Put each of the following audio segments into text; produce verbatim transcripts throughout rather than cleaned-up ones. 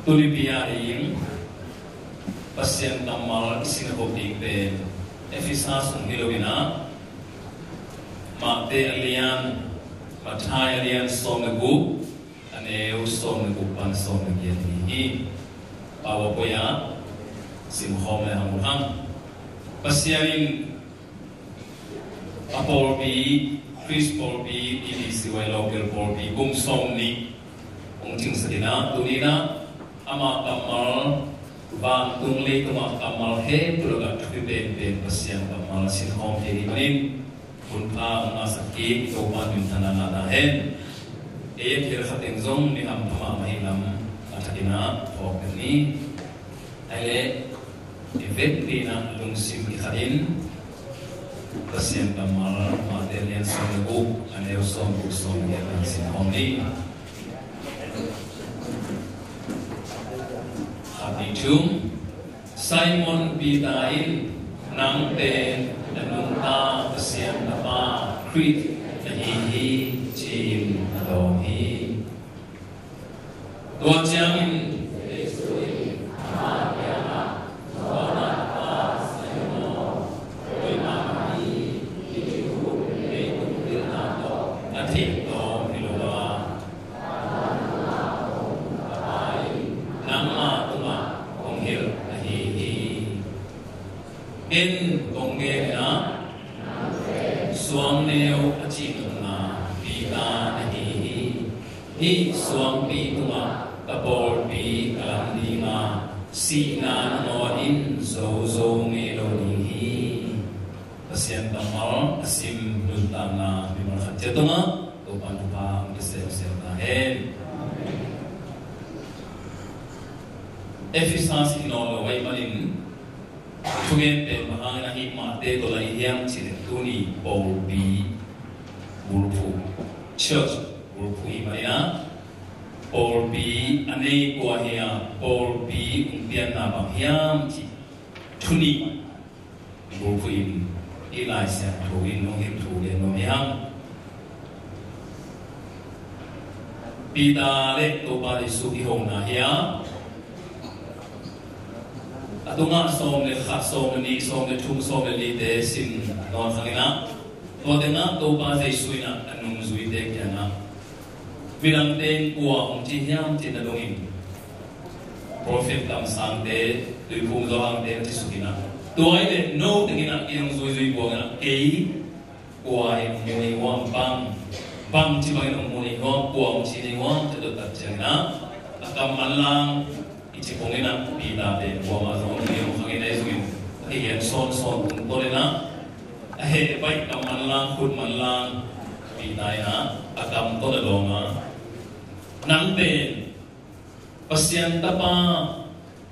Tuni pi-a ding Pasian kammal i sin khop ding pen Efesa sung hi lo in ah, Mate a lian, Matthai a lian sawm le guk, a neu sawm le guk pan sawm le giat hi. PowerPoint ah sim khawm le hang uh hang. Pasian in a pawlpi, Khrist pawlpi, B B C Y local pawlpi kum sawm nih hong cingsak in ah, tuni in ah ama kammal, vantung leitung ah kammal heh pulak ah thupi penpen Pasian kammal sin khawm thei ding manin hun pha hong ngahsak kik, Topa minthanna ngah ta hen. Ei a thil khat teng zong mi hampha mahmah hi lam a thak in ah phawk ni. Ai le, i vekpi in ah lungsim i khat in Pasian kammal, Mate a lian sawm le guk, a neu sawm guk, sawm giat pan sim khawm ni. Khat, nih, thum. Simon Peter in, "Nang pen na nungta Pasian Tapa Khrist na hi hi," ci-in a dawng hi. Tua ciangin Jesu in ama kiangah, "Jona tapa Simon aw, koimah hi hih thu leitung pilna tawh a theih tawm hi lo a, nangma tungah kong hilh ahi hi. Ken kong gen in ah, suangneu a cih nopna Peter na hi hi. Hih suangpi tungah ka pawlpi ka lam ding a, sihna nangawn in zo zo ngei lo ding hi." Pasian kammal a sim nuntakna mimal khat ciat tungah Topa'n thupha hong pia semsem ta hen. Efesa i hi nawn lo ahih manin, thugen pen bang hangin a hih mahte tawh la hi hiam cih leh, tuni pawlpi bulphuh, church bulphuh i hih manin ah, pawlpi a nei kua hiam, pawlpi hong pianna bang hiam cih thu nih bulphuh in, i Lai Siangtho in hong hilh thu gen nuam hi hang. Peter le Topa Jesu i hona hi a, a tungah sawm le khat, sawm le nih, sawm le thum, sawm le lite sim nawn hang in ah, tua teng ah Topa Jesu in ah a nungzuite kiangah, midangte in kua hong ci hiam cih na dongin, prophet kamsangte, tuiphum zawhangte a ci suk in ah, tua ahih leh no teng in ah kei hong zuizui buang in ah, kei kua in hong mu nei uh hiam, bang, bangci bangin hong mu nei uh hiam, kua hong ci nei uh hiam, ci a dot tak ciangin ah, a kam manlang i ci pong in ah, Peter pen kuamah zong hong mu nei uh hang in ah, ahi zongin a kigen sawnsawn tungtawn in ah, a heh baih kam manlang, khut manlang, Peter in ah a kam tawh a dawng a, "Nang pen Pasian Tapa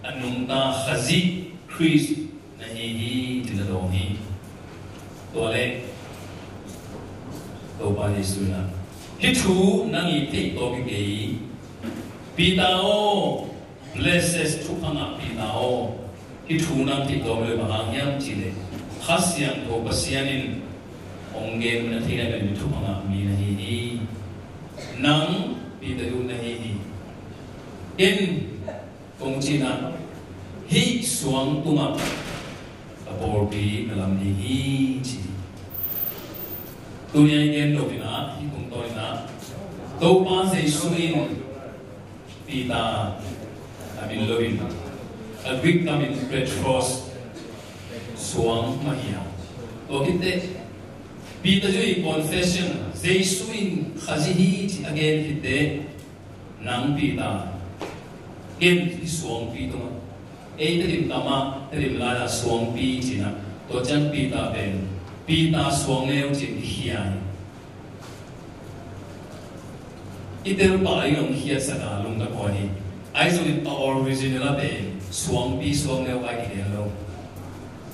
a nungta Khazih Khrist na hi hi," ci-in a dawng hi. Tua leh Topa Jesu in ah, "Hih thu nang i theih tawm hi kei, Peter aw, blessed, thupha ngah Peter aw, hih thu nang theih tawm hi lo, bang hang hiam cih leh Kha Siangtho Pasian in hong gen, na theih nai lo mi, thupha ngah mi na hi hi. Nang Peter uh na hi hi. Ken kong cih in ah, hih suang tungah ka pawlpi ka lam ding hi," ci. Tuni a i gen nop in ah, hih tungtawn in ah, Topa Jesu in Peter a min lo in, a Greek kam in Petros, suang mah hi a. Tua khit teh Peter zui confession, Jesu in Khazih hi ci a gen khit teh, "Nang Peter, ken hih suangpi tungah," ei Tedim kam ah, Tedim lai ah suangpi ci-in ah, tua ciang Peter pen, Peter suangneu ci-in i khia hi. I tel pah in hong khiatsak a lungdam huai hi. Ahi zongin a original ah pen suangpi suangneu vai kigen lo.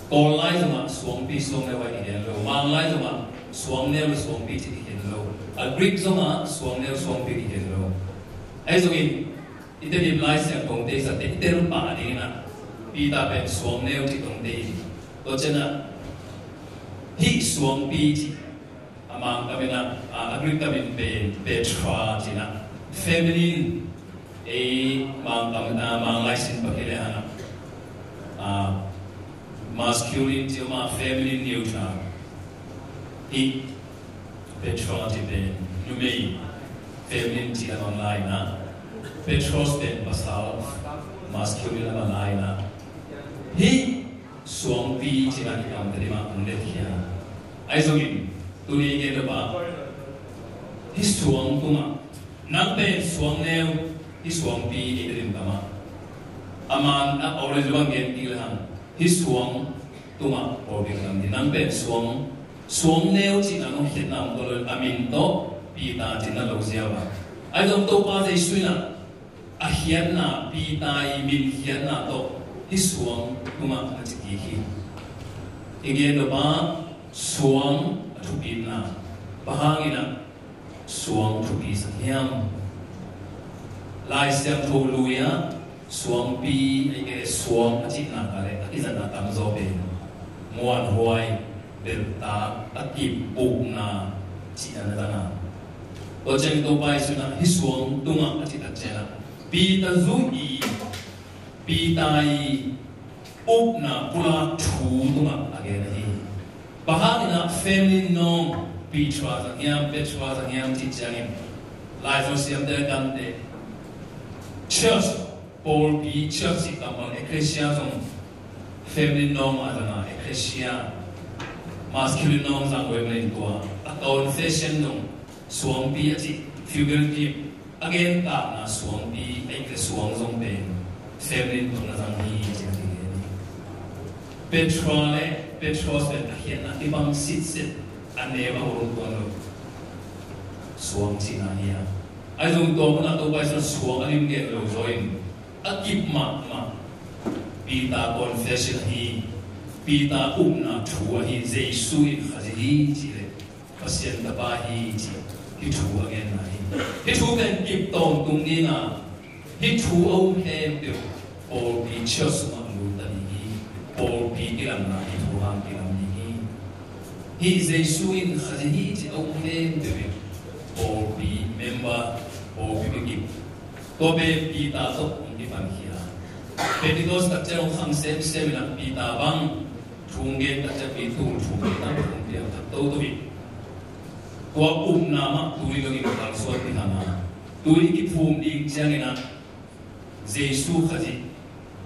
Kawl lai zongah suangpi suangneu vai kigen lo. Mang lai zongah suangneu le suangpi ci kigen lo. A Greek zongah suangneu suangpi kigen lo. Ahi zongin i Tedim Lai Siangtho teh sa teh i tel pah ding in ah, Peter pen suangneu ci tawh teh hi. Tua ciang ah hih suangpi ci, a Mang kam in ah, a, a Greek kam in pen Petra ci-in ah, feminine, Ei Mangkam, ah, Manglai sin pah hi le hang, ah, masculine ci om a, feminine neutral. Hih Petra ci pen numei, feminine ci a Manglai na. Petros pen pasal, masculine a Manglai na. Hih suangpi cihna i kamte ding mah kong let hi a. Ahi zongin tuni i gen nop ah, hih suang tungah, nang pen suang neu, hih suangpi i dim kamah. A man a original bang gen kik le hang, hih suang tungah pawlpi ka lam hi. Nang pen suang, suang neu cihna nong khiatna om tawh lo, a min tawh Peter cihna lo ziau a. Ahi zong Topa Jesu in ah a khiatna, Peter i min khiatna tawh hih suang tungah a ci kik hi. I gen nop ah, suang a thupitna, bang hangin ah suang thupi sak hiam? Lai Siangtho lui ah suangpi, ei, suang a cihna ka le a kizatna tamzaw pen muanhuai, belhtak, a kip, bukna cihna na zang a. Tua ciang Topa Jesu in ah hih suang tungah a cih tak ciang ah Peter zu i, Peter i upna pulak thu tungah a gen ahi. Bang hangin ah feminine noun, Petra zang hiam, Petra zang hiam cih ciangin, Lai Siangtho siamte, kante, church, pawlpi, church cih kammal, ecclesia zong feminine noun a zang a, ecclesia, masculine noun zang ve manin tua a confession zong suangpi a cih, figurative, a gen takna suangpi, ei, le suang zong pen feminine tawh na zang hi, ci a kigen hi. Petra le Petros pen a khiatna kibang sitset, a neu a hurung tuan lo. Suang cihna hi a. Ahi zong tua munah Topa Jesu in suang a lim gen lo zaw in, a kip mahmah Peter confession ahi, Peter upna thu ahi, Jesu in Khazih hi cih le Pasian Tapa hi cih, hih thu a genna hi. Hih thu pen kip tawntung ding a, hih thu a um khempeuh pawlpi, church sungah lut ta ding hi. Pawlpi kilamna hih thu hang kilam ding hi. Hih Jesu in Khazih hi cih a um khempeuh in pawlpi member, pawlpi mikip. Tua pen Peter tawh hong kipankhia. Pentecost tak ciang hong khang semsem in ah Peter bang thu hong gen tak ciang mi tul thum, mi tam thum piang thak toto hi. Tua upna mah tuni dongin kalsuan ding hi hang a, tuni kiphum ding ciangin ah Jesu Khazih,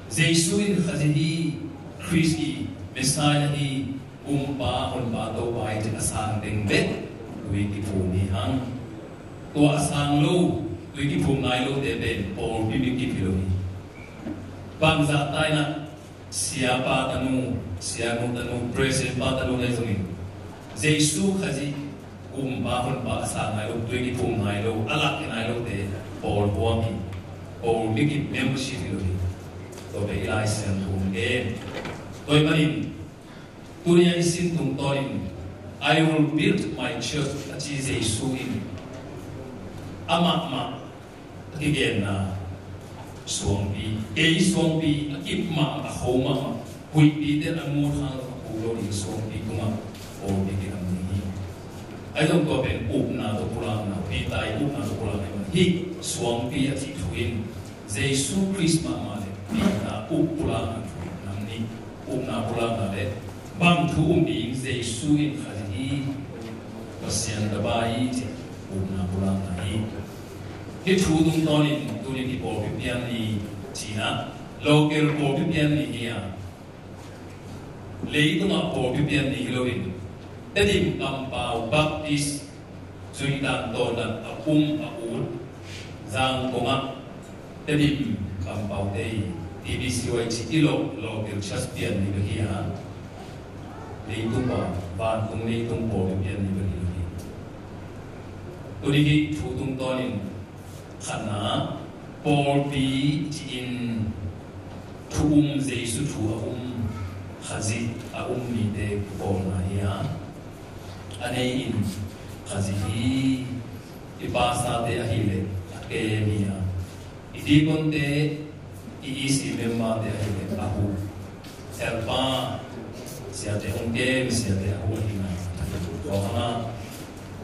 Jesu in Khazih hi, Khrist hi, Messiah hi, Kumpa, Honpa, Topa hi cih a sang teng bek tuni kiphum hi hang. Tua a sang lo, tuni kiphum nai lote pen pawlpi mikip hi lo hi. Bangzah ta in ah, siapa tanu, sianu tanu, president pa tanu na hi zongin, Jesu Khazih Kumpa, Honpa a sang nai lo, tuni kiphum nai lo, a lak hi nai lote pawlpi hi, pawlpi mikip, membership hi lo hi. Tua pen i Lai Siangtho hong gen. Tua ahih manin tuni a i sin tungtawnin, "I will build my church," a ci Jesu in, amah mah a kigenna suangpi, kei suangpi, a kip mah, a kho mahmah, huihpite a mut hang lo, a kho lo ding suangpi tungah pawlpi kilam ding hi. Ahi zong tua pen upna tawh pulakna, Peter i upna tawh pulakna hi. Hih suangpi a cih thu in Jesu Khrist mahmah le Peter up pulakna thu nam nih, upna pulakna le bang thu um ding, Jesu in Khazih hi, Pasian Tapa hi cih upna pulakna hi. Hih thu tungtawnin tuni i pawlpi pian ni cihna, local pawlpi pian ni hi a, leitungah pawlpi pian ni hi loin, Tedim kampau Baptist zuihdan tawndan a um a ut Zangkong ah Tedim kampaute i T B C Y ci i lo, local church pian ni bek hi a, leitung, vantung leitung pawlpi pian ni bek hi lo hi. Tuni hih thu tungtawnin, khatna, pawlpi ci-in thu um, Jesu thu a um, Khazih a um mite kipawlna hi a, a nei in Khazih hi, i pastorte ahih leh a kem hi a, i deaconte, i E C memberte ahih leh a huh, helper, siate hong kem, siate a huh ahihna,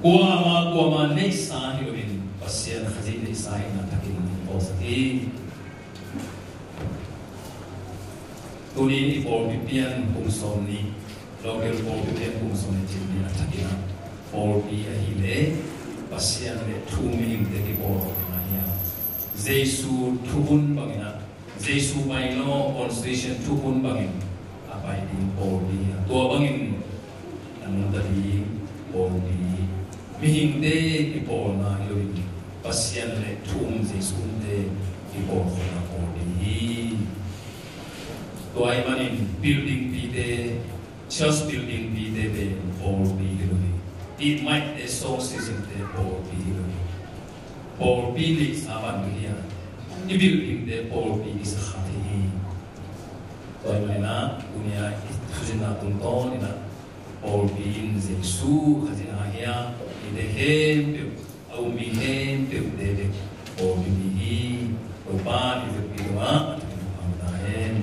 kuamah, kuamah neihsa hi loin Pasian Khazih neihsa ahihna thakin Sak hi. Tunin i pawlpi pian kum sawm nih, local pawlpi pian kum sawm nih cih ni a thakin ah pawlpi ahih leh Pasian le thu um mihingte kipawl khawm hi a. Jesu thukhun bangin ah, Jesu bylaw constitution thukhun bangin a pai ding pawlpi hi a. Tua bangin a nungta ding pawlpi hi. Mihingte kipawlna hi loin Pasian le thu um Jesu umte kipawl khawmna pawlpi hi. Tua ahih manin building pite, church building pite pen pawlpi hi lo hi. Ihmaite sawng sisinte pawlpi hi lo hi. Pawlpi neihsa bang hi a, i buildingte pawlpi kisa kha thei hi. Tua ahih manin ah tuni-a i thusinna tungtawnin ah pawlpi in Jesu Khazih na hi a, mite khempeuh, a um mi khempeuhte bek pawlpi mi hi. Topa i vekpi tungah a thakin pang ta hen.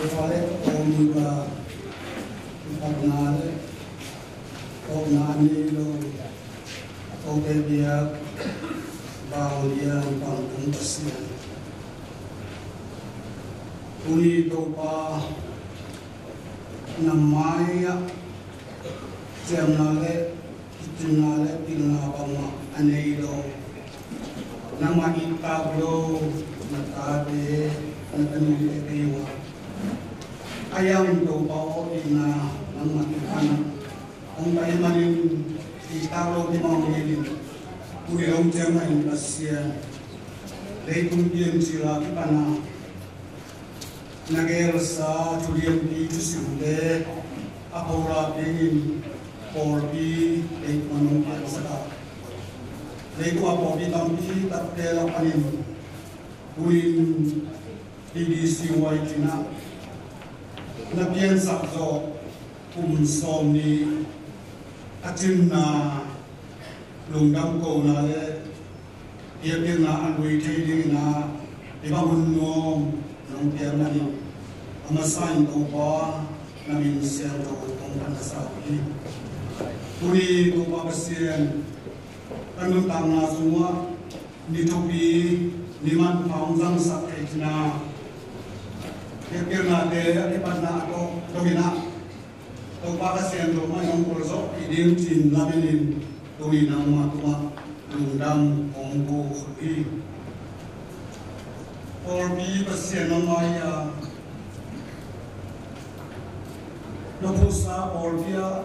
Topa le Topa kipatna le tawpna a nei lo, a tawpte biak bang lian pangthang Pasian. Tuni Topa, na mai-ah ciamna le kicingna le pilna bangmah a nei lo, nangmah it tak lo na tate, na tanute kei uh a, a yang Topa aw, itna nangmah it khan a hong pai manin, Tanglo kimang ngenin, tuni dong ciang a in Pasian, leitung piancil a kipan a na gelsa thulianpi thusimte a phola dingin pawlpi leitung a nong piangsak a, leitung a pawlpi tampi takte lak panin tuin B B C Y T na na piansak zawh kum sawm nih a cinna lungdam kohna le biakpiakna a lui thei dingin a, i bang hun nuam nong piak manin a masa in Topa na min siangtho kong phat na sa uh hi. Tuni Topa Pasian, ka nuntakna sungah ni thupi ni manpha hong zangsak thei cihna biakpiaknate a kipatna a tawh dongin a, Topa ka siangtho mah in hong kul zawh i ding cin lamen in tuni nangmah tungah lungdam hong ko hi. Pawlpi Pasian nangmah hi a, na phuhsa pawlpi ah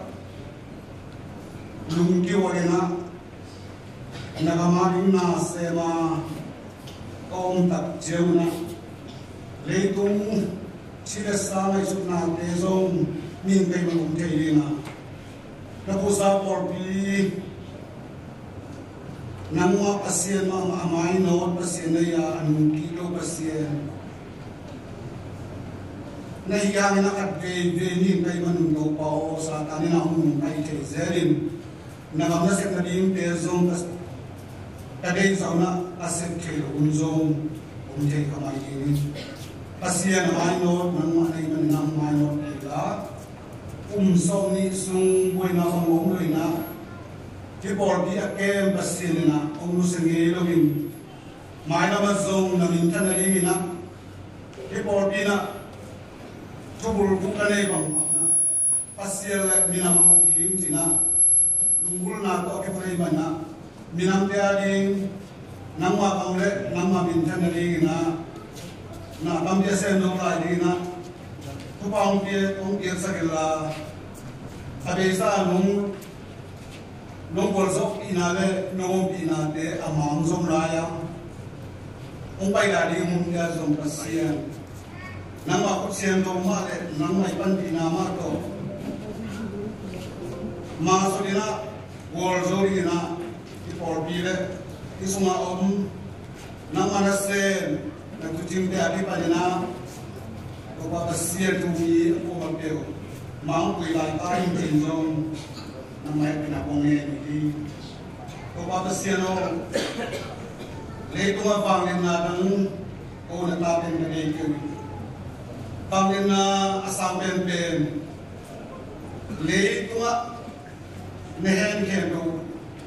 lungkiu a ding ah na gam a ding na sem a ka om tak ciang un ah, leitung ci le sa ngaihsutnate zong min kei man om thei ding a, na phuhsa pawlpi nangmah Pasian mahmah a mainawt Pasian na hi a, a nungkik lo Pasian na hi hangin a khat veivei min kei man un Topa aw, Satan in a hong nungkai thei zelin na gam na sep nadingte zong ka, ka deihzah un ah a sep thei lo hun zong om thei kha mai ding hi. Pasian a mainawt nangmah na hih manin a mainawt kei la, kum sawm nih sung buaina bang om lo in ah, hih pawlpi a kem Pasian in ah hong nusia ngei loin, mailam ah zong na minthan nadingin ah, hih pawlpi in ah thubulphuh ka nei bangbang ah Pasian le minam a ding cihna lunggulhna tawh a kiphut ahih manin ah, minamte a ding nangmah kam le nangmah minthan nadingin ah, na tampi a sem nong lai dingin ah, thupha hong pia, hong piaksak inla, a beisa nong nong gualzawhpihna le nong ompihnate a mang zom lai-a hong paina ding munte ah zong Pasian, nangmah khut siangtho mah le nangmah i panpihna mah tawh masuanin ah gualzo dingin ah, i pawlpi le i sungah om nangmah nasem na thucingte a kipanin ah, Topa Pasian, tuni a kuamah peuh mangpui lai ta in cin zong nangmah hehpihna kong ngen uh hi. Topa Pasian aw, leitungah vangliatna dang ko na ta pen ka nei kei uh hi. Vangliatna a sang penpen leitungah na hen khempeuh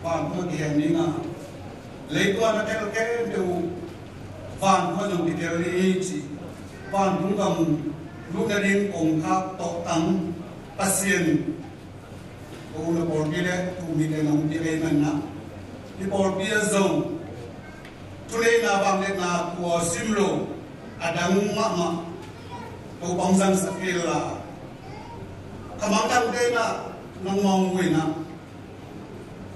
vantung ah kihen ding a, leitungah na tel khempeuh vantung ah zong kitel ding hi ci, vantung gam lut nading kongkhak tawhtang Pasian, ko na pawlpi le tumite nong pia kei manin ah, hih pawlpi ah zong thuneihna vangliatna kua sim lo a dang mahmah Topa hong zangsak kei la, kha mangthangte in ah nangmah hong guihna,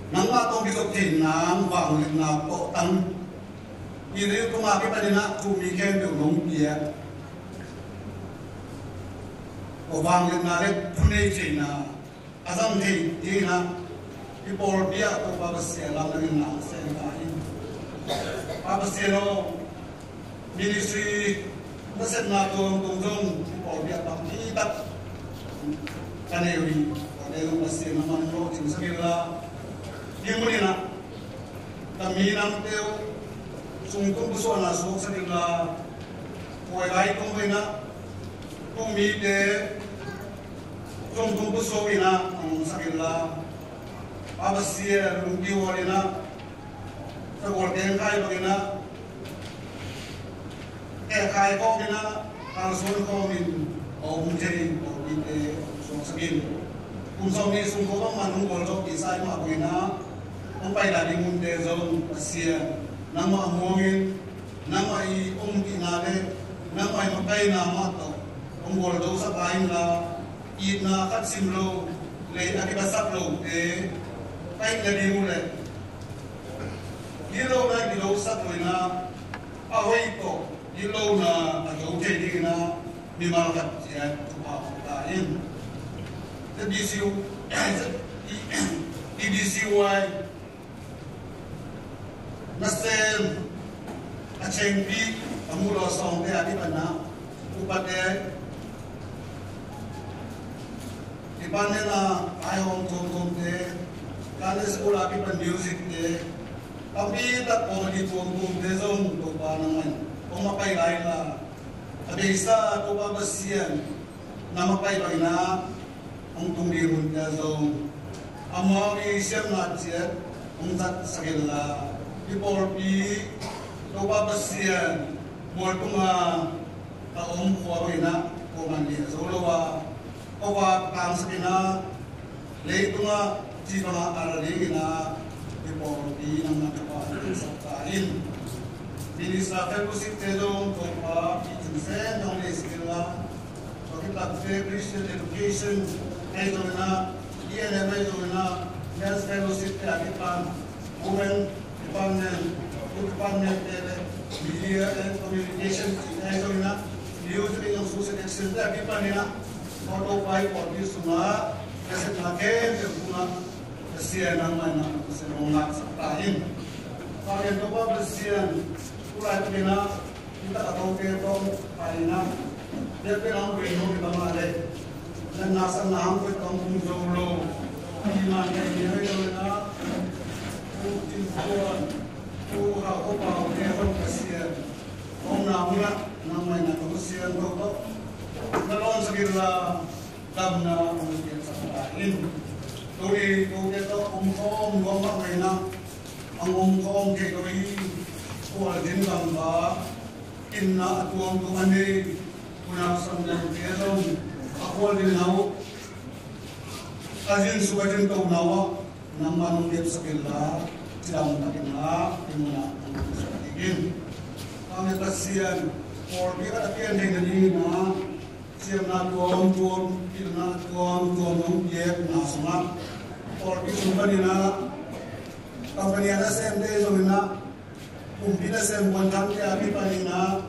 nangmah tawh kizop thei nang vangliatna tawhtang i leitungah kipanin ah thu mi khempeuh nong pia, ko vangliatna le thunei theihna a zang thei dingin ah, hih pawlpi ah Topa Pasian lam nangin na sem ta in. Pa Pasian aw, ministry nasepna tuamtuam zong hih pawlpi ah tampi tak ka nei uh hi. Pawlpi zong Pasian na man lawh cingsak inla, hih munin ah ka minamte uh sungtung pusuahna suaksak inla, khuai lai tung in ah, tumite sungtung pusuak in ah hong omsak inla, Pa Pasian, lungkiu in ah, sagual tengkhai bangin ah, tehkhai khawm in ah, kalsuan khawm in a om thei in pawlpite suaksak in. Kum sawm nih sung ko bangmah nong gualzawhpih sa ahih mah bangin ah, hong paina ding munte zong Pasian, nangmah muangin, nangmah i ompihna le nangmah i makaihna mah tawh hong gualzosak lai inla, itna khat sim lo, lei a kibasak lote, Ai na ding uh leh, gilo na gilo sak lo ina, a hoih tawh gilo na a zo thei ding ina, mimal khat ciat thupha ta in. Te B C U, B C U ai nasem a chengpi a mu lo sawngte a kipanna upate, department a ai hong tuamtuamte, Sunday school a kipan musicte, tampi tak committee tuamtuamte zong Topa nangmah in hong mapai lai la, a beisa Topa Pasian na mapai bangin ah hong tung ding hunte zong amau i siamna ciat hong zatsak inla, i pawlpi Topa Pasian mualtung a a om khua bangin ah kuaman lian zo lo a, khuavak tangsak in ah, leitungah ci bangah a ra dingin ah i pawlpi nangmah thupha hong piaksak ta in. Minister fellowship te zong Topa picing sen hong nei sak inla, tua khit takte Christian education ahi zongin ah, E N M ahi zongin ah, men's fellowship te a kipan, women department, youth department te le, media and communication te ahi zongin ah, music in zong social action te a kipan in ah, Topa i pawlpi sungah nasepna khempeuh sungah Pasian nangmah in ah Pasian hong laksak ta in. Pasian Topa Pasian, tulaitak in ah, in tak a tote tawh pai in ah, biakpiak a hong pai in hong i bang a le, na nasepna hong koih tawh hong tung zo lo, i man kai ni hoi lo in ah, tu Cin Puan, tu Hau Ko Pau te hong Pasian, hong na mun ah nangmah in ah ka Pasian tawh tawh na lawnsak inla, damna hong piaksak ta in. Tuni kote tawh omkhawm nuam mah mah in ah, a omkhawm thei lo hi. Khualzin gam bang, itna a tuamtuam a nei, unau sanggam te zong a khualzinna uh, a zinsuk a zintohna uh ah nangmah nong kepsak inla, cidam takin ah i mun ah nong kepsak ding in. Amen. Pasian, pawlpi khat a pian theihna dingin ah, siamna tuamtuam, pilna tuamtuam nong piakna sungah, pawlpi sung panin ah, company a nasemte zongin ah, kumpi nasem kuanthante a kipanin ah,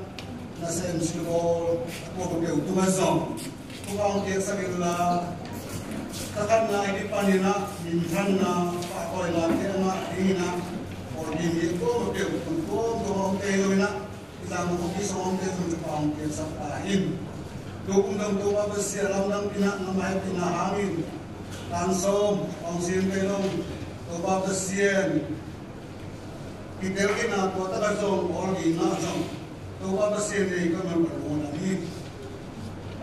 nasem silbawl a kuapeuh tungah zong thupha hong piaksak inla, thakhatna a kipanin ah minthanna, pahtawinate a ngah dingin ah, pawlpi mi a kuapeuh, tuamtuam a omte zongin ah, i zang kong kisa omte zong thupha hong piaksak ta in. Tu kum dong Topa Pasian lamdang pina, nangmah hehpihna hangin tan sawm hong sim kei zong, Topa Pasian kitel khin a, tua takah zong awlgi ngah zong Topa Pasian nei ka man ka lungdam hi.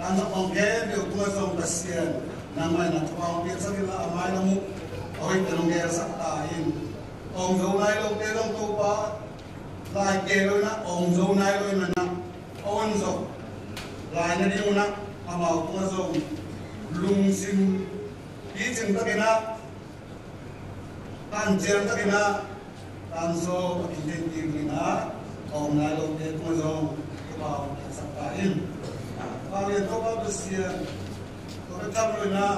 Tan sawm hong khempeuh tungah zong Pasian nangmah in ah thupha hong piaksak inla, a mailam uh a hoih pen hong gelsak ta in. Hong zo nai lote zong Topa, lai kei lo in ah, hong zo nai lo in ah, a hong zo lai nading un ah, amau tungah zong lungsim picing takin ah, hanciam takin ah, tan sawm a kithei dingin ah, a om nai lote tungah zong thupha hong piaksak ta in. Pasian Topa Pasian, tua bek tham lo in ah,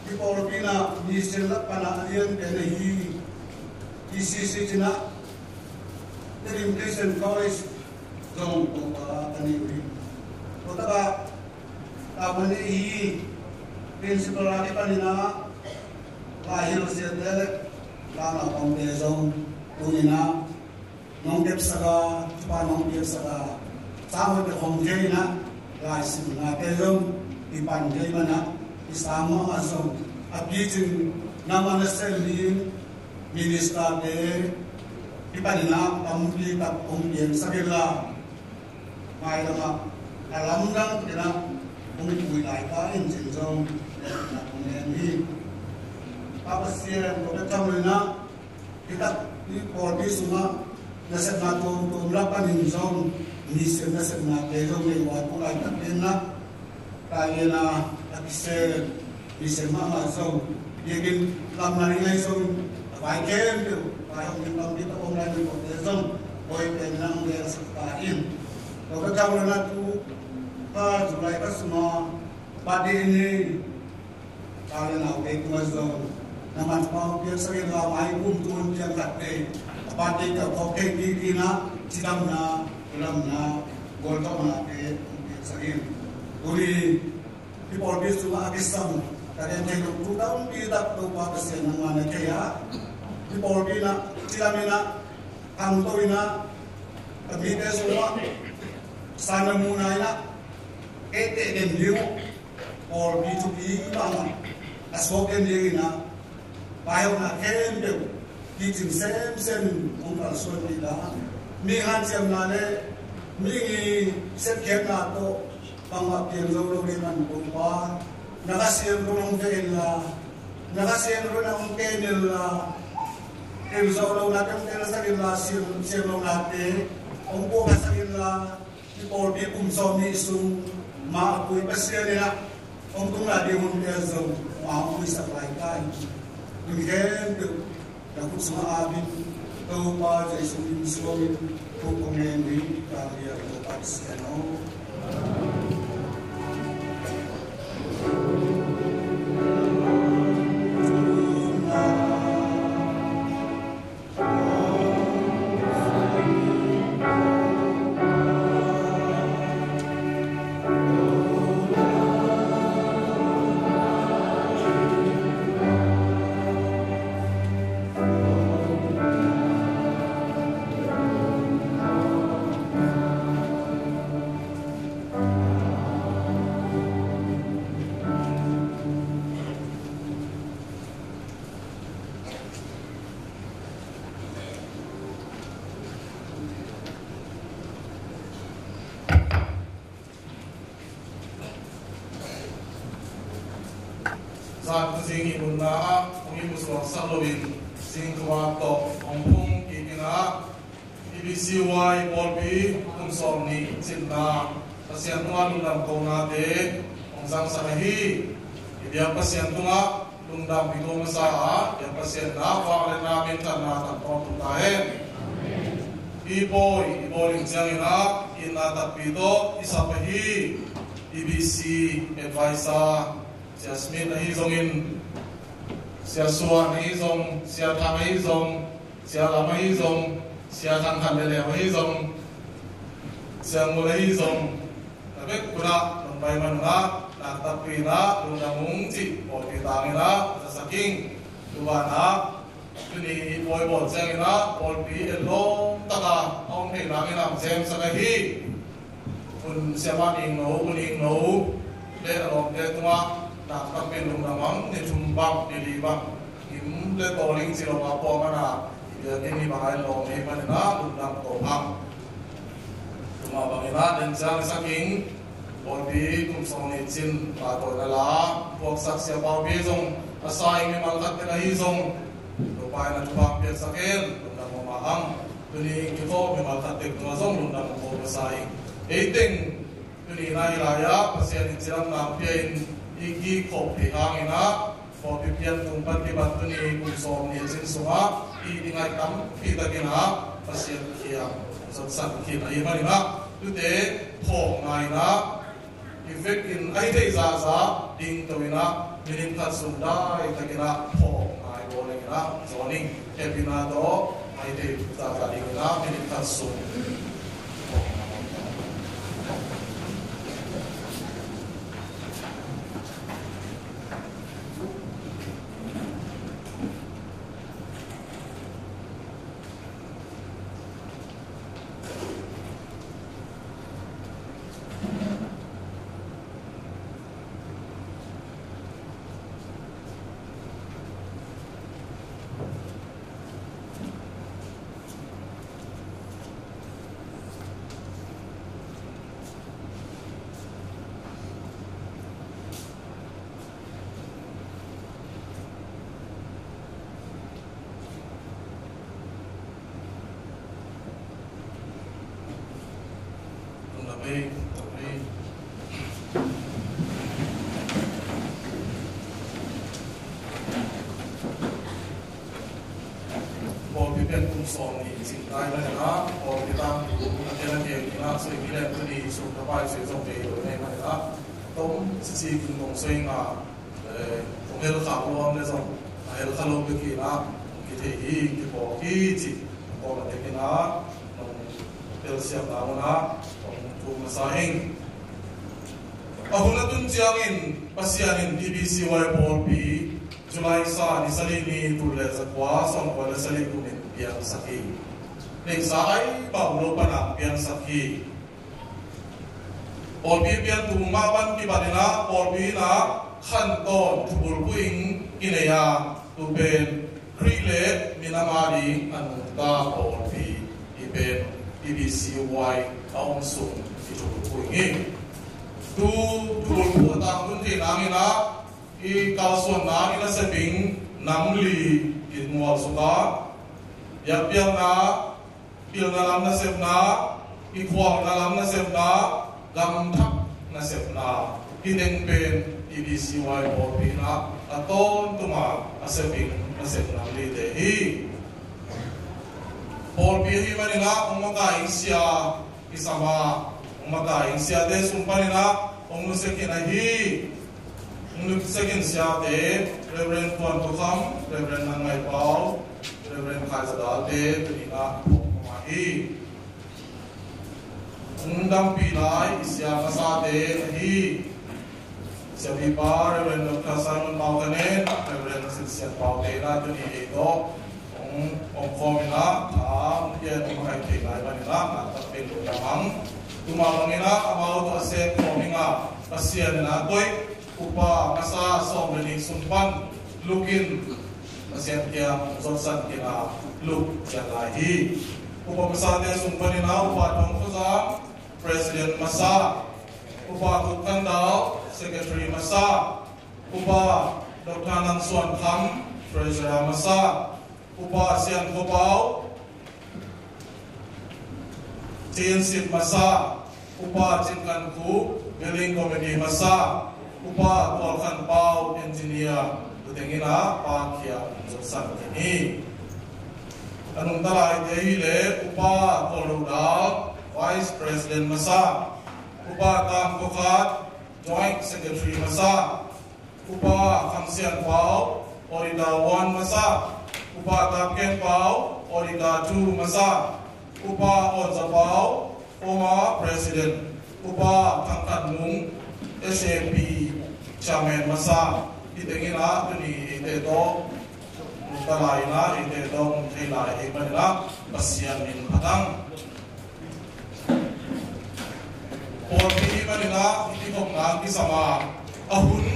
i pawlpi in ah mission lak pan ah a lian pen ahi, i C C cih in ah, Tedim Christian College zong Topa ka nei uh hi. Tua takah, ka man ahi, principal a kipanin ah, lai hilh siate le la naupangte zong tuni in ah nong kepsak a, thupha nong piaksak a, sang hoih tawh hong thei in ah, laisimnate zong i pan thei man ah, i sang mahmah zong a picing, nangmah nasem ding ministerte i panin ah tampi tak hong piangsak inla, mailam ah a lamdang takin ah hong i pui lai ta in, cih zong na hong en hi. Pa Pasian, tua bek tham lo in ah, hih tak i pawlpi sungah nasepna tuamtuam lak panin zong, mission nasepnate zong nei uh a, tu laitak in ah, tailena a kisel mission mahmah zong, biakinn lamna ding ahi zong, a vai khempeuh vai hong ding tampi tak om lai, mipawlte zong hoih pen in ah hong gelsak ta in. Tua ka thau lana tu, pa July kha sungah birthday nei, tailena uh kei tungah zong Nangman pau piaksak inla, mai kum tul piang khatte a pate ka khawk thei kik in ah, cidamna, lamna, gualtawhnate piaksak in. Tuni hih pawlpi sungah a kisam ka gen thei lo thu tampi tak Topa Pasian nangman na thei a, hih pawlpi in ah cidam in ah, khangto in ah, ka mite sungah sanna muhna in ah, etteh den ding uh, pawlpi thupi mahmah a suak den ding in ah, vaihawmna khempeuh kicing semsem in hong kalsuanpih la, mi hanciamna le mi sepkhiatna tawh bangmah piang zo lo ding man Topa, na Kha Siangtho hong veh inla, na Kha Siangtho na hong kem inla, tel zawh lohnate hong telsak inla, siam, siam lohnate hong puaksak inla, hih pawlpi kum sawm nih sung mah a pui Pasian in ah hong tung lai ding hun tel zong mah hong puisak lai ta in. Tuni khempeuh na khut sungah ap in, Topa Jesu min suang in thu kong ngen hi. Ka bia Topa Pasian aw. Zan khuazing i nunna ah hong i musuaksak loin zing tua tawh hong phung kik in ah, E B C Y pawlpi kum sawm nih cinna Pasian tungah lungdam konate hong zangsak ahi. I biak Pasian tungah lungdam i tuak masa a, i biak Pasian na vak le na minthanna tang tawntung ta hen. I bawi, i bawi ling ciangin ah itna takpi tawh i sap ahi. E B C advisor Sia Smith ahi zongin, Sia Suan ahi zong, Sia Thang ahi zong, Sia Lam ahi zong, Sia Thang Khan Leleu ahi zong, Sia Ngul ahi zong, na bek kunah nong pai man ungah, nak takpi in ah lungdam ung cih pawlpi tangin ah zasak ing. Tubanah tuni i pawi bawl ciangin ah pawlpi et lawm taka a om thei nangin ah hong semsak ahi. Hun Siamah Ningno, Hun Ningno le a lawmte tungah nak takpi in lungdam ang. Ni thum bang, ni li bang him le tawl ing ci lo a, pawlpi mana i biakinn hi bang a i lawm ahih manin ah lungdam ko hang. Tua mah bangin ah den ciang i sak ing. Pawlpi kum sawm nih cin pahtawina la puaksak Sia Pau Pi zong a sa ing. Mimal khat tek ahi zong Topa in a thupha piaksak hen. Lungdam mahmah ang. Tuni in kikhawm mimal khat tek tungah zong lungdam ko masa ing. Ei teng tuni in ah hih lai-ah Pasian in cidamna pia in i kikhop thei hangin ah, pawlpi pian tung pan kipan tuni kum sawm nih cin sungah i, i ngaih tampi takin ah Pasian kiang zotsan khin ahih manin ah, tute phawkna in ah i vekin a hi thei zahzah dingto in ah minit khat sung dai takin ah phawkna i bawl in ah, zawn ing. Hehpihna tawh a hi thei zahzah dingin ah minit khat sung. Pawlpi pen kum sawm nih cin tai manin ah, pawlpi tangthu a tel a gel ding ah, sui mi lem tuni sum na pai sui zong kei lo nei manin ah, tom sisi kum kong sui nga, eh, kong hel khak luang le zong, a Hel kha lo bek hi in ah kithei hi, kiphawk hi ci. A kawm a tekin ah nong telsiamna munah hong thu masa ing. A hun a tun ciangin Pasian in T B C Y pawlpi July sa ni sali ni tul le zakua sawmkua le sali kum in piangsak hi. Neihsa ai bau lo panang piangsak hi. Pawlpi pian tung mah pan kipan in ah pawlpi in ah khantawn thubul phuh ing kinei a, tu pen Khrih le minam a ding a nungta pawlpi hi pen T B C Y a om sung i thubul phuh ing hi. Tu thubul phuh a tangtun theih nangin ah i kalsuanna i nasep ing nam li kimualsuk a, biakpiakna, pilna lam nasepna, i khualna lam nasepna, gamthak nasepna, hih teng pen T B C Y pawlpi in ah a tawntung a a sep ing nasep nam lite hi. Pawlpi ahih manin ah hong makai ing sia kisam a, hong makai ing siate sung panin ah hong nusia khin ahi. Hong nusia khin siate Reverend Tuan Pu Kham, Reverend Nang Ngai Pau, Reverend Khai Za Dal te tuni in ah hong om ahi. Hong dampih lai i sia masate ahi Siapipa Reverend Doctor Simon Pau Khanen, Reverend Sin Sian Pau te in ah tuni ei tawh hong omkhawm in ah, tha hong pia in hong makaih thei lai manin ah nakpi takin lungdam ing. Tuma bangin ah amau tawh a sep khawm ing a, Pasian in ah koih upa masa sawm le nih sung pan luk in Pasian kiang zotsan khin a, luk ciat lai hi. Upa masate sung panin ah Upa Thong Kho Zam, President masa, Upa Khup Khan Dau, Secretary masa, Upa Doctor Nang Suan Kham, Treasurer masa, Upa Sian Kho Pau, Chin Sip masa, Upa Cin Khan Khup, Building Committee masa, Upa Tual Khan Pau, Engineer, tu teng in ah Pa Khia zotsan khin hi. A nungta laite hi leh Upa Tual Lo Dal, Vice President masa, Upa Tam Kho Khat, Joint Secretary masa, Upa Kham Sian Pau, Auditor one masa, Upa Tap Ken Pau, Auditor two masa, Upa Awn Za Pau, former President, Upa Thang Khan Nung, S A P Chairman masa, hih teng in ah tuni eite tawh, nungta lai in ah eite tawh hong thei lai ahih manin ah Pasian min phat ing. Pawlpi ahih manin ah i kikhopna kisam a, a hun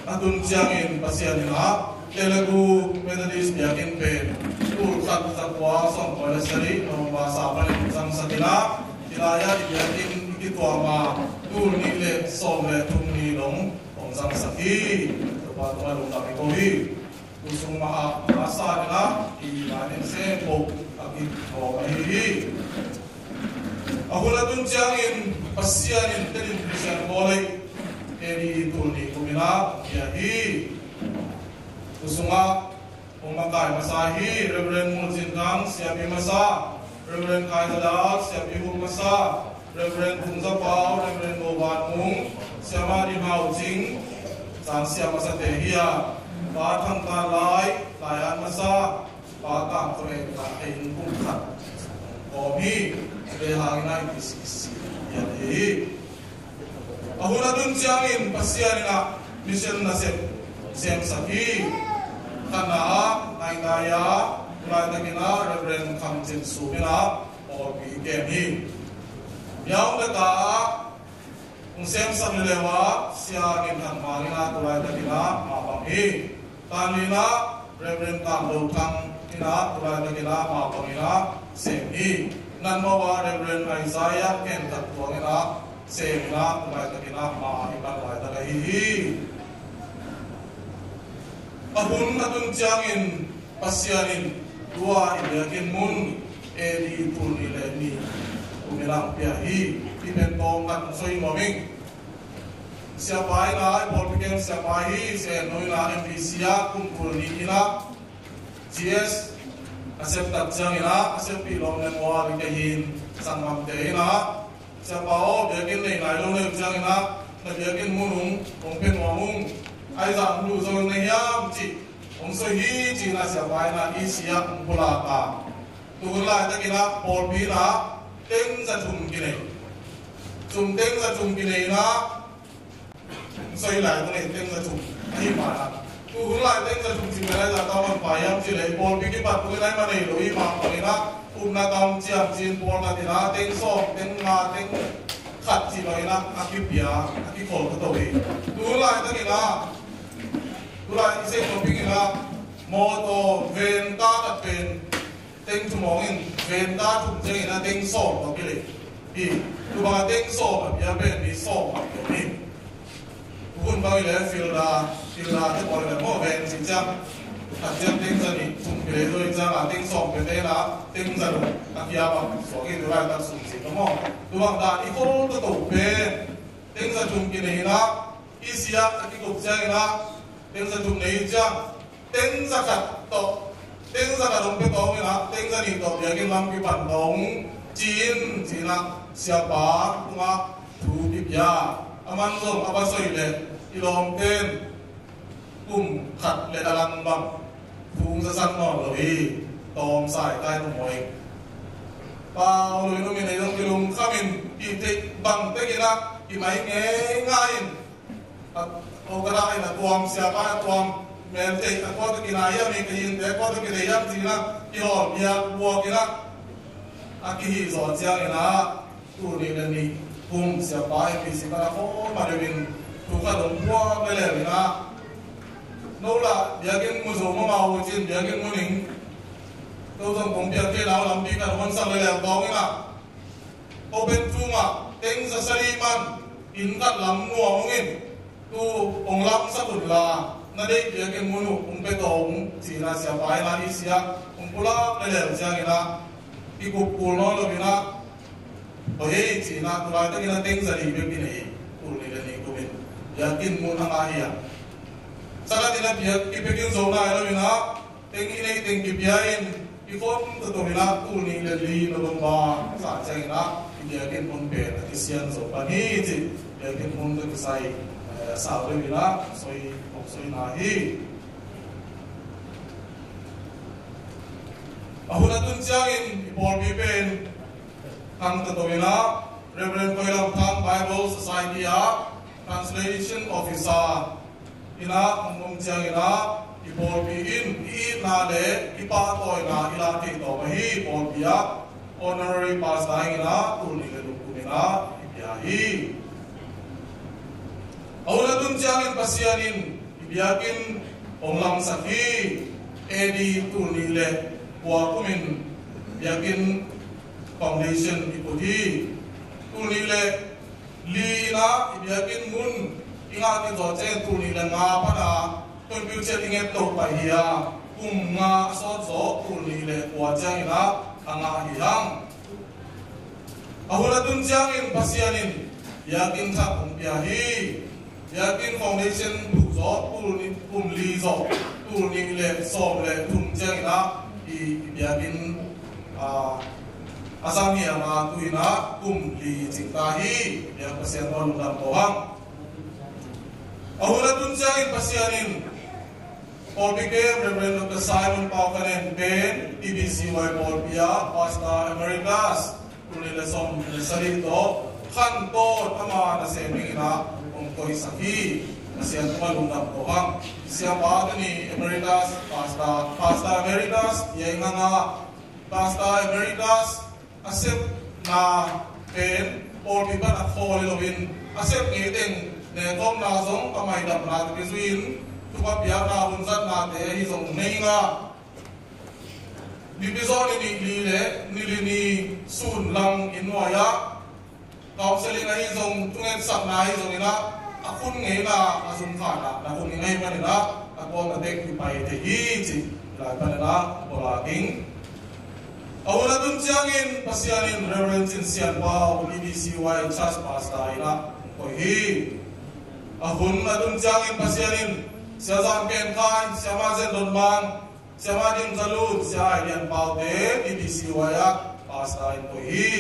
a tun ciangin Pasian in ah Telugu Methodist biakinn pen tul khat zakua sawmkua le sali November sa panin zangsak in ah, hih lai-ah i biakinn i kituam a, tul nih le sawm le thum ni dong hong zangsak hi. Topa tungah lungdam i ko hi. Tu sung mah ah a sa in ah i manin sem peuh a kithawm ahi hi. A hun a tun ciangin Pasian in Tedim Christian College A D tul nih kum in ah pia hi. Tu sungah hong makai masa hi Reverend Mul Cin Thang, siapi masa, Reverend Khai Za Dal, siapi huk masa, Reverend Kung Za Pau, Reverend Go Van Mung, siamah Dim Hau Cing, cang sia masate hi a, Pa Thang Tan Lai, Lai An masa, Pa Tang Kho En, Lai In kum khat kawm hi. Ve hang in ah i kisi kisi hi. A hun a tun ciangin Pasian in ah mission nasep semsak hi. Khatna ah Nainai ah, tu laitakin ah Reverend Kham Cin Sum in ah pawlpi kem hi. Myaung Leta ah hong semsak leleu ah Sia Ngin Thang Mang in ah tu laitakin ah mapang hi. Tan Lin ah Reverend Tam Do Thang in ah tu laitakin ah mapang in ah sem hi. Nan Mawh ah Reverend Isaiah Ken Khat Tuang in ah sem in ah tu laitakin ah ma i pan laitak ahi hi. A hun a tun ciangin Pasian in tua i biakinn mun A D tul nih le nih kum in ah pia hi. Hih pen tawm khat hong soi nuam ing. Siapa in ah, i pawlpi kem siapa hi, Sia En No in ah M B C ah kum tul nih in ah G S a sep tak ciangin ah, a seppih lawm le mual i kei hi in, sanggamte in ah, Siapa aw, biakinn nei nai lo na hih ciangin ah na biakinn mun ung hong pia nuam ung. Ahi zah hong luh zo na hiam cih hong soi hi ci-in ah siapa in ah i sia hong pulak a, tu hun laitakin ah pawlpi in ah teng za thum kinei. Sum teng za thum kinei in ah soi lai tu nei teng za thum ahi mah in ah, tu hun lai teng za thum ci pen a i za tawh man pai hiam cih leh pawlpi kipat tu in ah i man nei lo i mah bangin ah upna kam ciam ci-in pawlkhat in ah teng sawm, teng nga, teng khat cih bangin ah a kipia, a kikhol ka to hi. Tu hun laitakin ah, tu lai i seng lo pingin ah mawtaw, venta khat pen teng thum hong in, venta thum ciangin ah teng sawm tawh kilei hi. Tu bang a teng sawm a pia pen mi sawm a pia hi. Hun bang i le filda, filda te pawl i le maw, ven ci ciang, a ciang teng za nih thum kilei zo i ciang a teng sawm pia te in ah teng za nih a kia bang suak hi. Tu laitak sum ci ka maw, tu bang dan i khol toto pen teng za thum kinei in ah i sia a kikup ciangin ah teng za thum nei i ciang teng za khat tawh, teng za khat hong pia tawh in ah teng za nih tawh biakinn lam kipan tawh ci-in ci-in ah siapa tungah thu kipia. A man zong a va soi leh i lawmten kum khat le a lang bang thu hong zasak nawn lo hi. Tawmsa i tai tu maw ing. Pau lo in um in ei zong kilungkham in i theih bang tek in ah i mai ngeingai in, a, o ka dah in a tuam, siapa a tuam, mel theih a kua tawh kinai hiam, i ka hinte a kua tawh kinei hiam ci-in ah i hawlpiak buak in ah a kihih zawh ciangin ah tul nih le nih kum siapa i P C pan a khawm a deuhin thu khat hong puak leleu in ah, no lah biakinn mu zo mahmah uh cin biakinn mu ning. Tua zong kong piak thei nau lampi khat hong sang leleu tawng in ah, open tung ah teng za sali man inn khat lam nuam ung in, tu hong lamsak un la, na deih biakinn mun uh hong pia tawh ung ci-in ah siapa in ah i sia hong pulak leleu ciangin ah i kup kul nawn lo in ah, hoi ei ci-in ah tu laitakin ah teng za li bek kinei, tul nih le nih kum in biakinn mun a ngah hi a. Sa khat in ah biakinn i pia khin zo nai lo in ah teng i neih teng kipia in i khon toto in ah tul nih le li November sa ciangin ah i biakinn mun pen a kisian zo pan hi ci. Biakinn mun tawh kisai, eh, sau deuh in ah soi, hong soina hi. A hun a tun ciangin i pawlpi pen khang toto in ah Reverend Koi Lam Thang, Bible Society ah Translation Officer in ah hong om ciangin ah i pawlpi in i itna le i pahtawina i lah theih tawp ahi pawlpi ah honorary pastor in ah tul nih le nih kum in ah i pia hi. A hun a tun ciangin Pasian in i biakinn hong lamsak hi. A D tul nih le kua kum in biakinn foundation i put hi. Tul nih le li in ah i biakinn mun i ngah kik zawh ciangin tul nih le nga pan ah confusion i nget to pai hi a, kum nga a sawt zawh tul nih le kua ciangin ah a ngah hi hang. A hun a tun ciangin Pasian in biakinn thak hong pia hi. Biakinn foundation put zawh tul nih, kum li zawh, tul nih le sawm le thum ciangin ah i, i biakinn, ah, a sang hi a, ma tu in ah kum li cing ta hi. Biak Pasian tawh lungdam ko hang. A hun a tun ciangin Pasian in pawlpi kem Reverend Doctor Simon Pau Khan En pen T B C Y pawlpi ah Pastor Emeritus tul nih le sawm le sali tawh khantawn ama nasem dingin ah hong koihsak hi. Pasian tungah lungdam ko hang. Siapa tuni Emeritus, Pastor, Pastor Emeritus, ia i nganga Pastor Emeritus a sepna pen pawlpi pan a khawl hi loin a sep ngei teng nekhawmna zong a maidamna te kizui-in thupha piakna hunzatnate ahi zong nei nga. Nipi zawh ni nih li le ni li ni sun lang inn nuai ah counseling ahi zong, thungetsakna ahi zongin ah a khun ngeina a zumkhan ah na khun i ngei manin ah a kuam a tek i pai thei hi ci. Lai panin ah pawlak ing. A hun a tun ciangin Pasian in Reverend Cin Sian Pau, T B C Y Church Pastor in ah koih hi. A hun a tun ciangin Pasian in Sia Zan Ken Khai, Sia Ma Zen Don Mang, Sia Ma Ding Za Lun, Sia Ai Lian Pau te T B C Y ah Pastor in koih hi.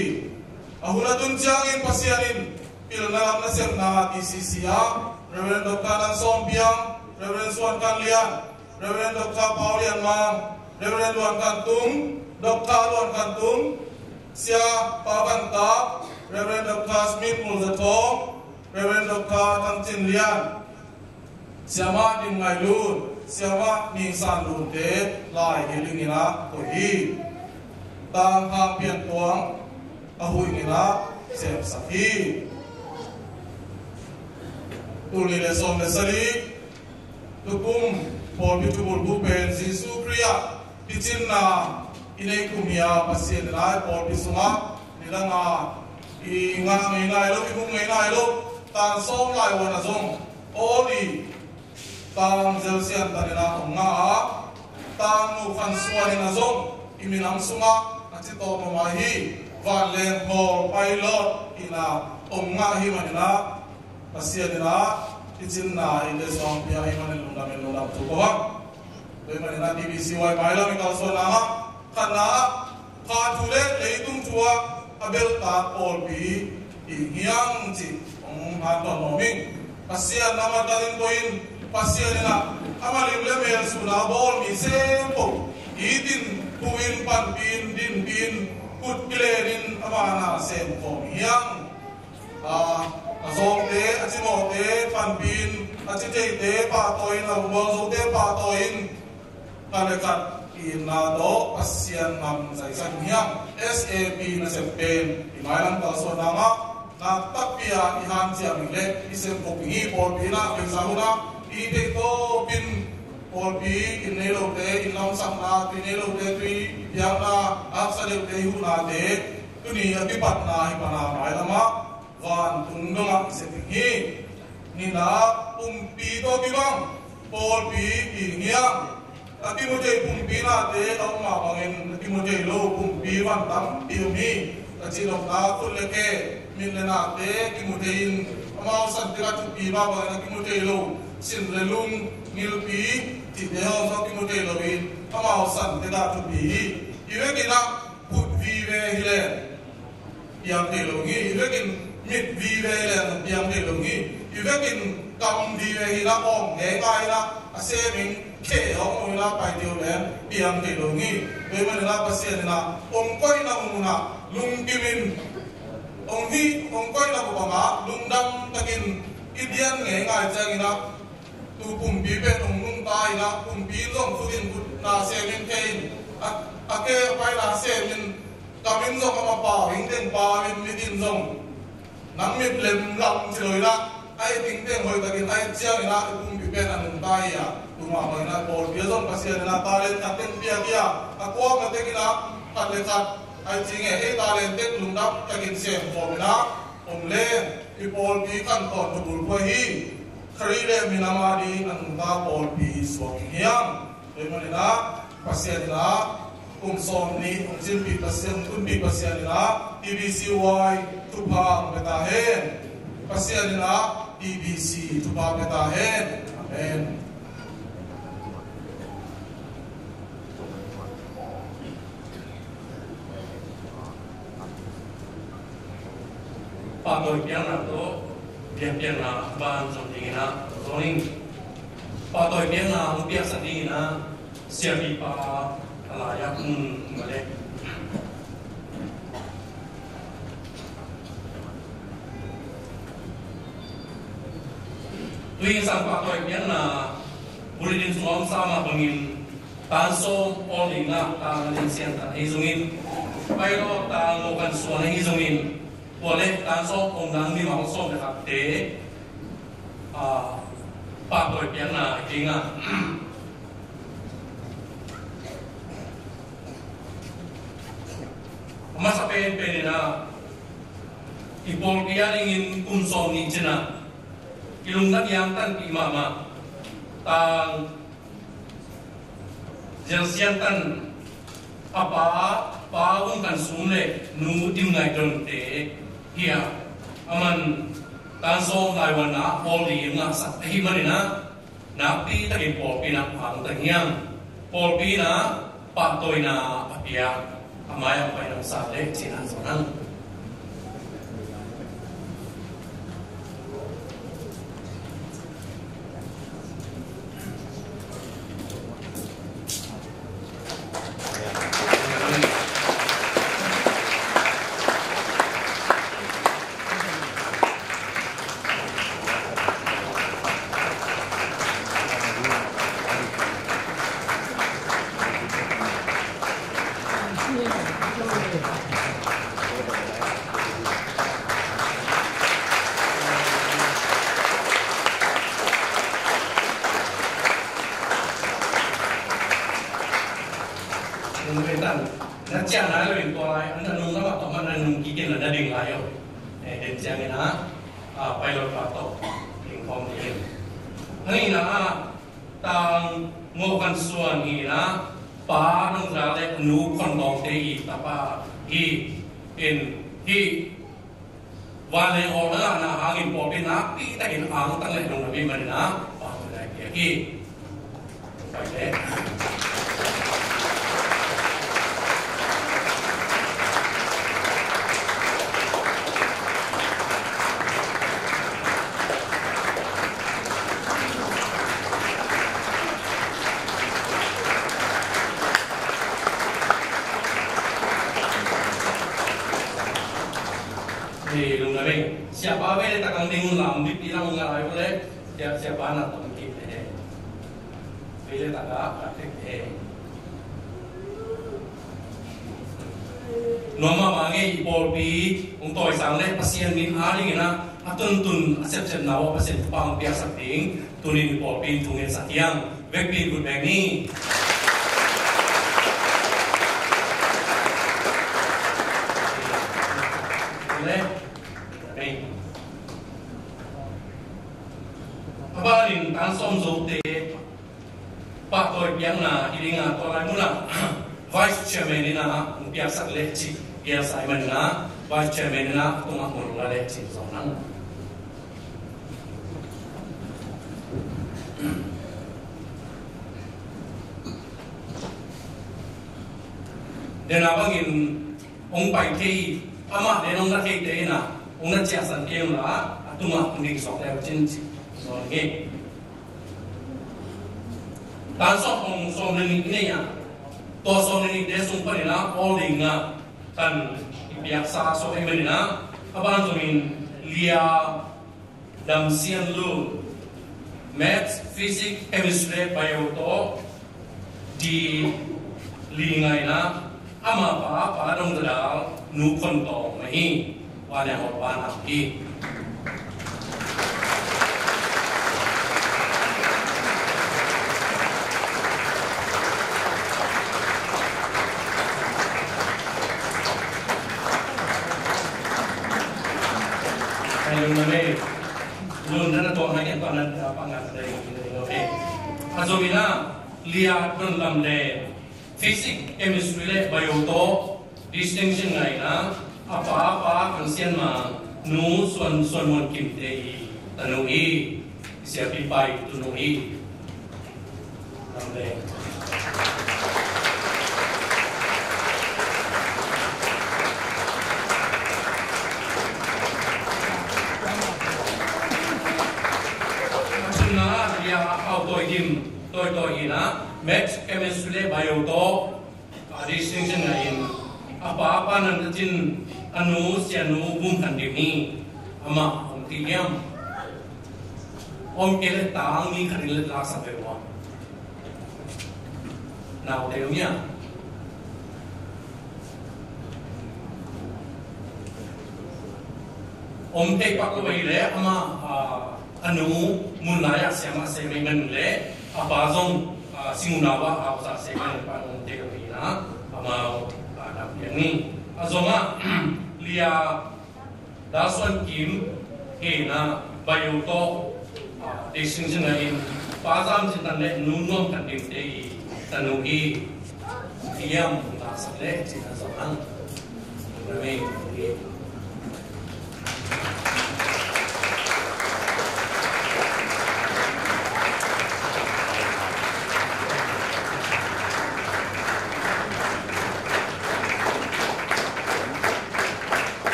A hun a tun ciangin Pasian in pilna lam nasepna T C C ah Reverend Doctor Nang Sawm Piang, Reverend Suan Kan Lian, Reverend Doctor Pau Lian Mang, Reverend Luan Khan Tung, Doctor Luan Khan Tung, Sia Pa Van Tak, Reverend Doctor Smith Mul Za Thawng, Reverend Doctor Thang Cin Lian, Siamah Dim Ngai Lun, Siamah Ning San Lun te lai hi dingin ah koih hi. Tang Hang Pian Tuang a huih in ah semsak hi. Tul nih le sawm le sagih, tukum pawlpi thubulphuh pen Jesuh Khrih ah picinna i neih kum hi a, Pasian in ah pawlpi sungah nidang a i ngah ngei nai lo, i hong ngei nai lo tan sawm lai wan a zong awl i Tang Zel Sian Tan in ah hong ngah a, Tang Nu Khan Suan in ah zong i minam sungah a ci tawm mahmah hi. Vanleng Pawl Pilot in ah hong ngah hi manin ah Pasian in ah i cinna i le suang pia hi manin lungdam in lungdam thu ko hang. Tua hi manin ah T B C Y mailam i kalsuanna ah khatna ah pha thu le leitung thu ah a belhtak pawlpi i hiang cih hong hanthawn nuam ing. Pasian na matan in koih in, Pasian in ah a malim le mel sun a bawl mi sempoh i din, pu in, panpi in, dinpi in, kut kilen in ama na semkhawm hiang. A, a zawngte, a cimawhte panpi in, a ci theite pahtawi in, a vualzote pahtawi in, khat le khat i itna tawh Pasian ngam zaisak hiang. S A P nasep pen i mailam kalsuanna ah nak takpi a i hanciam hi leh i sem khop hi. Pawlpi in ah beisa hun ah i theih tawpin pawlpi inn nei lote inn lamsakna, tui nei lote tui piakna, haksa deuhte i huhnate tuni a kipatna hi pan a mailam ah vantung dongah i sep ding hi. Nihna, pumpi tawh kibang pawlpi i hiang. A kimu thei pumpi nate a om mah bangin a kimu thei lo pumpi van tampi om hi. A cihnopna, khut le khe, mit le nate kimu thei in, amau san tek a thupi mah bangin a kimu thei lo sin le lung, ngilpi cihte hong zong kimu thei lo in, amau san tek a thupi hi. I vekin ah khut vive hi leh piang thei lo hi. I vekin mit vive le piang thei lo hi. I vekin kam vive hi na, awng ngeingai na, a sem in khe awng hi na, pai thei lo le piang thei lo hi. Tua hi manin ah Pasian in ah hong koihna mun ah lungkim in, hong hi, hong koihna mun bang ah lungdam takin i dian ngeingai ciangin ah tu pumpi pen hong nungta in ah, pumpi in zong khut in khut na sem in, khe in a, a khe a pai na sem in, kam in zong a mapau hing teng pau in, mit in zong nang mit lem lam ci lo in ah, a et hing teng hoih takin a et ciangin ah i pumpi pen a nungta hi a, tu mahmah in ah pawlpi ah zong Pasian in ah talent khat teng piak hi a, a kuak na tek in ah khat le khat a et ciangin ei talent teng lungdam takin sem khawm in ah om leng i pawlpi khantawn thubulphuh hi. Khrih le minam a ding a nungta pawlpi suak hiang. Tua hi manin ah Pasian in ah kum sawm nih hong cinpih Pasian, tunpih Pasian in ah T B C Y thupha hong pia ta hen. Pasian in ah T B C thupha pia ta hen. Amen. Pahtawi piakna tawh biakpiakna ban zong dingin ah zong in pahtawi piakna hong piaksak dingin ah siapipa a lai-ah kun ma le. Tuingsang pahtawi piakna bulletin sungah om sa mah bangin tan sawm awl i ngah Tang Zel Sian Tan ahi zongin, Pailawt Tang Ngo Khan Suan ahi zongin, tua le tan sawm ong dang mimal sawm le khatte, a, pahtawi piakna i ding a, a masa penpen in ah i pawlpi a dingin kum sawm nih cin ah i lungdam i angtanpih mahmah Tang Zel Sian Tan a pa, Pa Vung Khan Sum le Nu Dim Ngai Donte hi a, a man tan sawm lai wan ah holiday ngahsak ahih manin ah nakpi takin pawlpi in ah pang ta hiang. Pawlpi in ah pahtawina a pia, a mai-ah pai nang sa le cina zong hang. Nung ve tan, na ciah nai lo in tua lai, an na nung lamah tawh man na nung kik in la na ding lai o. Eh, den ciangin a, a, pilot pa tawh ding khawm ding in. An ina a, Tang Ngo Khan Suan hi na, Pa Dong Za le a nu Khon Tawngte i tapa hi in hi. Vanleng awlna na hangin pawlpi nakpi takin angtang le lungdam i manin a, Pa Dong Za piak hi. Pai le. Hei, lungdam ing. Siapa vei le takang ding lam bit ilang ngai vei le. Sia, siapa na tom kik le. Vei le taka ka tek le. Nuam mahmah ngei i pawlpi hong tawisang le Pasian min a dingin a, a tuntun a sepsepna uh a Pasian thupha hong piaksak ding tunin i pawlpi in thungetsak hiang. Vekpi in khut beng ni. Le. Amen. A banin tan sawm zote pahtawi piakna hi ding a, tua lai munah Vice Chairman in a hong piaksak leh cih piaksak ahih manin a, Vice Chairman in a tungah mun la leh cih zong nang. Dena bangin hong pai thei, amah le hong na theite in a, hong na ciahsan kei un la, a tungah hong ding suak leu cin cih zong nge. Tan sawm hong sawm le nih i nei a, tua sawm le nihte sung panin a awl ding a kan i piaksa sawm ahih manin a, a ban zongin Lia Dam Sian Lun, Maths, Physics, Chemistry, Bio tawh D li ngaina, ama pa, Pa Dong Za Dal, Nu Khon Tawng mah hi. Vanleng awlpa na hi. Hei, lungdam ei. Lungdam na tuak na kian tuak na, ah, pangah sa dai, okay. A zom in a, Lia Don Lam Leng, Physics, Chemistry le Bio tawh distinction ngaina, a pa, Pa Khang Sian Mang, Nu Suan, Suan Muan Kim te i tanu hi, siapi pai tunu hi. Lam Leng. Thumna, Lia Hau Toi Kim, Toi Toi in a, Maths, Chemistry le Bio tawh, a, distinction ngah in, a pa, Pa Nan Kacin, a nu, Sianu Vum Khan Dim hi. Amah om kei hiam? Om kei leh tang mi khat in leh laksak ve ua. Naute om hia? Om kei pak lo hi leh amah, a, a nu mun lai-ah siamah sem ahih manin leh a pa zong, a, Sing U Nau ah hausa sem ahih manin pa om kei lo hi na, amau, a, dam pian ni. A zong ah Lia Dal Suan Kim hi na, Bio tawh, a, distinction ngah in, Pa Zam Cin Tan le Nu Nuam Khan Dim te i tanu hi. Hiam, laksak le cih a zong ang. Amen.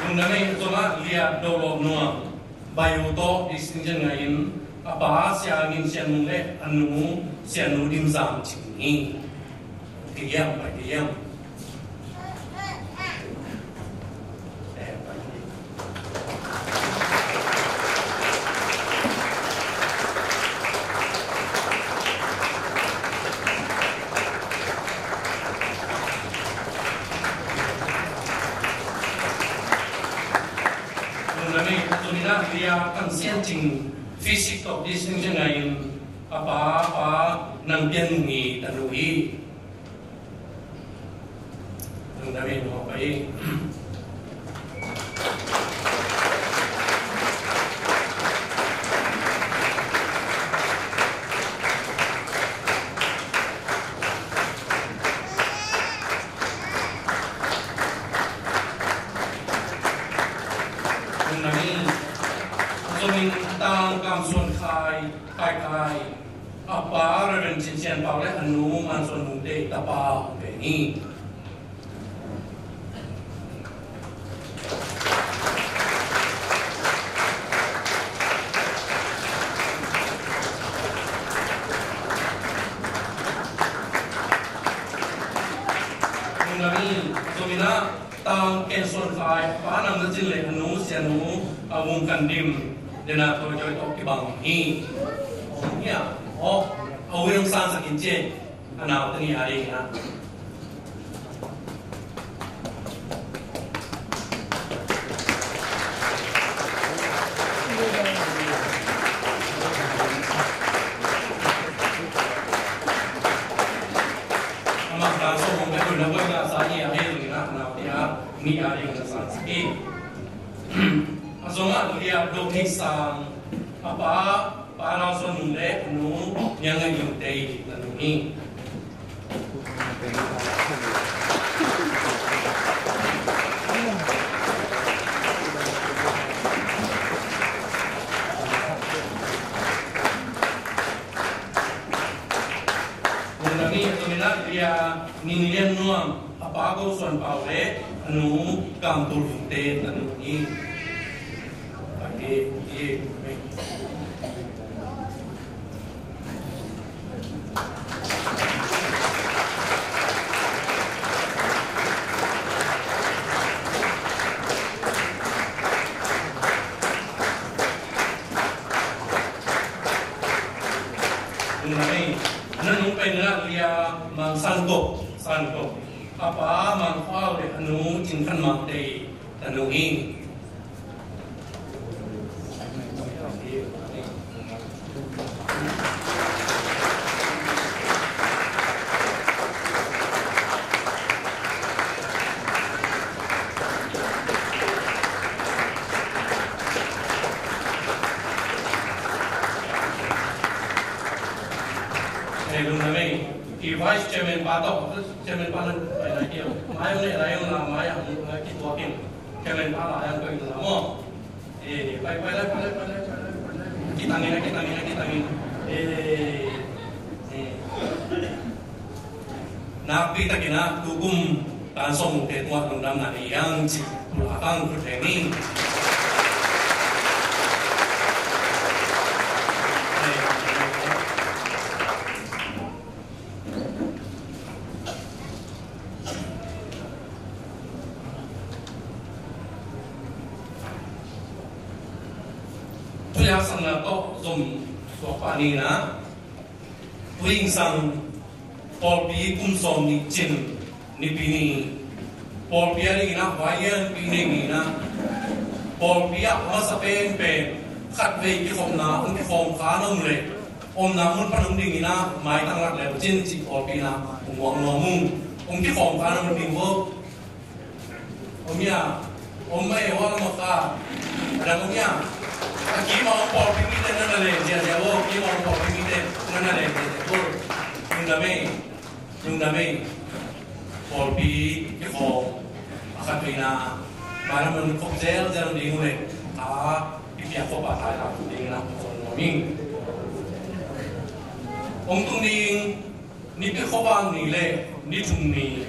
Lungdam ei. Zom ah Lia Do Lawm Nuam, Bio tawh distinction ngah in, a pa Sia Ngin Sian Mung le a nu Sianu Dim Zam Cing hi. Kei hiam, pai kei hiam. Nak ria kan sian cing physique of distinction ngai in a pa, pa nang pian mung i tanu hi. Nang dam in hawk pai. Nang dam in. Zomin Tang Kam Suan Khai, Khai Khai. A pa Reverend Cin Sian Pau le a nu Man Suan Mung Tei tapa hong pen hi. Nung dam in, zomin ah Tang Ken Suan Khai, pa Nang Za Cin le a nu Sia Nu a Vung Kan Dim, dena Thoi Thoi tawh kibang hi. Ong hia, oh, a ui ong sang sakin cie. A nau tani a ding na. Ama ka so mong ka na ko na sa ni a he na na ti a ni a ding na sa si. A so ma tu ya do ki sang a pa. Pa Lau Suan Nung le a nu Niang Ngai Liu Tei tanu hi. Nung dam in, a zomin ah ria Ning Lian Nuam, a pa Go Suan Pau le a nu Kam Tul Vung Te tanu hi. Nung dam in, a nu nung pen na lia Mang San Kop, San Kop. A pa Mang Khuau le a nu Cin Khan Mang Tei tanu hi. Hei, lungdam ei. I Vice Chairman pa tawh, Chairman pa nan pai nai kei o. Mai ong leh lai ong la, mai ang kituak in. Chairman pa la ang ko in la maw. Eh, pai, pai lai, pai lai, pai lai, pai lai, pai lai. Kitang in, kitang in, kitang in. Eh, eh. Nakpi takin ah, tukum tan sawm mukte tungah lungdamna nei hiang ci, pulakang khut heng ni. Thuliak sangna tawh zom tuak pah ni na. Tuing sang pawlpi kum sawm nih cin nipi ni. Pawlpi a dingin ah vaian pi nei ni na. Pawlpi ah masa penpen khatvei kikhopna hong kikhawm kha na om leh omna mun pan hong dingin ah maitang lak leu cin cih pawlpi na hong muang nuam ung. Hong kikhawm kha na mun ding bo. Om hia, om mai hua ma ka. Adang om hia. A kima om pawlpi mite na na leng ziazia bo, kima om pawlpi mite na na leng ziazia bo. Lungdam ei, lungdam ei. Pawlpi kikhawm a khat veina. Mai lam mun khop zelzel ding uh leh a i piak khop a thai lam ding na khop nuam ing. Hong tung ding. Nipi khuavak ni le ni thum ni,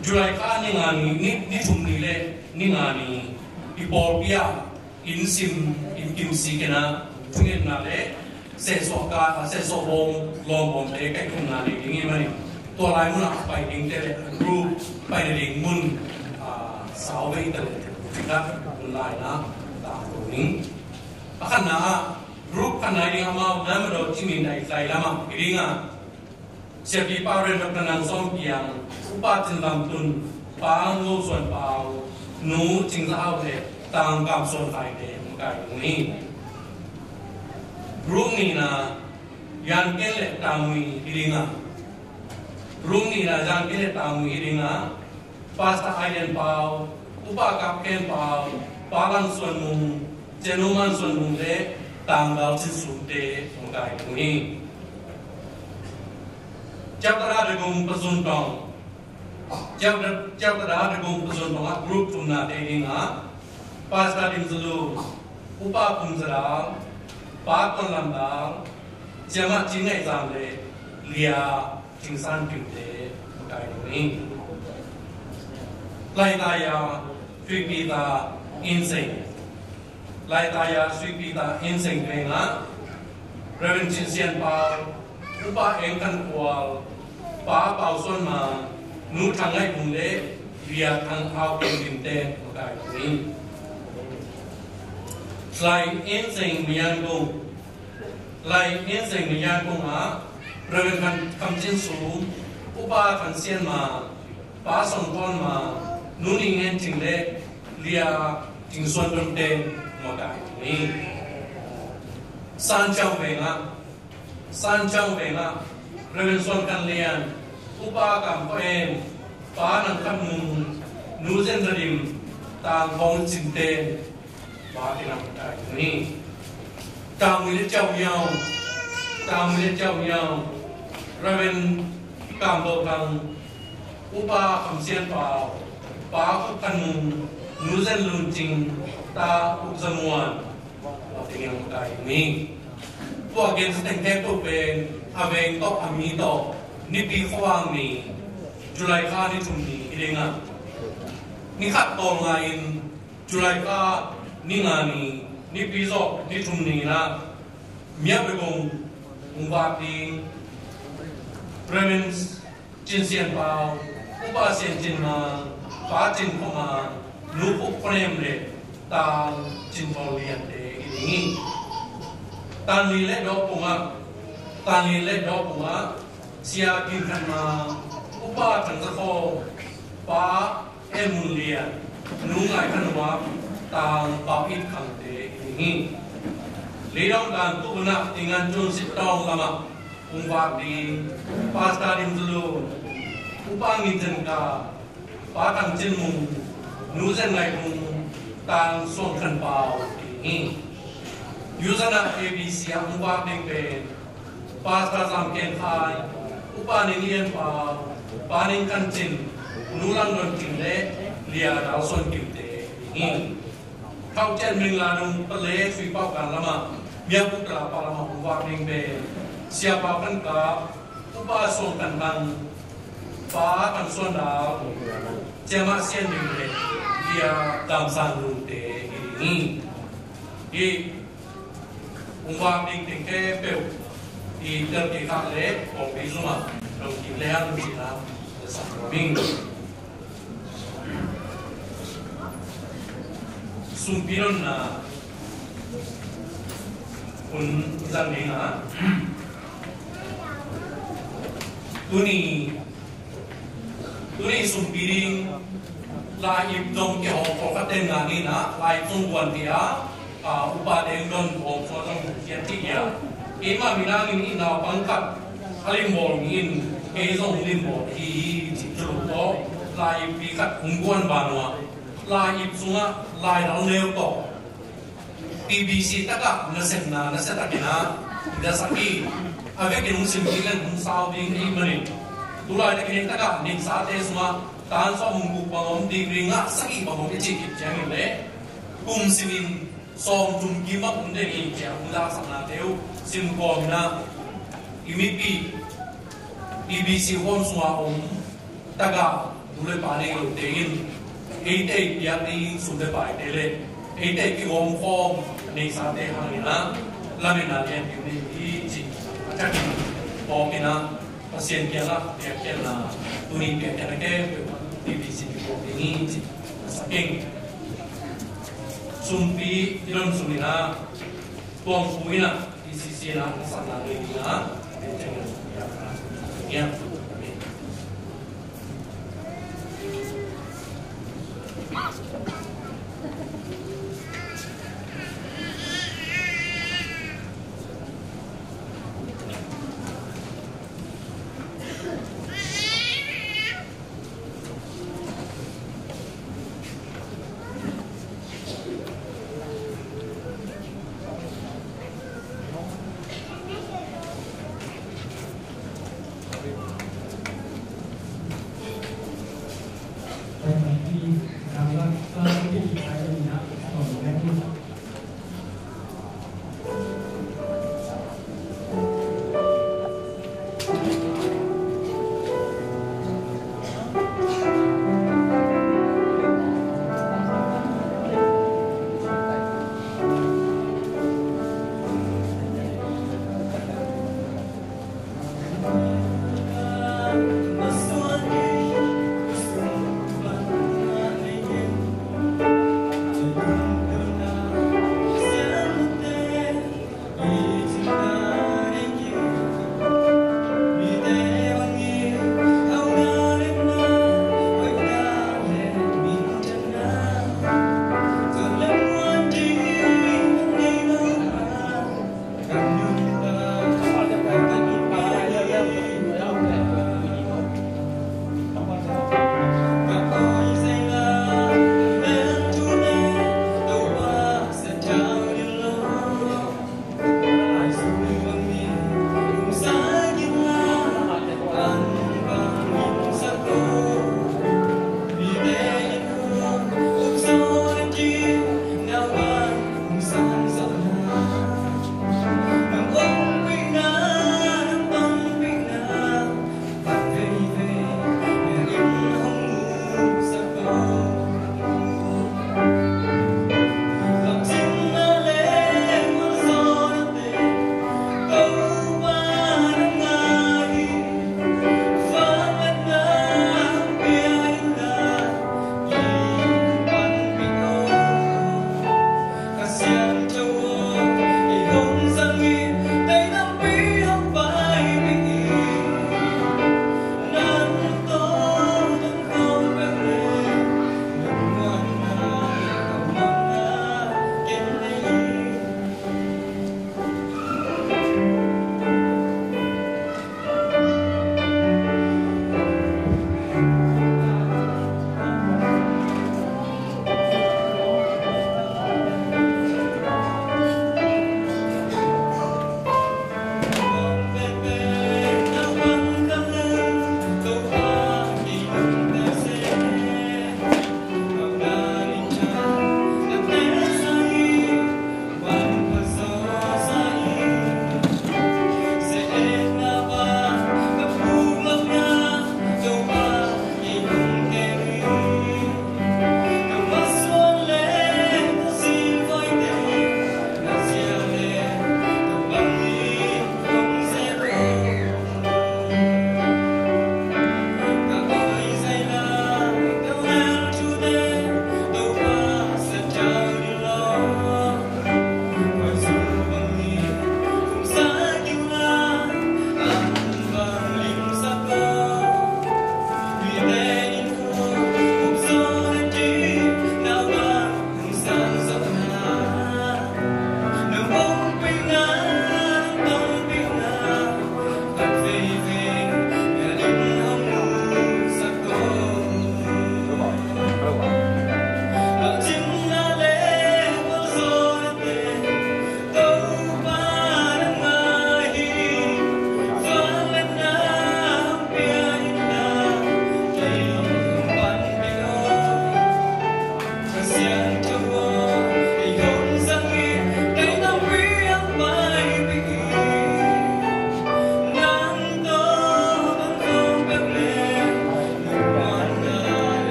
July kha ni nga ni, ni, ni thum ni le ni nga ni, i pawlpi ah inn sim, inn kim sik in ah thungetna le sehsuah ka, sehsuah bawm, lawm bawmte kaihkhumna nei ding hi manin, tua lai munah a pai dingte le a group paina ding mun, ah, sau ve i ta le, tua mun lai na tangko ding. A khatna ah group khatna ding amau na madaw cimin a i tlai lamah i ding ah Siapipa Rev. Doctor Nang Sawm Piang, Upa Cin Lam Tun, Pa Ngo Suan Pau, Nu Cing Za Au le Tang Kam Suan Khai te hong Kai tung hi. Group nihna Yan Ken le Tangmui hi ding a, group nihna Yan Ken le Tangmui hi ding a, Pastor Aidan Pau, Upa Kap Ken Pau, Pa Lang Suan Mung, Cia Nu Man Suan Mung le Tanggal Cin Sum te hong kai tung hi. Ciau Tada Dagum Pazun Tong, Ciau Tada Dagum Pazun Tong ah group thumna te ding a, Pastor Dim Za Lum, Upa Phung Za Dal, Pa Kon Lam Dal, Cia Mah Cin Ngaih Zam le Lia Cing San Kim te hong kai tung hi. Lai Taya Sui Peter Inn Seng, Lai Taya Sui Peter Inn Seng veng ah Reverend Cin Sian Pau, Upa Eng Khan Kual, Pa Pau Suan Mang, Nu Thang Ngaih Bung le Lia Thang Au Ken Lim te hong kai tung hi. Lai Inn Seng Mayan Kung, Lai Inn Seng Mayan Kung ah Reverend Kham, Kham Cin Sum, Upa Thang Sian Ma, Pa Song Ton Ma, Nu Ning Ngen Cing le Lia Cing Suan Ton te hong kai tung hi. San Ciau veng ah, San Ciau veng ah Reverend Suan Khan Lian, Upa Kam Kho En, Pa Nang Khan Mung, Nu Zen Za Dim, Tang Hong Cin te Pa Kinam Kai Ni, Tangmui le Ciau Miau, Tangmui le Ciau Miau, Reverend Kam Do Thang, Upa Kham Sian Pau, Pa Khup Khan Mung, Nu Zen Lun Cing, Ta Uk Za Muan, Pa Kinam Kai Ni. Tua gen sa teng khempeuh pen a veng tawh a mi tawh Nipi khuavak ni, July kha ni thum ni hi ding a, ni khat tawlnga in July kha ni nga ni, Nipi zawh ni thum ni in a, Mya Begum hong vak ding, Reverend Cin Sian Pau, Upa Sian Cin Mang, Pa Cin Kho Mang, Nu Khup Kho Nem le Tang Cin Thawl Lian te hi ding hi. Tan Lin le Dawh Pung ah, Tan Lin le Dawh Pung ah Sia Gin Khan Mang, Upa Thang Za Khaw, Pa En Mun Lian, Nu Ngai Khan Huap, Tang Pau It Khang te hi ding hi. Leidong dan tu un ah Tinggan Cun Sit Tawng lam ah hong vak ding Pastor Dim Za Lum, Upa Ngin Cen Ka, Pa Thang Cin Mung, Nu Zen Ngai Mung, Tang Suang Khan Pau hi. Youth ah A B C ah hong vak ding pen Pastor Zam Ken Khai, Upa Ning Lian Pau, Pa Ning Khan Cin, Nu Lang Don King le Lia Dal Suan Kim te hi. Khaucian Ming Ladung Pale Sui Pau Kan lam ah, Mya Pu Kala Pau lam ah hong vak ding pen Sia Pau Khan Kap, Upa Suang Khan Thang, Pa Kan Suan Dal, Cia Mah Sian Lim le Lia Dam Sang Lun te hi ding hi. Hi hong vak ding teng khempeuh i tel kei khak le pawlpi zumah dong kik le hang cihna tel sak lo ming. Sumpi donna hun zang ding a, tuni Tuni sumpi ding lai-ip zong kihawm pawlkhat ten ngah ni in ah, lai-ip zong guan dih a, a, upate hong don pawlkhat zong hong khiat dih a. Keimah minam in i naupang khat a limbawl mi in kei zong hong limbawl hi, hi cih thu lo tawh lai-ippi khat hong guan ban uh a, lai-ip sungah laidal neu tawh T B C takah nasepna nasia takin ah i dasak hi. A vekin hong sim ding le hong sau ding ahih manin, tu laitakin takah neihsate sungah tan sawm hong guk bang om, degree ngah sagih bang om i cih khit ciangin le kum simin sawm thum kim bang om ding hi ciang hong daksaknate uh sim kawm in ah, i mipi T B C huam sungah om tagah nu le pa nei lote in eite i piak ding sum le paite le eite i kigawm khawm neihsate hangin ah lametna lianpi nei hi cih a thakin pawk in ah, Pasian kiangah piakkhiatna, tuni piakkhiatna khempeuh T B C kipawk ding hi cih a sak ing. Sumpi i don sung in ah, tuangphu in ah, T C C in ah, a sakna nei ding ah, piakkhiatna. Amen.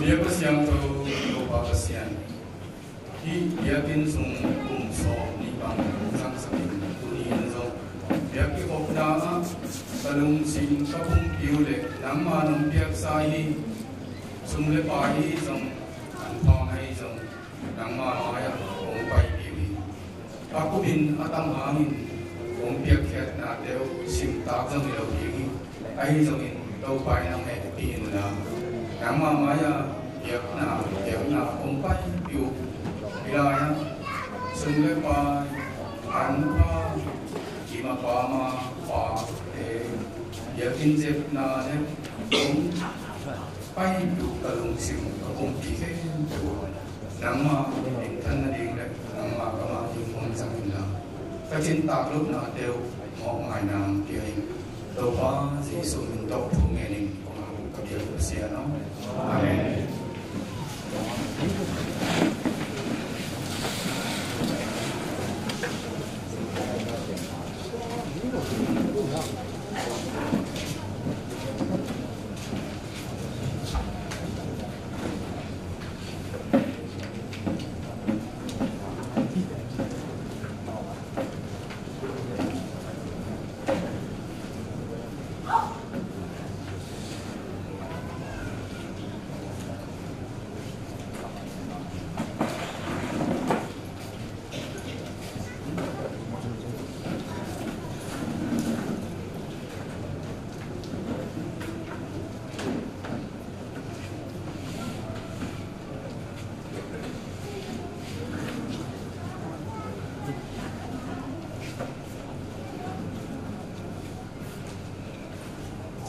Biakinn Siangtho Topa Pasian, hih biakinn sung kum sawm nih bang zangsak in tuni in zong biakinn khopna ah ka lungsim ka pumpi uh le nangmah nong piaksa hi. Sum le pai hi zong, an pha hi zong, nangmah mai-ah kong paipih uh hi. A kupin a tam hangin kong piakkhiatnate uh simtak zong hi lo ding hi. Ahi zongin Topa in nang hehpih in la, nangmah mai-ah biakna, biakna kong paipih uh. Hih lai-ah sum le pai, an pha, i mapama pate, biakinn zepna le kong paipih uh, ka lungsim ka pumpi khempeuh uh nangmah minthan nading le nangmah kamah ding hong zang in la, ka cintak lohnate uh mawkngaihna hong pia in. Topa Jesuh min tawh thu ngen in kong thum uh, ka biak uh Pasian aw. Amen.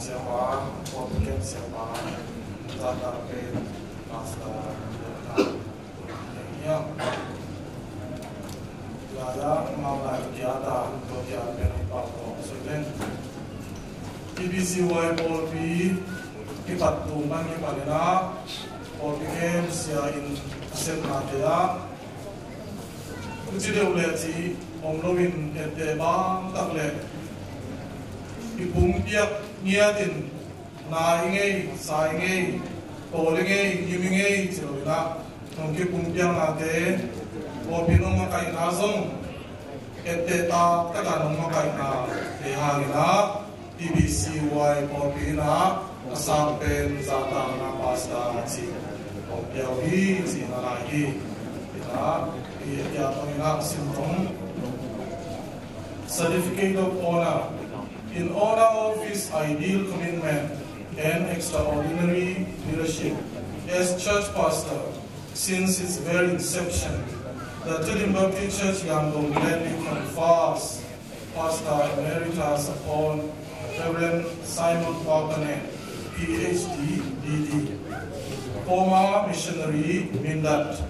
Siapa, Siapa, Siapa, Pastor, Laya, Malay, Kiata, Kotian, Penipal, Sulen. T B C Y pawlpi kipat tung pan kipan in ah, pawlpi khempeuh sia in a sepnate ah, uci deuh le ci om loin etteh bang tak le i pumpiak ngiatin, na i ngei, sa i ngei, pawl i ngei, gim i ngei ci lo in ah, nong kipumpiaknate, pawlpi nong makaihna zong etteh taktak a nong makaihna te hangin ah, T B C Y pawlpi in ah a sang pen zahtakna pastor ci hong pia uh hi, ci na lai hi. In ah, i a kia tong in ah sim tong. Certificate of Honor. In honor of his ideal commitment and extraordinary leadership as church pastor since its very inception, the Tedim Baptist Church Yangon gladly confers Pastor Emeritus upon Reverend Simon Papanen, P H D, D D, former missionary, Mindat,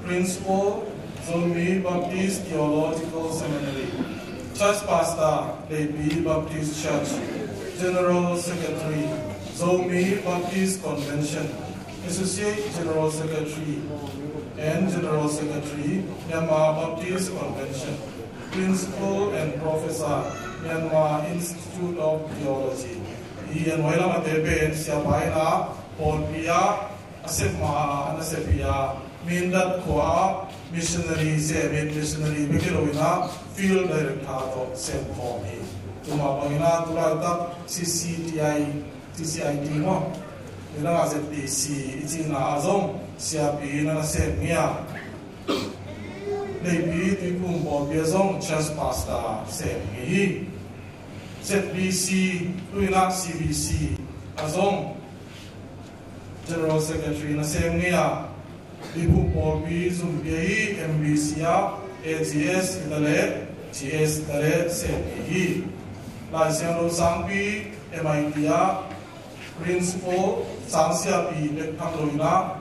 Principal, Zomi Baptist Theological Seminary, Church Pastor, Leipi Baptist Church, General Secretary, Zomi Baptist Convention, Associate General Secretary and General Secretary, Myanmar Baptist Convention, Principal and Professor, Myanmar Institute of Theology. Hih a nuai lam a te pen siapa in ah pawlpi ah a sep ma-a, a nasep hi a, Mindat khua ah missionary sem in, missionary bek hi lo in ah field director tawh sem khawm hi. Tua mah bangin ah tu laitak C C T I, C C I T maw, ni dang ah Z T C i cihna ah zong siapi in a na sem ngei a, Leipi Tuiphum pawlpi ah zong church pastor sem ngei hi. Z B C, tu in ah C B C ah zong General Secretary na sem ngei a, Tuiphum pawlpi zum pia hi. M B C ah A G S hi ta leh G S hi ta leh sem ngei hi. Lai Siangtho sangpi, M I T ah Principal, sangsiapi bek tham lo in ah,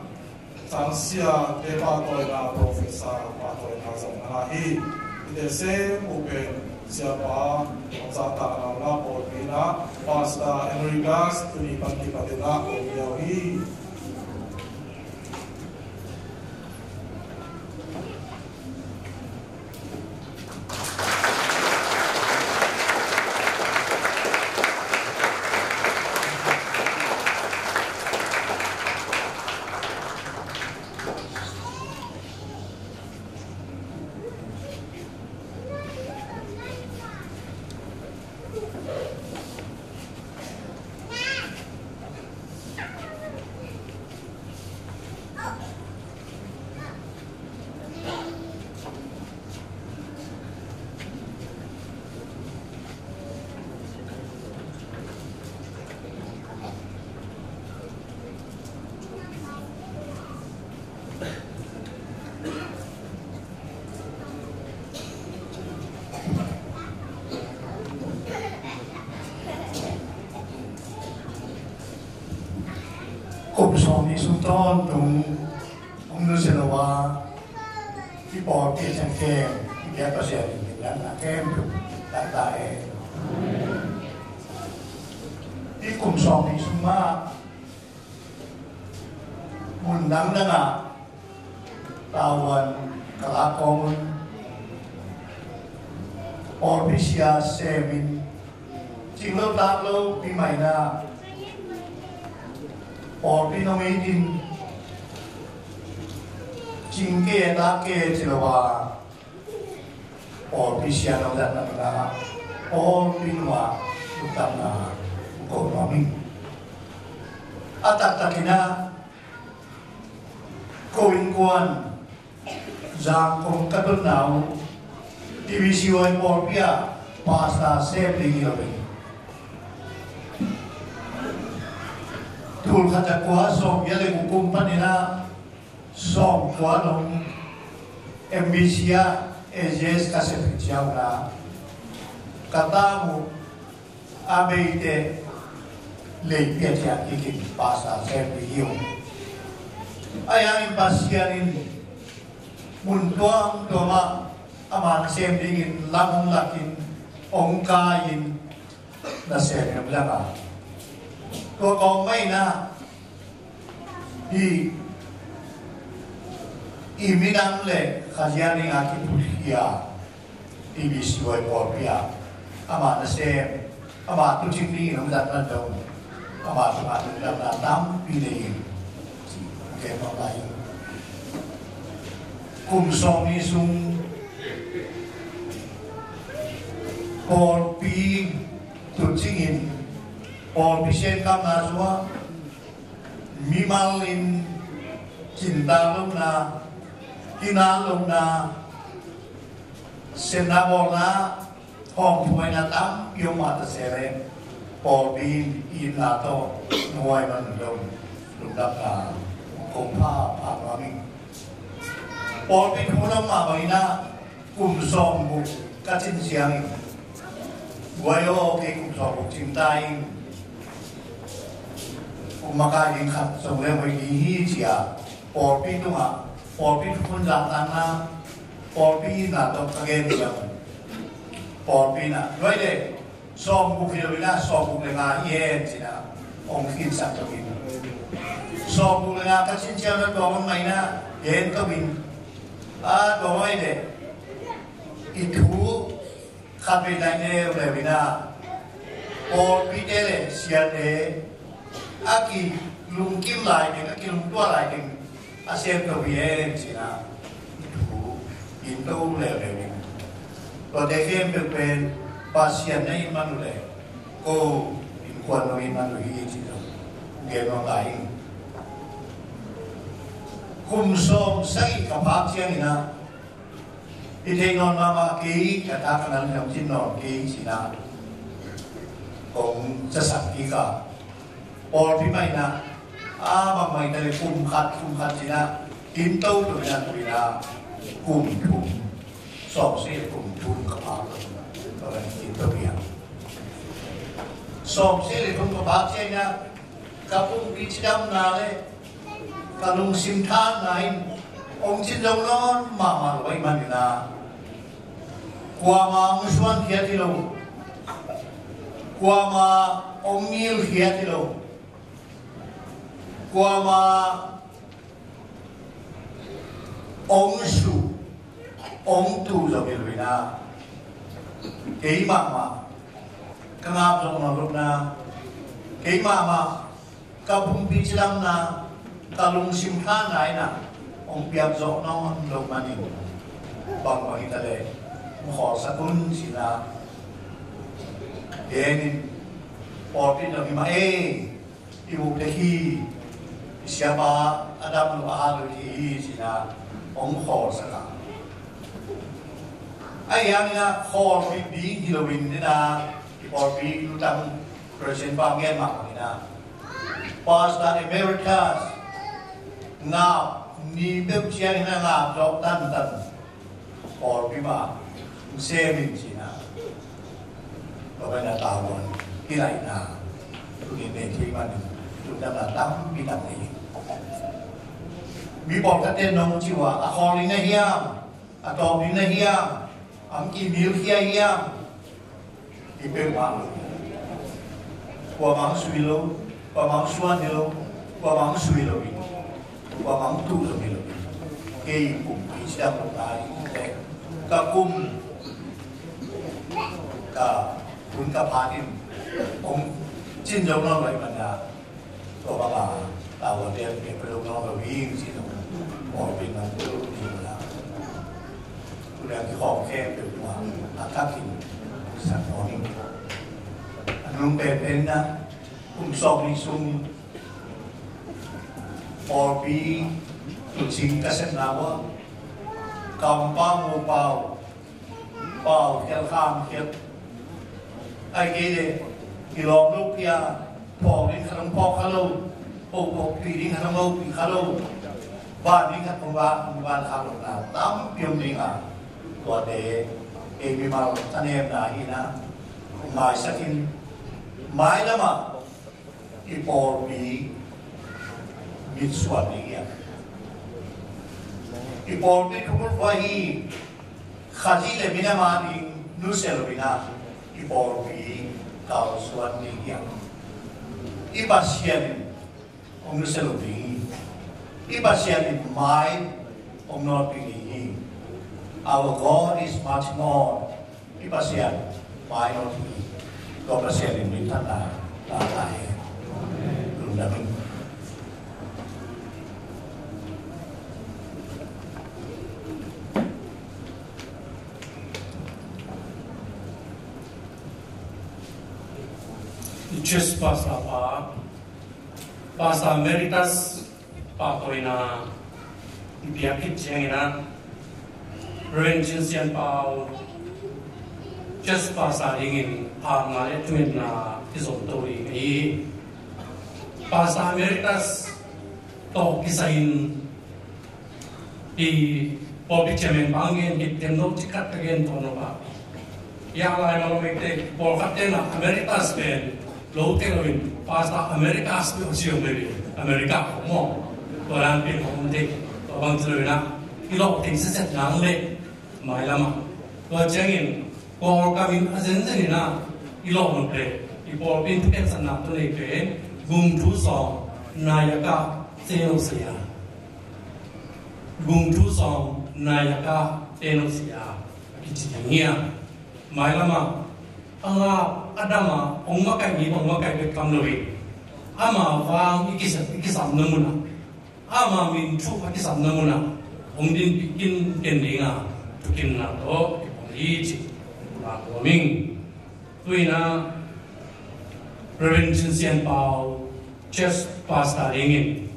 sangsiate pahtawina, professor pahtawina zong a ngah hi. Hihte sem uh pen siapa hong zahtakna uh a, pawlpi in ah Pastor Emeritus tuni pan kipat in ah hong pia uh hi. Kum sawm nih sung tawntung hong nusia lo a, i pawlpi a thengteng i biak Pasian in nang a khempeuh taktak e. I kum sawm nih sung mah mun dangdang ah tavuan ka lak kawm un, pawlpi sia sem in, cing lo tak lo pi mah in ah, pawlpi nong it in, cing kei e, tak kei e ci lo a, pawlpi sia nong zatna in ah, pawlpi nung ah lungdamna ko nuam ing. A taktak in ah, ko innkuan Zangkong ka tun nau, T B C Y pawlpi ah pastor sem ding hi lo in, tul khat za kua sawm giat le guk kum panin ah, sawm kua dong M B C ah A J S ka sep hi ciang un ah, ka ta mu a beite lei pia ciah kikin pastor sem ding hi ung. Ahi hangin Pasian in mun tuamtuam ah ama nasem dingin lam hong lakin, hong kai-in, nasem in hong lak a, tua kawng mah in ah, hih i minam le Kha Zia ding a kiphukhia T B C Y pawlpi ah ama nasem, ama tuucing dingin hong zat man zong, ama tungah lungdamna tampi nei ing. Kum sawm nih sung pawlpi tuucing in, pawlpi siankamna sungah mimal in cinta lohna, kinat lohna, sepna bawlna, hawmthumna tampi om mah ta se leh, pawlpi in itna tawh nuai man lo, lungdamna kong pha pha nuam ing. Pawlpi thu nong mah bangin ah, kum sawm guk ka cin ciangin, guai aw, kei kum sawm guk cing ta ing, kum makai ding khat zong leng hoih ding hi, ci a, pawlpi tungah, pawlpi thukhun zahtakna, pawlpi itna tawh ka gen ciang, pawlpi in ah, guai le, sawm guk hi lo in ah, sawm guk le nga hi hen, ci-in ah hong khinsak to in. Sawm guk le nga ka cin ciang na tua bang mah in ah gen to in. A, tua bang mah in leh, i thu khat vei nai leuleu in ah, pawlpite le siate a kilungkim lai teng, a kilungtuah lai teng a sem to hi hen, ci-in ah thu in to leuleu in. Tuate khempeuh pen Pasian na it man uh leh, ko innkuan nong it man uh hi, ci-in zong gen nuam lai ing. Kum sawm sagih ka phak ciangin ah, i theih nawn mahmah kei, ka ta ka nal hi hong cin nawn kei, ci-in ah kong zasak kik a, pawlpi mah in ah, a, bangmah in ta leh kum khat, kum khat ci-in ah, in to to in ah, tu in ah, kum thum, sawm sagih le kum thum ka phak, tua in in to hi a. Sawm sagih le thum ka phak ciangin ah, ka pumpi cidamna le ka lungsim thahatna in hong cin zo nawn mahmah lo ahih manin ah, kuamah hong suankhiat hi lo, kuamah hong ngilkhiat hi lo, kuamah hong su, hong tu zo hi lo in ah, kei mahmah ka ngap zawh nawn lohna, kei mahmah ka pumpi cidamna, ka lungsim thahatna in ah hong piak zawh nawn lo manin, bangbang hi ta leh hong khawlsak un, ci-in ah, gen in, pawlpi in ah, hi mah ei, i buk dek hi, i siapa a dam lo a hat lo hi, ci-in ah hong khawlsak a. Ahi hangin ah khawlpih ding hi lo in, in ah, i pawlpi lutang President pa gen mah bangin ah, Pastor Emeritus ngap ni peuh ciangin ah ngap zawh tantan pawlpi mah sem in, ci-in ah, tua pen a tavuan kilaihna tuni nei thei manin, Dang a tampi tak nei. Mi pawlkhatte nong ci uh a, a khawl ding na hiam, a tawp ding na hiam, a hong kimilkhia hiam, i peuhmah lo. Kuamah hong sui lo, kuamah hong suan hi lo, kuamah hong sui lo hi, kuamah hong tuh lo hi lo hi. Kei kum i siam lo lai, ka kum, ka hun ka phat in hong cin zo nawn lo ahih manin, tua bang a, tavuan te a pia pelo nong lo ding ci lo. Pawlpi nong pelo ding la. Tu le kikhawm khempeuh tua a thakin san nawn ing. A nung penpen na, kum sawm nih sung pawlpi tucing ka sepna uh a, kampau mopau, pau khial kham khial, ahih kei leh i lawm lo pia, phawk ding khat hong phawk kha lo, hopih ding khat hong hopih kha lo, van ding khat hong van, hong van kha lo na tampi om ding a, tuate ei mimal thanemna hi na, maisak in, mailam ah i pawlpi mitsuan ding hiam? I pawlpi thukul khua hi, Khazih le minam a ding nusia lo in a, i pawlpi kalsuan ding hiam? I Pasian in hong nusia lo ding hi. I Pasian in mai hong nawlpih ding hi. Our God is much more. I Pasian mai lo hi. Tua Pasian in minthanna la ta hen. Lungdam ing. Church Pastor pa, Pastor Emeritus pa tawh in a i piak khit ciangin a, Reverend Cin Sian Pau Church Pastor dingin apna le thungetna i zon to ding hi. Pastor Emeritus tawh kisai in i pawlpi chairman pa ngen kik tem lo, ci khat ka gen tawn lo pa. Ia lai ma lo mekte pawlkhat te na Emeritus pen lo thei lo in Pastor Emeritus pi a ci om ve, America khong maw. Tua dan pen khong om thei, tua bang ci lo in a i lawh thei setset nang le mailam ah. Tua ciangin Kawlkam in a zenzen in a i lawh nop le i pawlpi in thukensatna tawh nei pen Gungthu sawng nai a kah teno sia. Gungthu sawng nai a kah teno sia a kici ding hi a. Mailam ah a ngap a dam a hong makaih mi, hong makaih bek tham lo in ama vang i kisam, i kisamna mun ah, ama min thu a kisamna mun ah hong dinpih kinken ding a, thukimna tawh kipawm hi ci. Lak nuam ing. Tu in a Reverend Cin Sian Pau Church Pastor dingin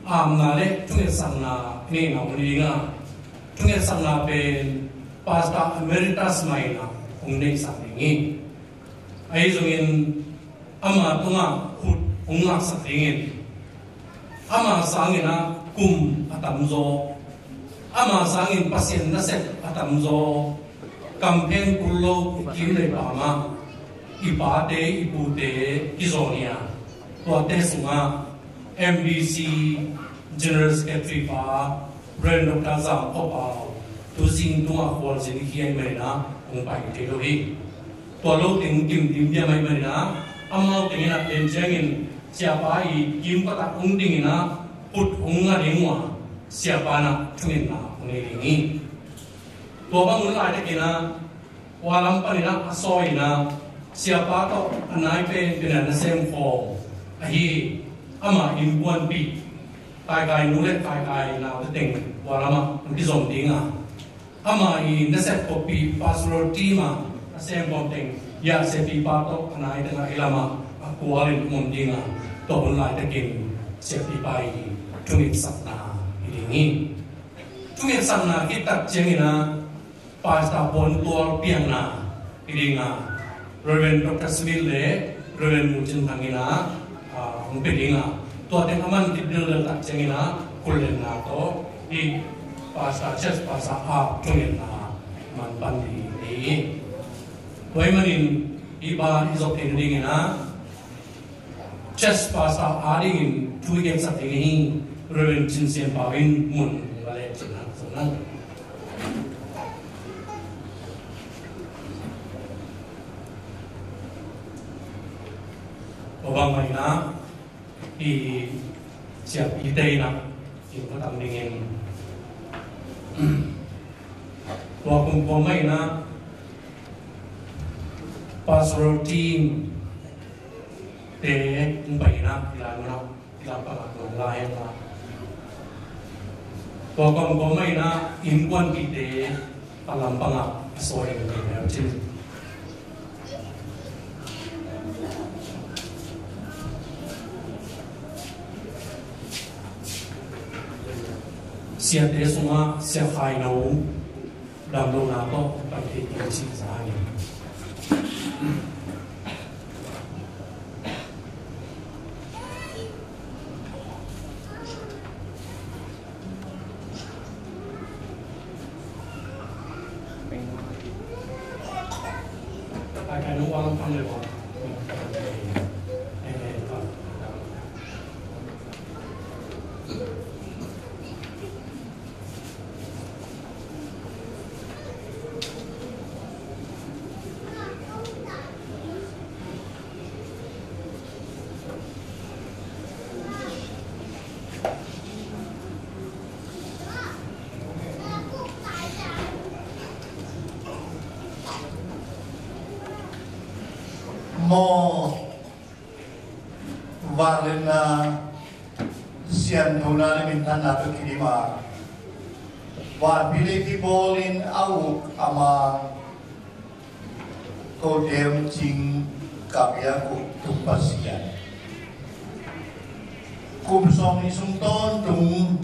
apna le thungetsakna i neihna om ding a, thungetsakna pen Pastor Emeritus mah in a hong neihsak ding hi. Ahi zongin ama tungah khut hong ngaksak dingin, ama sangin a kum a tamzaw, ama sangin Pasian nasep a tamzaw, kamphen kul lo i kim le pam ah i pate i pute kizawn hi a, tuate sungah M B C General Secretary pa Reverend Doctor Zam Khua Pau, tu zing tungah khualzin i khia ahih manin a hong pai thei lo hi. Tua lo teng kim dim diam ahih manin a, amau teng in a pen ciangin siapa i kim kotah hong ding in a, khut hong nga ding uh a, siapa in a thungetna hong nei ding hi. Tua bang hun laitakin a, Khualam panin a sawi in a, siapa tawh a nai pen pen a nasem khawm ahi, ama innkuanpih, kaikai nu le kaikai naute teng khualam ah hong kizom ding a, ama i nasep khoppih pastoral team a a sem khawm teng, Yahsepipa tawh a nai teng a i lam ah a kual in om ding a, tua hun laitakin siapipa i thungetsakna hi ding hi. Thungetsakna khit tak ciangin a, Pastor puantual piakna hi ding a, Reverend Doctor Smith le Reverend Mu Cin Thang in a, a, hong pia ding a, tua teng a man khit dildel tak ciangin a, khut letna tawh i Pastor, Church Pastor a thungetna man pan ding hi. Tua ahih manin i ba i zop theihna dingin a, Church Pastor adingin thu i gensak ding hi. Reverend Cin Sian Pau in mun va le cin hang sung nang. Tua bang mah in ah i siapi te in ah i khuatang dingin tua kum kua mah in ah pastoral team te hong pai in ah i lai mun ah i lampang ah tua la hen la. Tua kum kua mah in ah innkuanpihte a lampang ah a sawi in pen cin. Siate sungah Sia Khai No damlohna tawh pai thei ding ci za hi. Maw, vangliatna sianthona le minthanna tawh kidim a, vanpi leipi bawlin a uk a mang, kote hong cing ka biak uh tung Pasian, kum sawmnih sung tawntung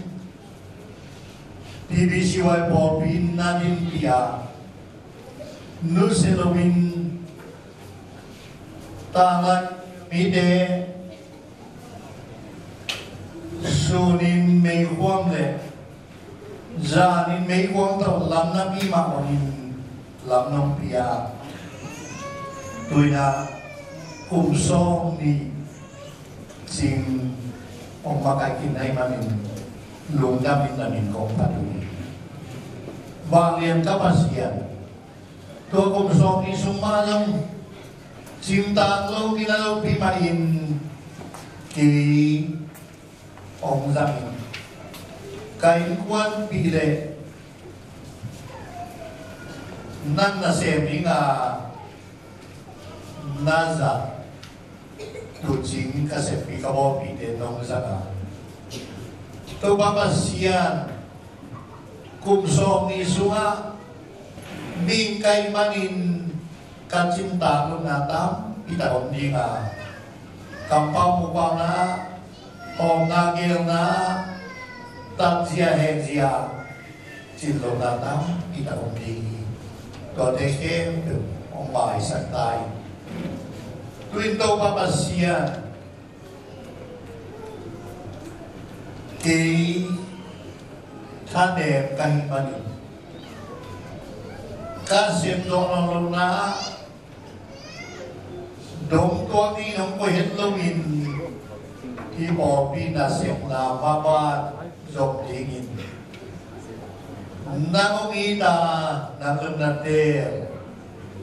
P B C Y pawlpi in na dinpih a, nusia loin tanglai mite sunin meikhuam le zanin meikhuam tawh lam na pi mah bangin lam nong pia. Tu-in ah kum sawmnih cing hong makaih khin na hih manin lungdam in na min kong phat uh hi. Vanglian ka Pasian, tua kum sawmnih sung mah zong cingtaang lo, gina lopi mah in kei hong zangin ka innkuanpih le nang nasem ding a na zat tucing ka seppi ka bawlpite nong zang a, Topa Pasian, kum sawmnih sungah mihing ka hih manin ka cingtaang lohna tampi tak om ding a, kampau mupauna, hawmna geelna, tatzia hehzia, cin lohna tampi tak om ding hi. Tuate khempeuh hong maisak ta in. Tu-in Topa Pasian, kei thanem ka hih manin ka sem zawh nawn lohna ah dong tuak dingin hong koih het loin hih pawlpi nasepna maban zom dingin nang hong it a, nang hong na teel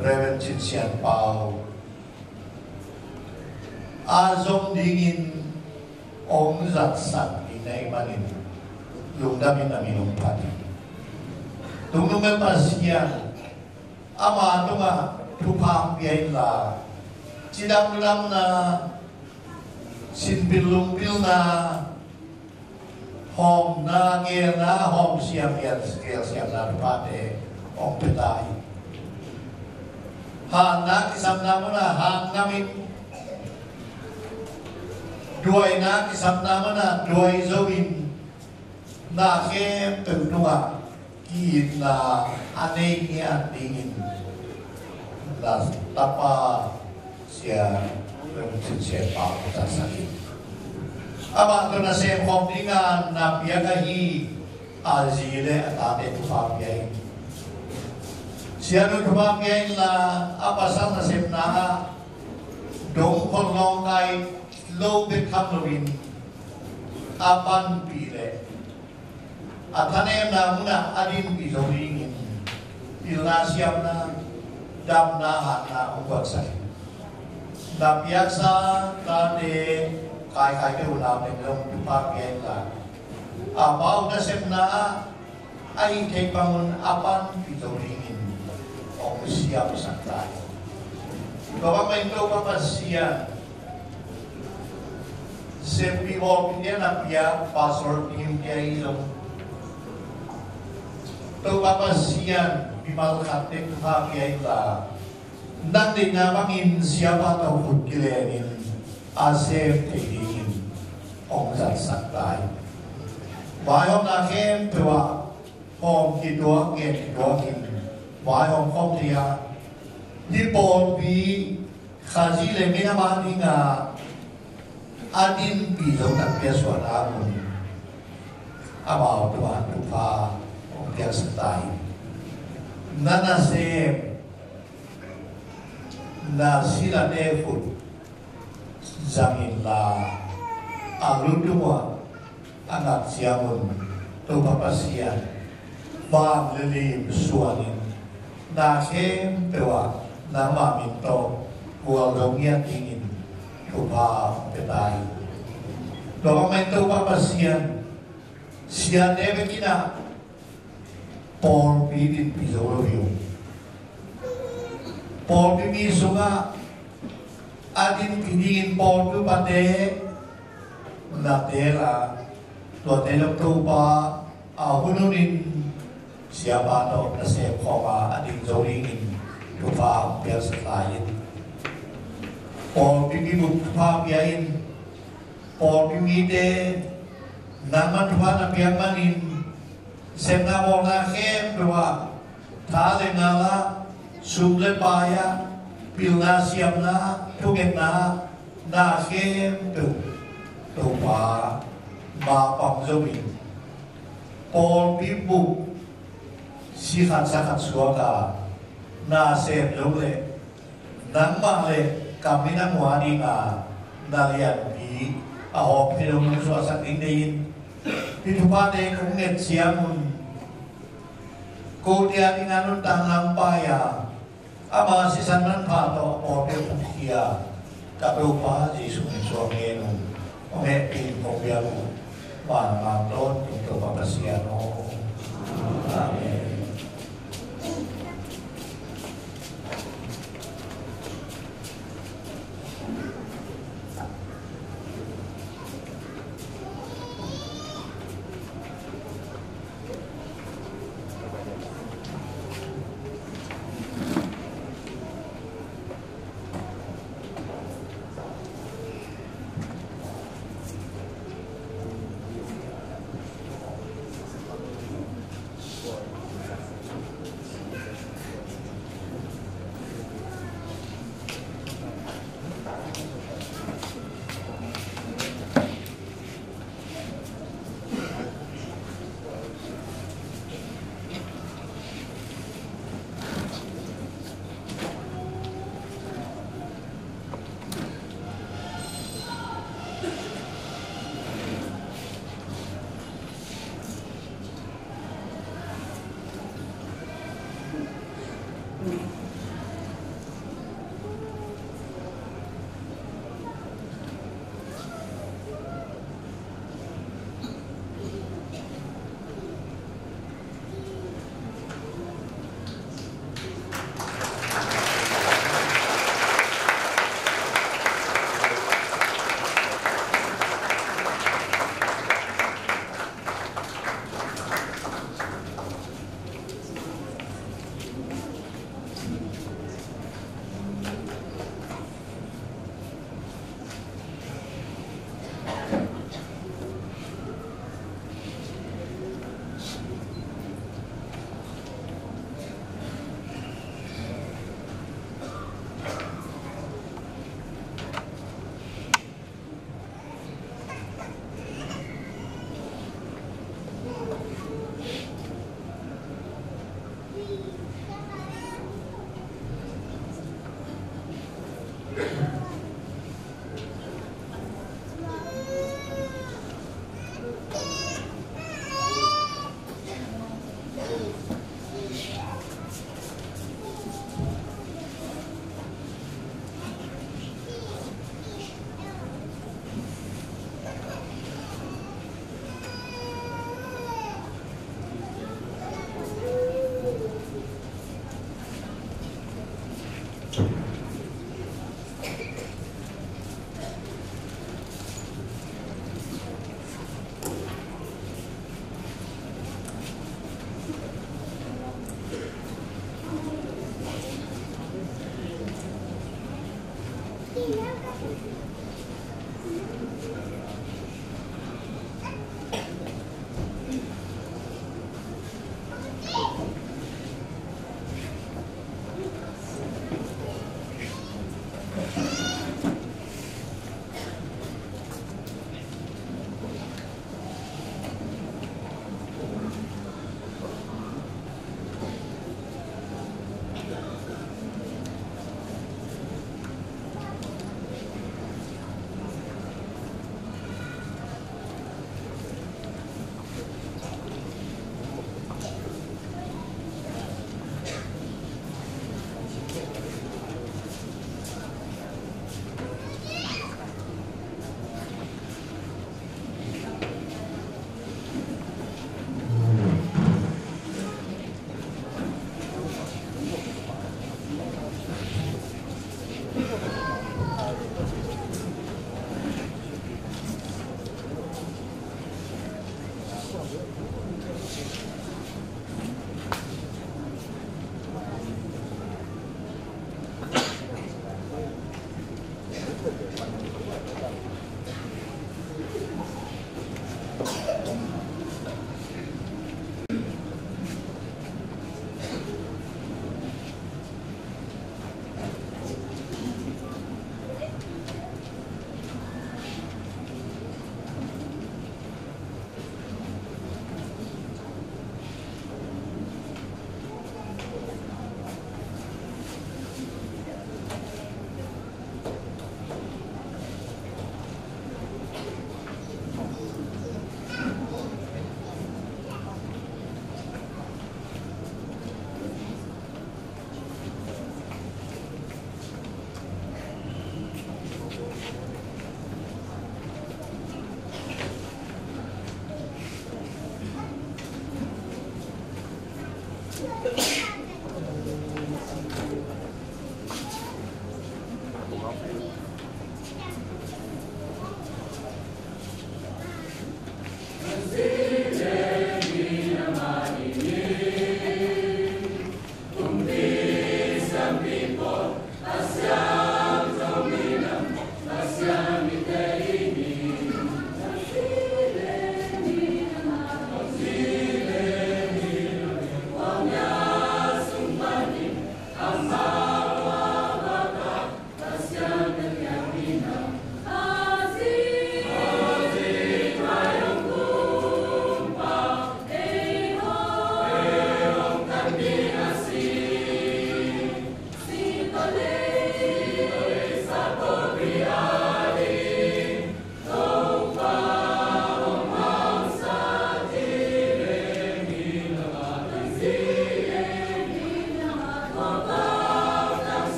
Reverend Cin Sian Pau a zom dingin hong zatsak ding na hih manin lungdam in na min hong phat hi. Tungnung bel Pasian, ama tungah thupha hong pia inla, cidamdamna, sinpil lungpilna, hawmna geelna, hawm siam geel, geel siamna thuphate hong pia ta in. Hangna kisapna munah hang ngam in, duaina kisapna munah duai zo in, na khempeuh tungah ki-itna a nei ngiat dingin na tapa Sia Reverend Cin Sian Pau ka taksak hi. Amah tawh nasem khawm dinga na piak ahi a zi le a tate thupha pia in. Sianu thupha pia inla, a pasal nasepna ah dong khon lawngkai Lo bek tham loin a panpih leh a thanemna munah a dinpih zo dingin pilna, siamna, damna, hatna hong guansak hi. Na piaksa tate, kaikhaite, unau teng zong thupha pia inla, amau nasepna ah a hih theih bangun a panpih zo dingin hong siamsak ta hi. Tua bangmah in Topa Pasian, sempih bawlpite na piak pastor team te ahi zong, Topa Pasian, mimal khat bek thupha pia inla, nang deihna bangin siapa tawh khut kilengin a sem thei dingin hong zatsak ta hi. Vaihawmna khempeuh ah hawm kituak, ngen kituakin vaihawm khawm thei a, hih pawlpi Khazih le minam a dinga a dinpih zo takpi a suahna mun, amau tungah thupha hong piaksak ta hi. Na nasem, na silate khut zang inla, a lu tungah a ngak ciangun Topa Pasian, vang le lim suanin na khempeuh ah nangmah min tawh gualzo ngiat dingin thupha hong pia ta hi. Tua bangmah in Topa Pasian, siate bek in ah pawlpi dinpih zo lo hi uh. Pawlpi mi sungah a dinpih dingin pawlpi upate na teel a, tuate zong Topa a hun hunin siapa tawh na sem khawm a, a ding zo dingin thupha hong piaksak ta in. Pawlpi mibup thupha pia in. Pawlpi mite nangman thupha na piak manin, sepna bawlna khempeuh ah, tha le ngal ah, sum le pai ah, pilna, siamna, thungetna, na khempeuh Topa mapang zo in, pawlpi bup si khat sa khat suak a, na sem zo leh nangmah le ka minam uh a dinga na lianpi a hawmpi lo nong suahsak ding deih in. Hih thuphate kong nget ciangun kote a dinga nuntakna hong pai a, ama sisan manpha tawh a pawlpi hong khia, ka Topa Jesuh min suang ngen uh. Hong hehpih in kong biak uh, vantung tawntung Topa Pasian aw. Amen.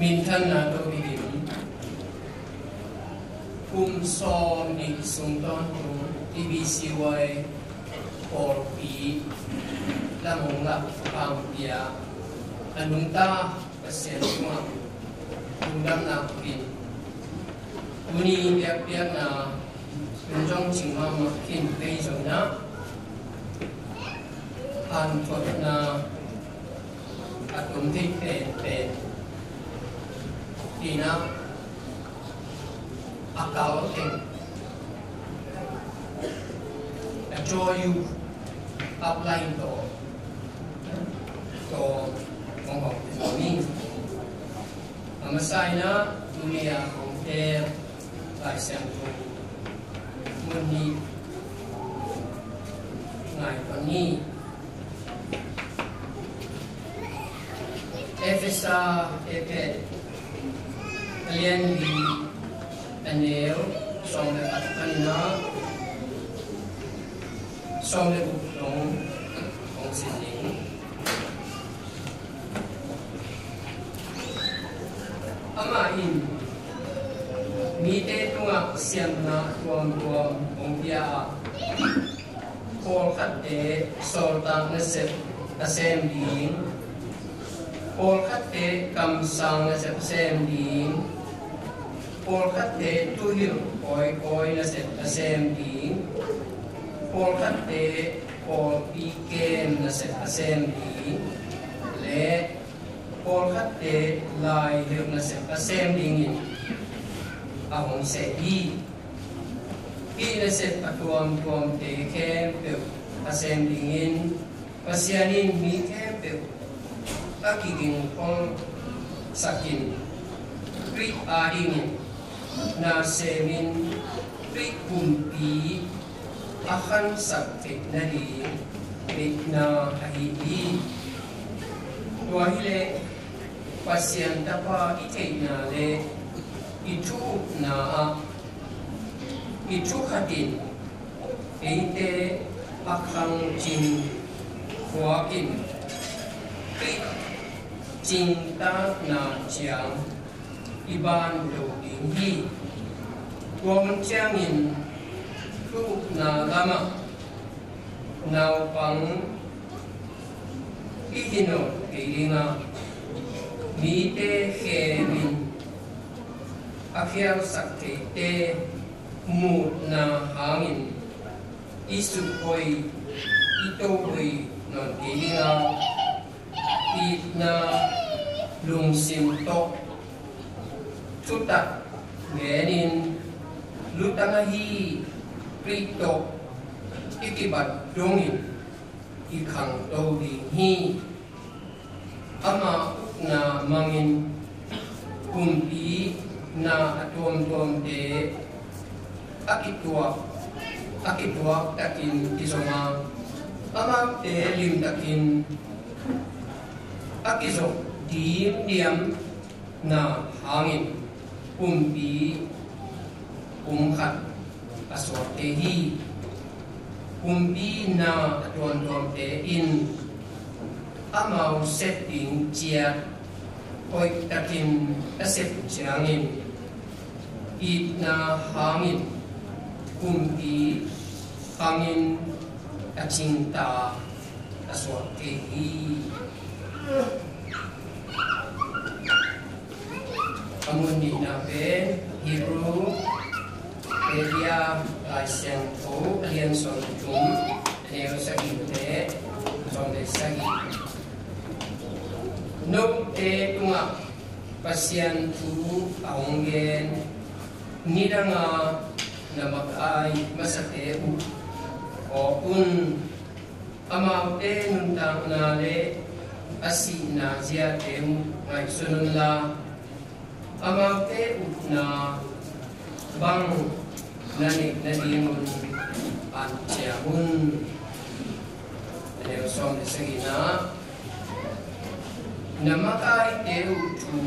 Minthanna tawh kidim. Kum sawm nih sung tawntung i B C Y pawlpi lam hong lak pangpia a nungta Pasian tungah lungdamna khin. Tuni biakpiakna tun zong cing mahmah khin pei zong na, hanthotna a tom thei penpen tina a kal teng a joyu upline to to mong hong ni. A masa in a tuni a hong tel Lai Siangtho mun nih ngai pan ni. Efesa, Efet a lian li a neu sawm le khat panin a sawm le guk dong hong sin ning. Amah in mite tungah siamna tuamtuam hong pia a, pawlkhatte sawltak nasep a sem ding, pawlkhatte kamsang nasep a sem ding, pawlkhatte thuhilh kawikawi nasep a sem ding, pawlkhatte pawlpi kem nasep a sem ding, le pawlkhatte laihilh nasep a sem dingin a hong seh hi. Hih nasep a tuamtuamte khempeuh a sem dingin Pasian in mi khempeuh a kigingkholhsakin Khrih adingin na semin Khrih pumpi a khansak theih nading deihna ahi hi. Tua hileh Pasian Tapa i theihna le i thu-upna ah i thu khatin eite a khangcing khuakin Khrih cingtakna ciang i banto ding hi. Tua hun ciangin thu-upna lamah naupang i hi nawn kei ding a, mite khemin a khialsak theite muhna hangin i sukhoih i tohoih nawn kei ding a, itna lungsim tawh thutak genin lutang ahi Khrih tawh i kibat dongin i khangto ding hi. Ama ukna mangin kumpi na a tuamtuamte a kituak a kituak takin kizom a, amaute limtakin a kizom dimdiam na hangin kumpi kum khat a suakte hi. Kumpi na a tuamtuamte in amau sep ding ciat hoihtakin a sep ciangin itna hangin kumpi khangin a cingta a suak kei hi. A mun nihna pen Hebrew Lai Siangtho a lian sawm le thum, a neu sagih le sawm le sagih. Note tungah Pasian thu a hong gen nidanga na makai masate uh kawk un. Amaute nuntakna le a sihna ziate uh ngaihsun unla, amaute upna bang na neih nadingun an ciam un. A neu sawm le sagihna, na makaite uh thu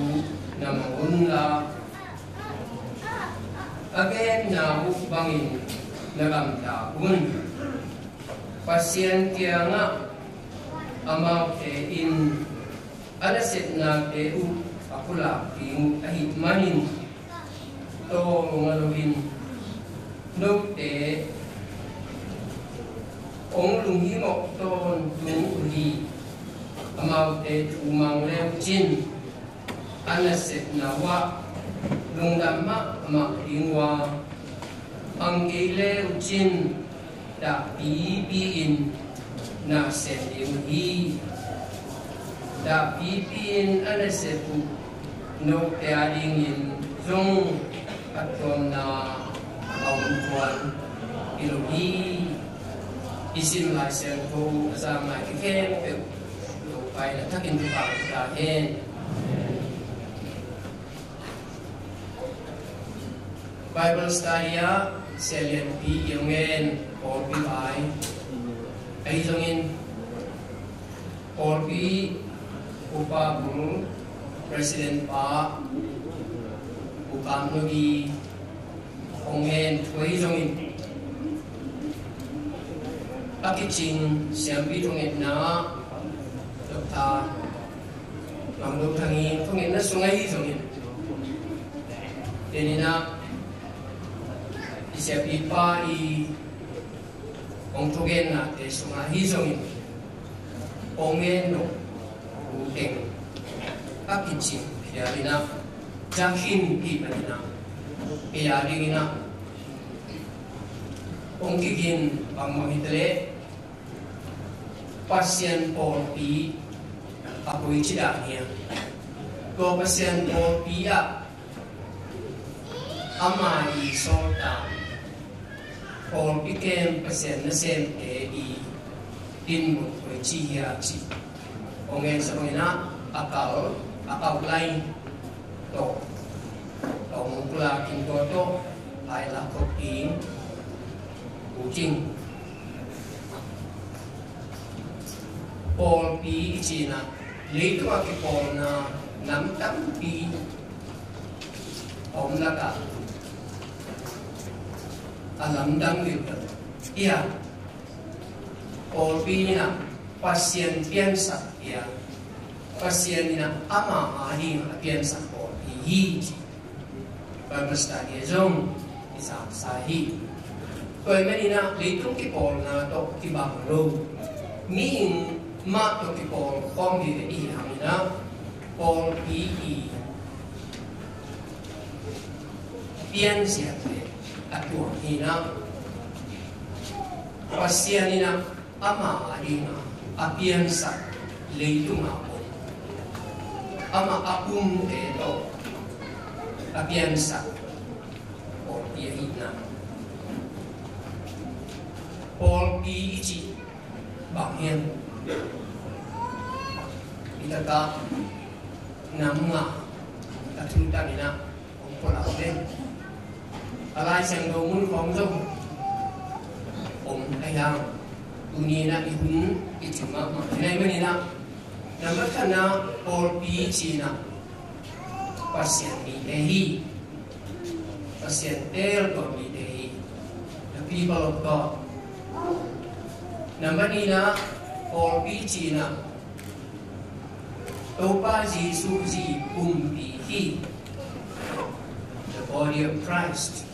na mang unla, a genna uh bangin na gamta un. Pasian kiangah amaute in a nasepnate uh a pulak ding ahih manin tawlnga loin note hong lunghimawh tawntung uh hi. Amaute thu mang le uh cin a nasepna uh ah lungdam mahmah ding uh a, mang kei le uh cin dahpipi in na sem ding uh hi. Dahpipi in a nasep uh note a dingin zong a tuamna a om tuan hi lo hi. I sim Lai Siangtho a za ngai khempeuh Topa in a thakin thupha ta hen. Bible study ah Sia Lianpi i hong en, pawlpi vai ahi zongin pawlpi upa bul president pa U Kam Nogi hong en thu ahi zongin a kicing siampi thungetna Doctor Mang Dong Thang i thungetna sung ahi zongin, teninah i siapipa i hong thugennate sungah ahi zongin hong en lo u teng a kicing phialinah zakhin pi maninah kei a dinginah hong kigin bangmah hitaleh Pasian pawlpi a koici dan hiam? Tua Pasian pawlpi ah ama i sawltak pawlpi kem Pasian nasemte i dinmun koici hiam ci hong en sa banginah a kal a kal lai tawh tawh mong pulakin tua tawh pai la khop ding. Kucing pawlpi i cinah leitungah kipawlna nam tampi a om lakah a lamdang viu hiam? Pawlpi inah Pasian piansak hiam? Pasian inah ama a dingah a piansak pawlpi hi ci. Bible study ah zong i zaksa hi. Tua ahih maninah leitung kipawlna tawh kibang lo, mihing mah tawh kipawl khawm vive i hi hanginah pawlpi i piansiat le a tuang hinah Pasian inah ama a dingah a piansak leitunga om, amah a umte tawh a piansak pawlpi ahihna. Pawlpi i cih bang hiam? I takah nam nga a thutang inah hong pulak den. A Lai Siangtho mun khawng zong om ahi hang, tuni inah i hun i cing mahmah hi. Nai maninah nambat khatna pawlpi cinah Pasian mite hi. Pasian teel tua mite hi. The people of God. Nambat nihna pawlpi cinah Topa Jesuh zi pumpi hi. The body of Christ.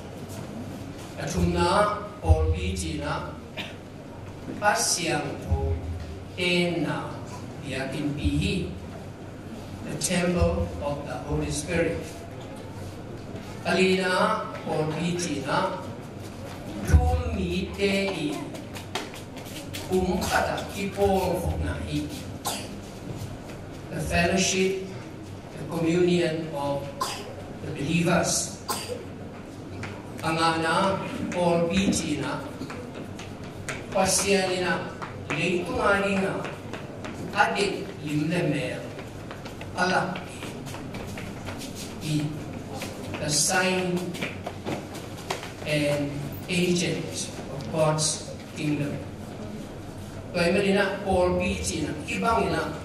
A thumna pawlpi cinah a siangtho tenna biakinnpi hi. The temple of the Holy Spirit. A lina pawlpi cinah thu-um mite i pum khatah kipawlkhopna hi. The fellowship, the communion of the believers. A ngana pawlpi cinah Pasian inah leitung a dingah a deih lim le mel a lak hi. The sign and agent of God's kingdom. Tua ahih maninah pawlpi cinah kibang inah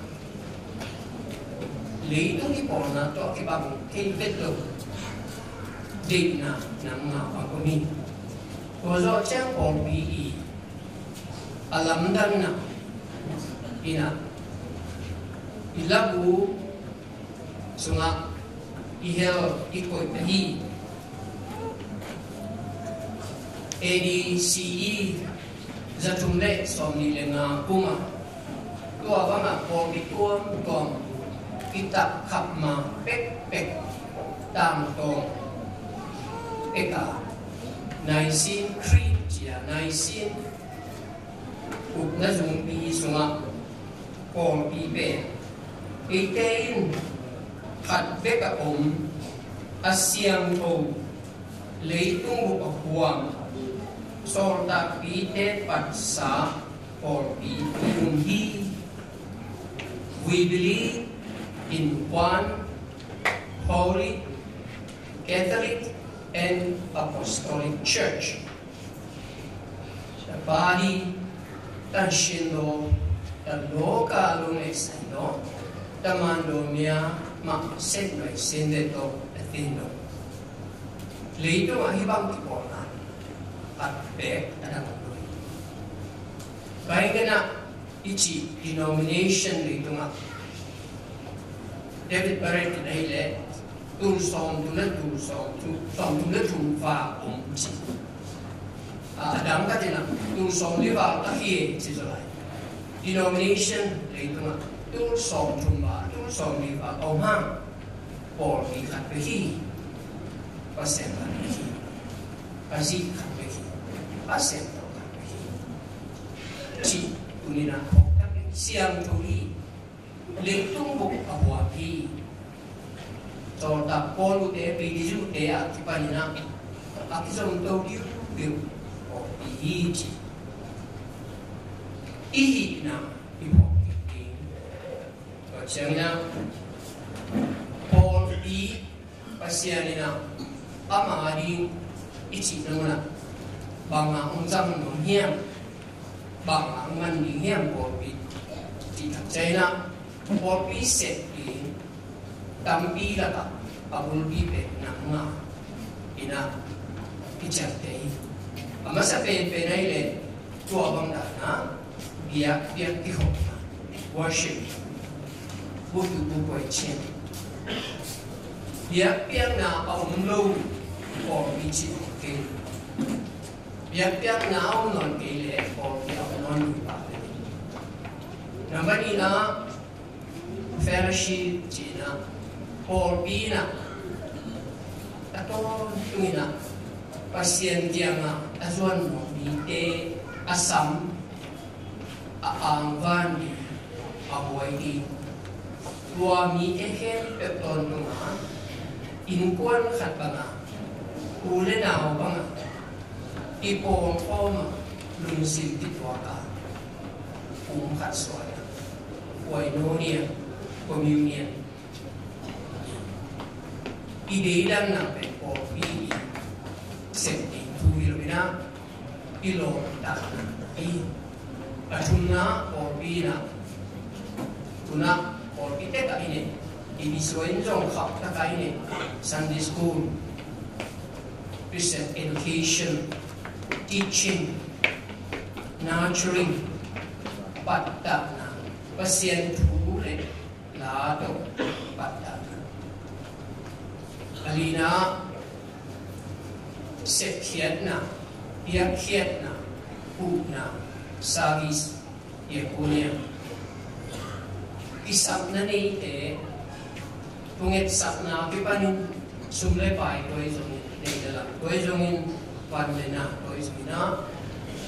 leitung kipawlna tawh kibang thei vet lo. Deihna nam nga bang om hi. Tua zawh ciang pawlpi i a lamdanna inah i labu sungah i hel i koih ahi. A D C E za thum le sawmnih le nga kumah tua bangah pawlpi tuamtuam i takkhap ma pekpek tangtawng peka Nicene Creed cia Nicene ukna zungpi sungah pawlpi pen eite in khat bek a om a siangtho leitung bup a huam sawltakpite patsa pawlpi i um hi. We believe in one holy Catholic and Apostolic Church. The body တန်ရှင်းသော the လောကလုံးနဲ့ဆိုင်သော တမန်တော်များမှ ဆက်နွယ်ဆင်းသက်သော အသင်းတော်။ Leitung ah hih bang kipawl na a pek a dang a nui. Kaingana i cih denomination leitung ah David Barrett in ahih leh tul sawmthum le tul sawmthum, sawmthum le thum val om ci. A dang khat in ah tul sawmli val ka hi e ci zaw lai. Denomination leitung ah tul sawmthum val, tul sawmli val om hang pawlpi khat bek hi. Pasian khat bek hi. Pasian khat bek hi. Pasian khat bek hi. Ci tuni in ah phawk tak in siangtho hi. Leitung bup a huam hi. Sawltak Paul te, Peter te a kipan in ah a kizom to diudiu pawlpi hi ci. I hihna i phawk kik ding. Tua ciangin ah pawlpi Pasian in ah ama ding i cihna munah bangah hong zang nuam hiam, bangah hong man ding hiam pawlpi cih tak ciangin ah pawlpi sep ding tampi lakah a bulpi pen nang nga in ah kiciamteh hi. A masa penpen ahih leh tua bang dan a biak, biak kikhopna, worship, butu bukuai chin. Biakpiakna a om lo pawlpi cih om kei. Biakpiakna a om nawn kei leh pawlpi a om nawn lo pah. Number nihna, fellowship cihna, pawlpi in ah a tawntung in ah Pasian kiangah a zuan mawh mite a sam a angvan ding, a huai ding. Tua mite khempeuh tawntungah innkuan khat bangah, u le nau bangah i pawlkhawm ah lungsim kituak a kum khat suan a koinonia, communion. I deidanna pen pawlpi i sem ding thu hi lo in ah i lawmtatna hi. A thumna pawlpi in ah, tu-in ah pawlpi tekah i neih, i misuai in zong khauh takah i neih Sunday school, Christian education, teaching, nurturing, pattahna, Pasian thu le la tawh pattahna. A lina, sepkhiatna, piakkhiatna, huhna, service, diakonia. Kisapna neite, thungetsakna kipanin sum le pai tua hi zongin, nei le lam tua hi zongin, van le na tua hi zongin ah,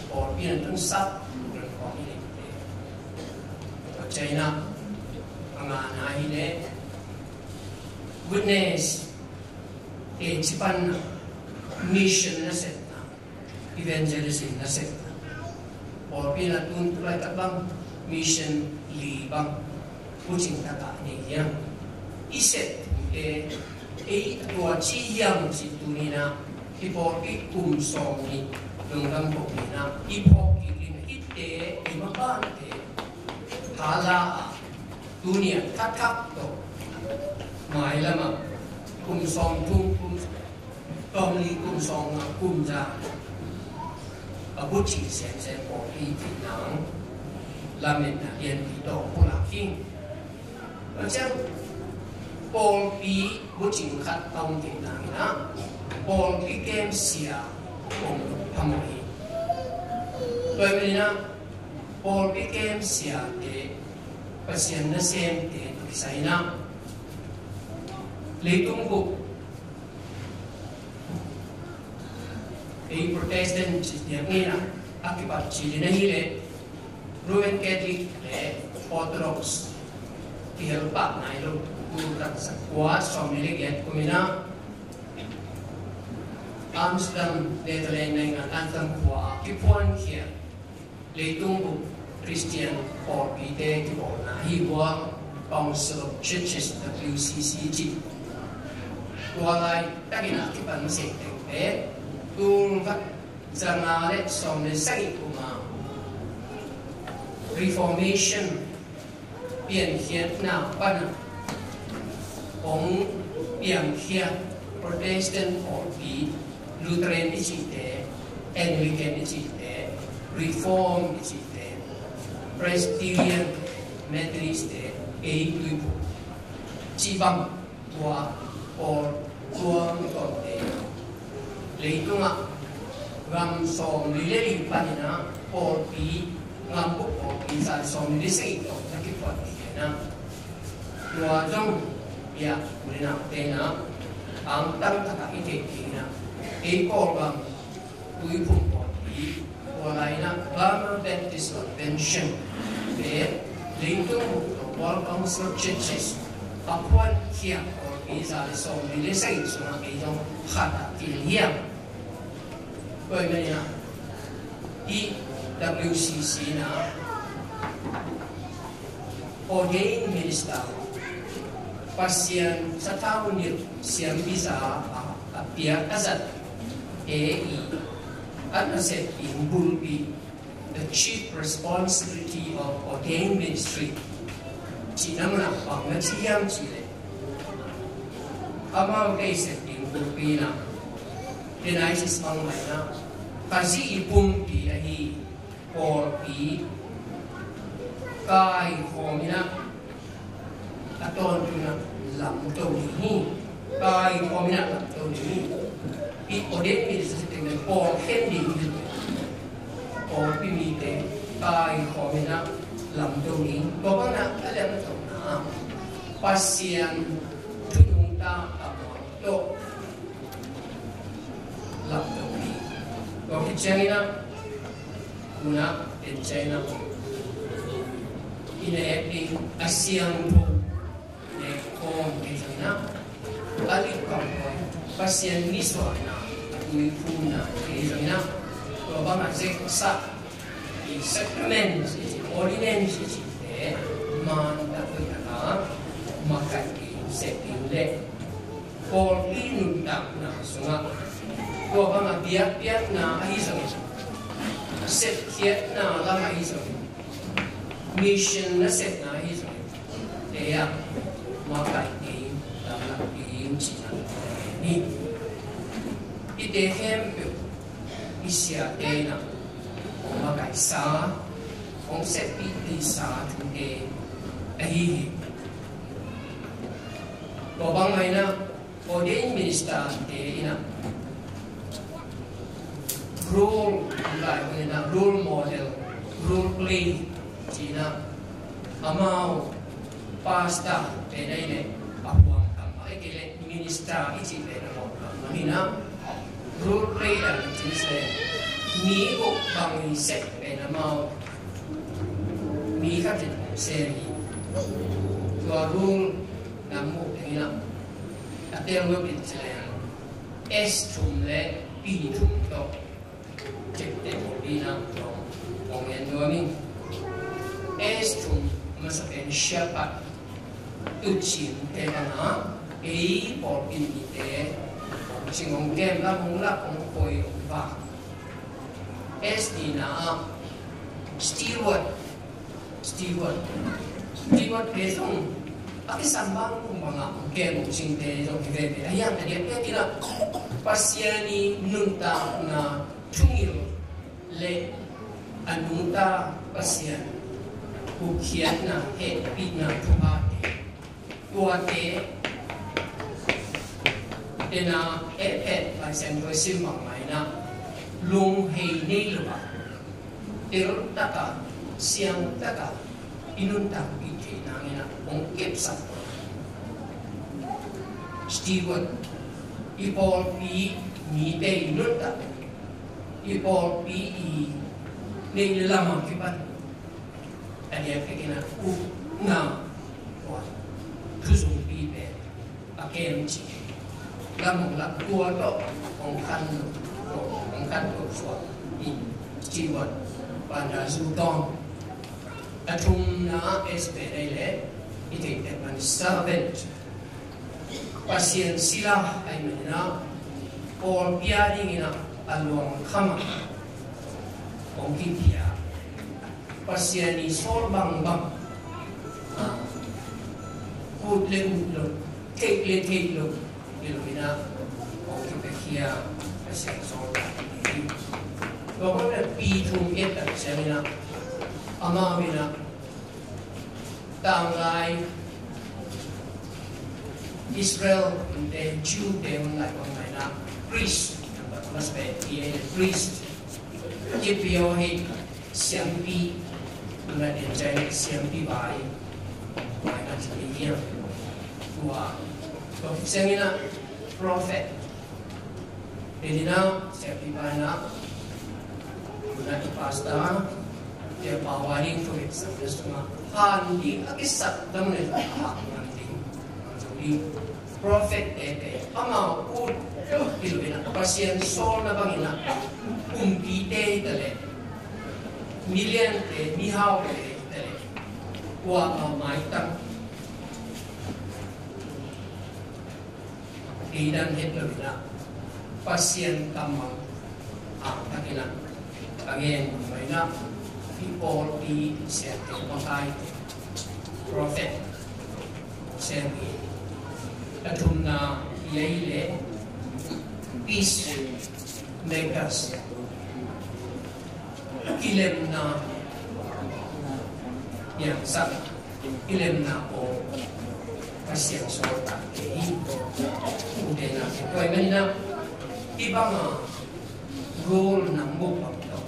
pawlpi in ah tungsak, tungsak khawng hi neite. Tua ciangin ah, a ngana hi leh witness, teci panna, mission nasepna, evangelism nasepna. Pawlpi in ah tun tu laitak bang mission li bang bucing takah nei hiam? I sep thute ei a tua ci hiam cih tuni in ah i pawlpi kum sawmnih lungdam ko in ah i phawk kik in ah hihte i mapante hala a tuni a thathak tawh mailam ah kum sawmthum, kum sawmli, kum sawmnga, kum za a buci semsem pawlpi cih nang lametna lianpi tawh pulak hi. Tua ciang Pawlpi bucing khat a om theih nadingin ah pawlpi kemsia om phamawh hi. Tua ahih manin ah pawlpi kemsiate, Pasian nasemte a kisai in ah leitung bup ei Protestant ci diak ni in ah a kipat cil in ahih leh Roman Catholic le Orthodox kihel pah nai lo, tul khat za kua sawmli le giat kum in ah Amsterdam, Netherlands naingan Amsterdam khua ah kiphuankhia leitung bup Christian pawlpite kibawlna hi. World Council of Churches, W C C ci. Tua laitakin a kipan masiang teng pen tul khat za nga le sawm le sagih kum a Reformation piankhiatna pan a hong piangkhia Protestant pawlpi, Lutheran i cihte, Anglican i cihte, Reform i cihte, Presbyterian, Methodist te, ei Tuiphum cih bang tua pawl tuam tuamte leitungah gam sawmli le li panin ah pawlpi, gam bup pawlpi za sawmli le sagih tawh na kiphuan hi in ah, tua zong biak u le naute in ah angtang takah i theih dingin ah ei Kawlgam Tuiphum pawlpi, tua lai in ah Burma Baptist Convention te, leitung bup tawh World Council of Churches a phuankhia pawlpi za le sawmli le sagih sungah ei zong khat ah kihel hiam? Tua ahih manin ah hih W C C in ah ordained minister, Pasian sathau nilh siampi za a, a piak a zat te i a nasep ding bulpi, the chief responsibility of ordained ministry cihna mun ah bang na ci hiam cih leh, amaute i sep ding bulpi in ah diocese bang mah in ah Khazih i pumpi ahi pawlpi kaikhawm in ah a tawntung in ah lamto ding hi. Kaikhawm in ah lamto ding hi. I ordained minister teng le pawlkhen ding hi. Pawlpi mite kaikhawm in ah lamto ding. Tua bang in ah a lamtona Pasian thu nungta a mawk tawh lamto ding. Tua khit ciangin ah, tu in ah, en ciangin ah, i na et ding a siangtho ne khawm kei zongin ah, a lik kamkawi Pasian nisuahna, a tuiphumna kei zongin ah, tua bang a zeksah i sacrament i ci, ordinance i cihte man tak hoih tak a makaih ding, sep ding le pawlpi nuntakna sungah tua bang a biakpiakna ahi zongin, sepkhiatna lam ahi zongin, mission nasepna ahi zongin, ei ah makaih ding, lamlak ding cihna hi. Hihte khempeuh i siate in ah hong makaihsa, hong seppihtehsa thute ahi hi. Tua bang mah in ah ordained minister te in ah role, lai hun in ah role model, role play ci in ah, amau pastor pen ahih leh a huam tam, ahih kei leh minister i cih pen a huam tam mah hi in ah, role play dan in cih leh mi guk bang in sep pen amau mi khat in sem hi. Tua role na muh teng in ah a tel lo in ci leh S thum le P thum tawh ciapteh pawlpi in ah hong en nuam ing. S thum masa pen shepherd, tuucingte bang a, ei pawlpi mite hong cing hong kem, lam hong lak, hong koi hong vak. S nihna ah steward, steward, steward te zong a kisam bang bang a hong kem hong cingte zong hi veve. A hiang a diakdiak in ah Pasian i nuntakna thungil le a nungta Pasian gupkhiatna, hehpihna thuphate, tuate Tena, eh, phet Lai Siangtho i sim bang mah inah, lunghei nei lo a, teltak a, siangtak a i nuntakpih theih nang inah hong kepsak. Steward, i pawlpi mite i nuntak, i pawlpi i neih le lam a kipan a diakdiak inah upna, tua, thuzungpi pen a kem cih, lam hong lak tua tawh hong khan, hong khan tua suak in, Steward Van Der Zuidam. A thumna S P nei le i theih tek man servant, Pasian sila ahih manin ah, pawlpi a dingin ah a luang kham a hong kipia, Pasian i sawl bangbang, ah, ut le ut lo, theih le theih lo, hi lo in ah hong kipiakhia Pasian sawl tak hi. Tua bang le pi thum et tak ciangin ah, amau in ah tanglai Israel te, Jew te hun lai bang lai na, priest, mas pe, i priest kipia hi, siampi, tuna den jai siampi bai, bai na ci hi. Tua, tua siangin ah prophet, Tua in ah, siampi pa in ah, tuna i pastor, tua pa wa ding thu bek Sunday school ah, han ding a kisat dam le, han ding, han ding. Prophet te te, amau ut, hi lo in ah, Pasian sawlna bangin ah, kumpite hi ta leh, miliante, mihaute hi ta leh, tua amau maitang Ei dan het lo in ah, Pasian kammal a takin ah, a gen lo in ah, i pawlpi siate, makaite, prophet, siate, a thumna i ei le, peace makers, kilemna, piangsak, kilemna aw, Pasian sawltakte hi. Ute naute, tua ahih manin ah, hih bang a role nam buk bang tawh,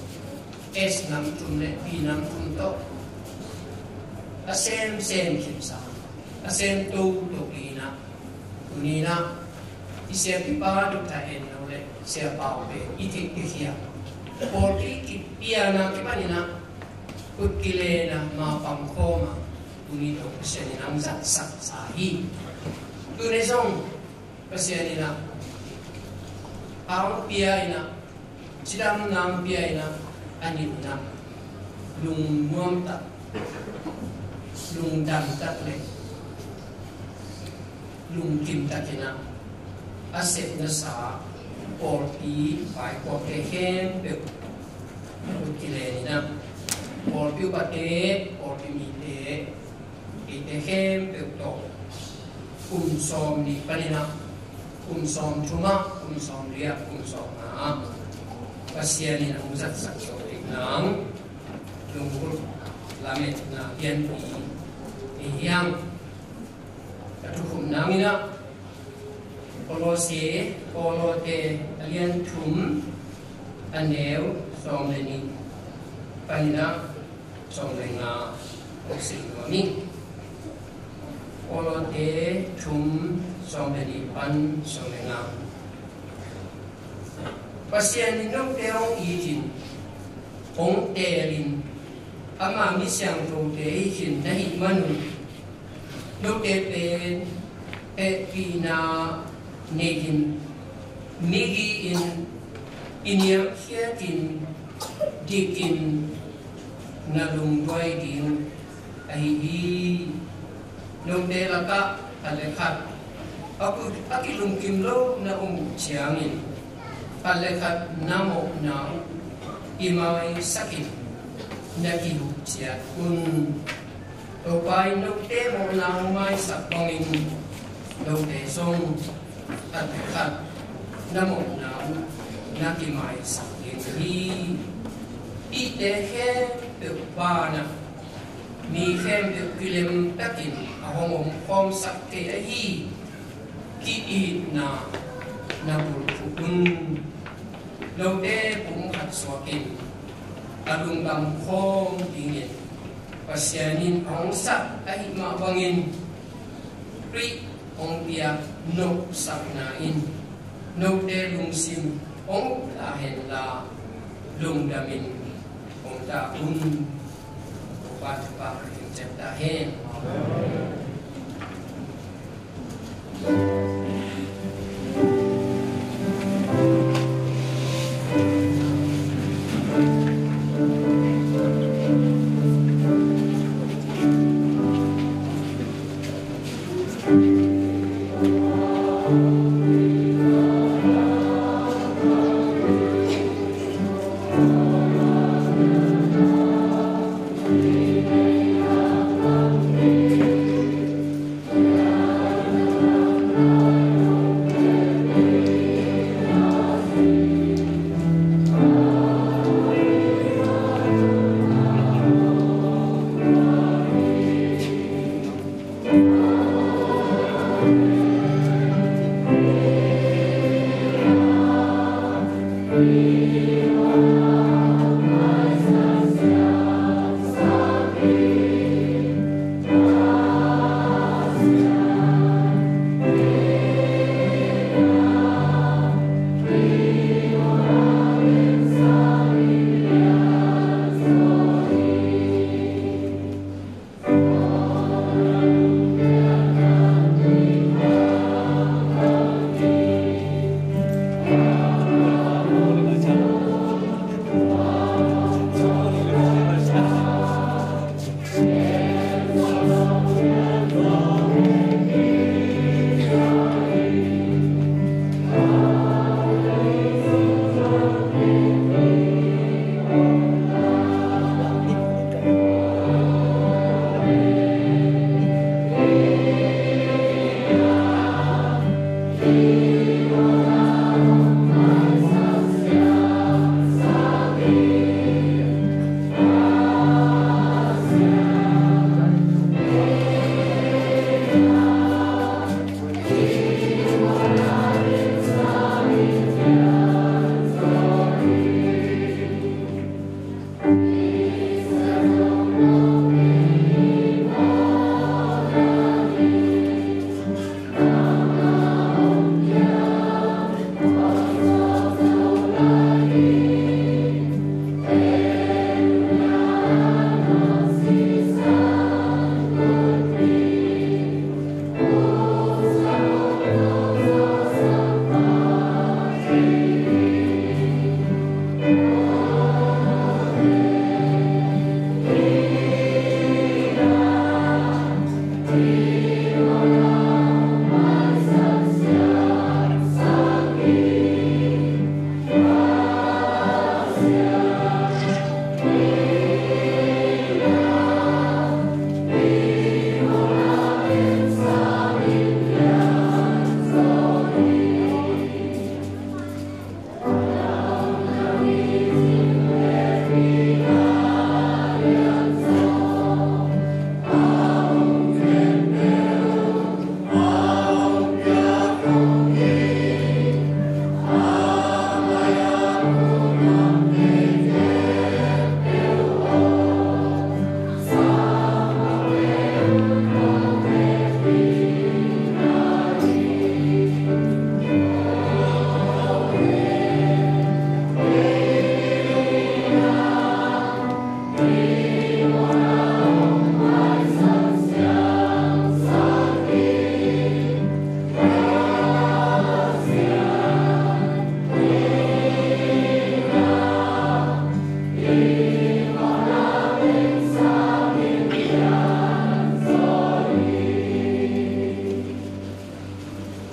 S nam thum le P nam thum tawh, a semsem khinsa, a sem toto khin ah, tuni in ah, i siampipa Doctor En Lo le Sia Pau pen i theih, i theih hiam? Pawlpi kipiana kipan in ah, ut kilena, mapang khawm a, tuni tawh Pasian in ah hong zatsak sa hi. Tuni zong Pasian in ah, a hong pia in ah, cidamna hong pia in ah, a nihna, lungnuam tak, lungdam tak le lungkim takin ah, a sepna sa, pawlpi, paikuakte khempeuh, ut kilen in ah, pawlpi upate, pawlpi mite, eite khempeuh tawh, kum sawmnih panin ah, kum sawmthum ah, kum sawmli ah, kum sawmnga ah, Pasian in ah hong zatsak zawh ding nang, lunggulh lametna lianpi hi hang. Ka thukhupna hangin ah, Kolose, Kolose a lian thum, a neu sawm le nih panin ah sawm le nga, hong sim nuam ing. Kolose thum, sawm le nih pan sawm le nga. Pasian in note hong itin, hong teelin, ama mi siangthote hi khin na hih manun, note pen hehpihna nei-in, migi-in, i niamkhiatin, dikin, na lungduai ding ahi hi. Note lakah khat le khat a ku-, a kilungkim lo na om uh ciangin, khat le khat na mawhna uh i maisakin na kihuh ciat un. Topa in note mawhna hong maisak bangin, note zong khat le khat na mawhna uh na kimaisak ding hi. Hihte khempeuh banah, mi khempeuh kilem takin a hong omkhawmsak thei ahi ki-itna na bulphuh un. Note pumkhat suakin a lungdam khawm dingin Pasian in hong sak ahih mah bangin Khrih hong piak nopsakna in note lungsim hong up ta henla, lungdamin hong ta un. Topa thupha hong ciam ta hen.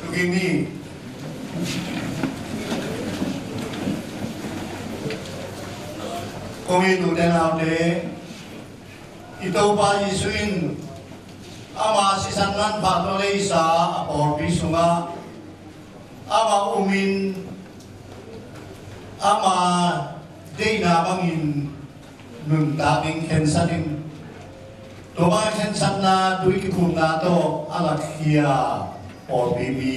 Tukimi kong it ute naute, i Topa Jesuh in ama sisan manpha tawh leisa a pawlpi sungah ama umin ama deihna bangin nuntak in khensat in, tua bang khensatna tui kiphumna tawh a lakkhia pawlpi mi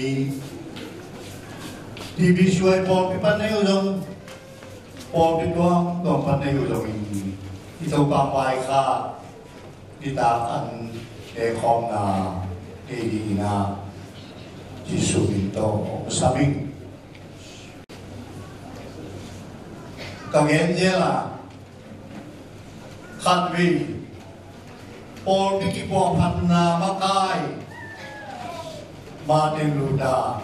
T B C Y pawlpi pan nei uh zong, pawlpi tuamtuam pan nei uh zongin, i Topa vaikhak nitak an nekhawmna nei dingin ah Jesuh min tawh hong sam ing. Ka gen zel a, khatvei pawlpi kipuahphatna makai Martin Luther,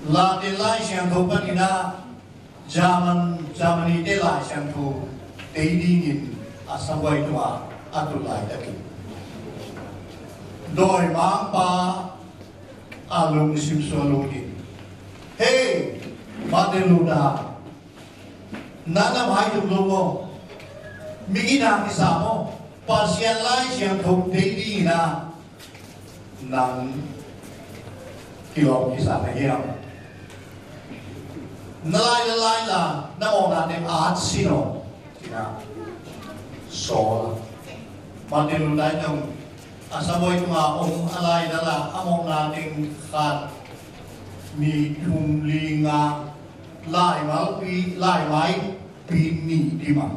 Latin Lai Siangtho panin ah German, Germany te Lai Siangtho tei dingin a sabuai tungah a tut laitakin, dawimangpa a lungsim sung ah lut in, "Hei, Martin Luther, na na vai tuk lo maw? Mi gina kisa maw? Pasian Lai Siangtho tei dingin ah nang kilawm kisa na hiam? Na lai, na lai la, na mawhna teng at sin aw," ci-in ah sawl a. Martin Luther zong a sabuai tungah om a, lai la la, a mawhna teng khat, nih, thum, li, nga, laimaipi, laimaipi nih dim a.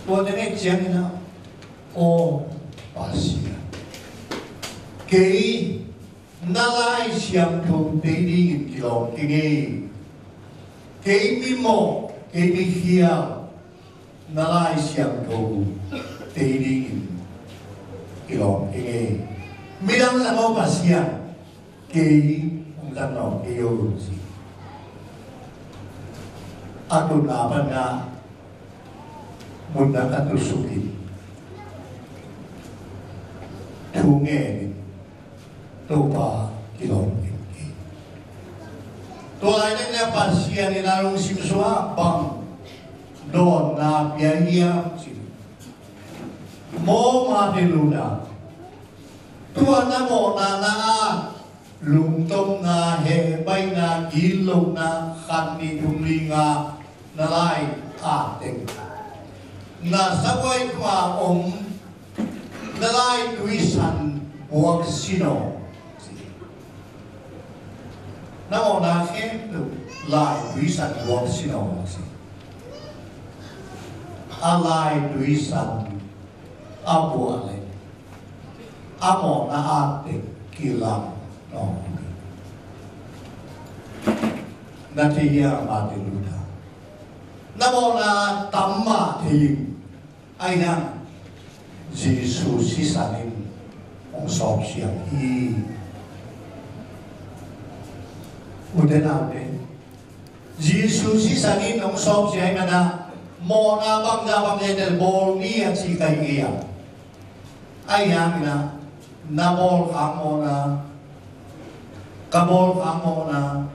Tuate nek ciangin ah, "Aw Pasian, kei na Lai Siangtho tei dingin kilawm kei ing ei. Kei mimawh, kei mikhial, na Lai Siangtho tei dingin kilawm kei ing ei. Midang zang aw Pasian, kei hong zang nawn kei o," ci. A tutna pan ah mutna ka tusuk in, thu ngen in, "Topa, kilawm kei ing ei." Tua laitakin ah Pasian in a lungsim sungah bang dawnna pia hiam cih leh, "Maw Martin Luther, tua na mawhna na at, lungtomna, hehbaihna, gitlohna, khat, nih, thum, li, nga, na lai at teng, na sabuai tungah om na laitui san buak sin aw," ci. "Na mawhna khempeuh laitui san buak sin aw," ci. A laitui san a buak leh a mawhna at teng kilang nawn hi. Na thei hiam Martin Luther? Na mawhna tam mah thei ing. Ahi hang Jesuh sisan in hong sawpsiang hi. Ute naute, Jesuh sisan in hong sawpsiang ahih manin ah mawhna bangzah bangzah teng bawl ni a ci ka hi kei a. Ahi hangin ah na bawlkhak mawhna, ka bawlkhak mawhna,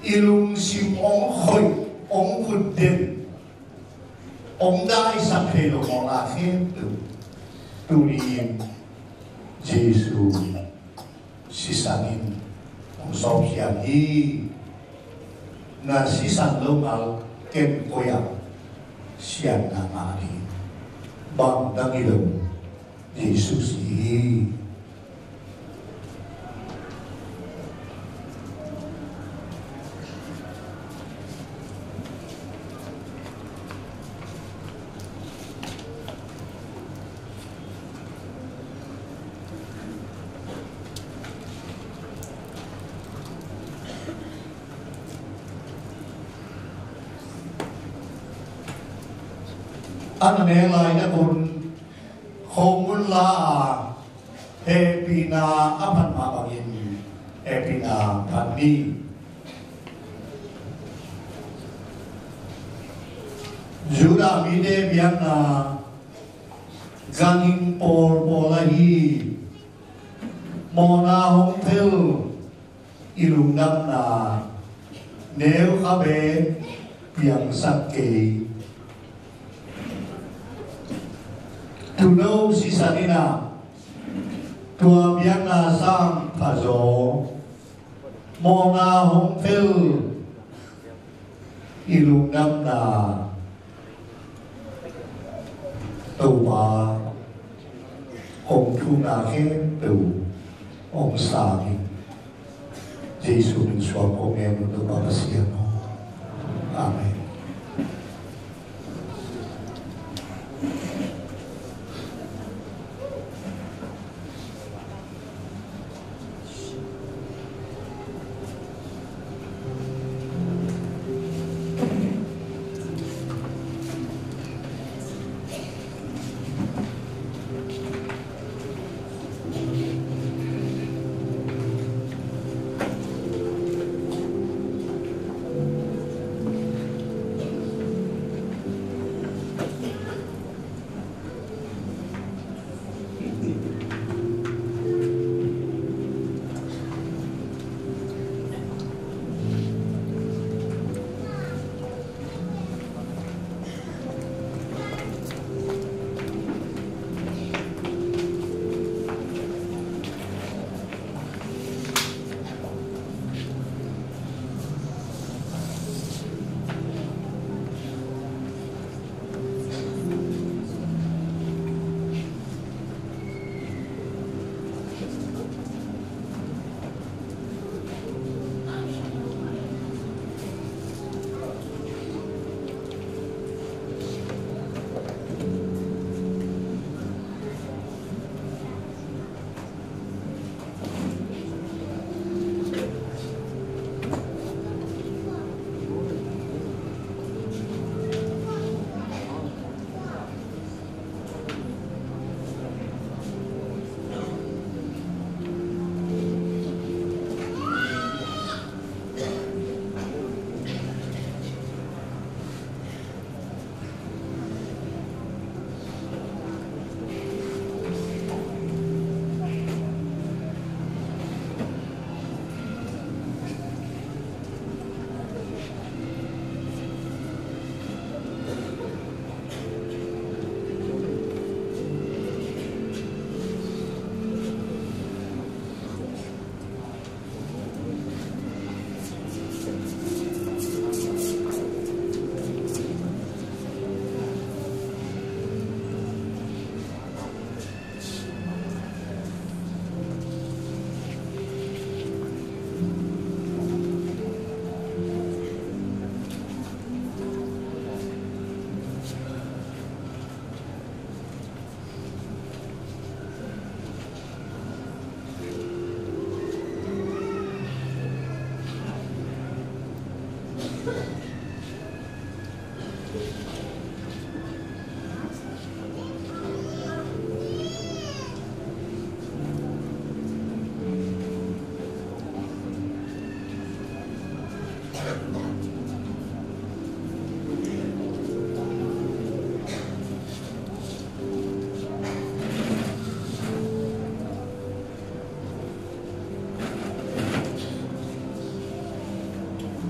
i lungsim hong khoih, hong vut den, hong daisak thei lo mawhna khempeuh tuni-in Jesuh sisan in hong sawpsiang hi. Na sisan lo ngal, ken koi ah siatna ngah ding, bang dang hi lo, Jesuh si hi. A na neng lai na kun, khomun la a, hehpihna a phat mah bangin hehpihna phat ni. Judah mite biakna ganhing pawlpawl ahi, mawhna hong phel, i lungdamna neu kha beek piangsak kei. Tuuno sisan in ah tua biakna sang phazaw, mawhna hong phel, i lungdamna Topa, kong thumna khempeuh hong sang in. Jesu min suang kong ngen uh, Topa Pasian aw. Amen.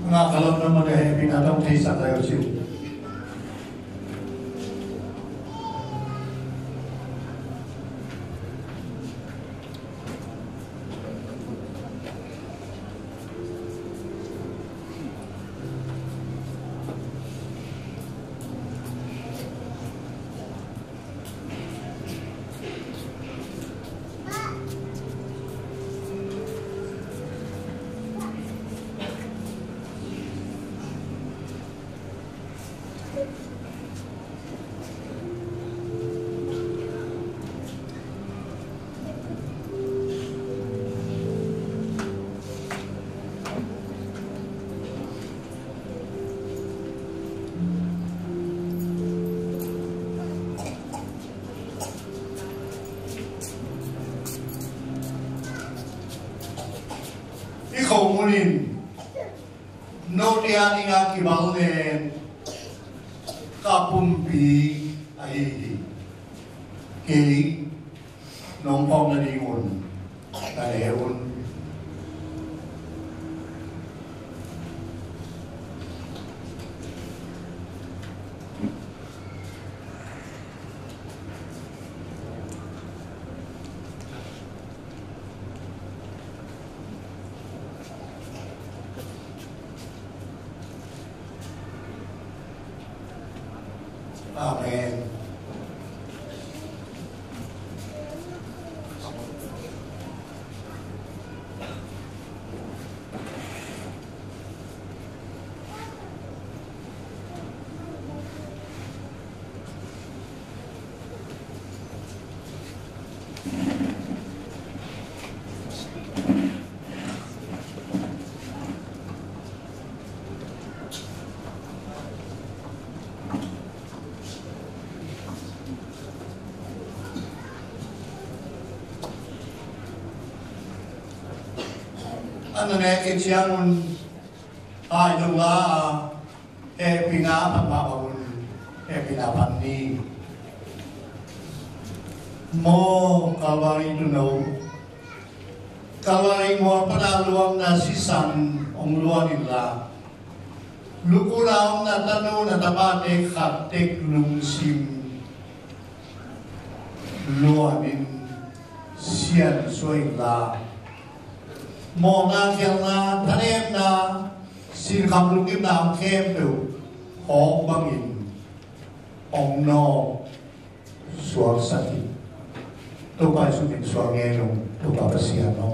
Ngah ka lotna mah, hehpihna tawh hong theisak lai uh ci. I khomun in note a ding a kimal nen ka pumpi ahi hi. Kei nong phawk nadingun na le un. Amen. Na nek i ciangun ai dong la a, hehpihna phat mah bang un hehpihna phat ni. Maw Kalvari tuuno, Kalvari mual pana luangna sisan hong luan inla, lukuna omna tanu na tapate khat tek lungsim luanin siansuah inla, mawhna, khialhna, thanemna, sinkham lungkimna hong khempeuh hawk bangin hong nawk suaksak hi. Topa Jesuh min suang ngen ung, Topa Pasian aw.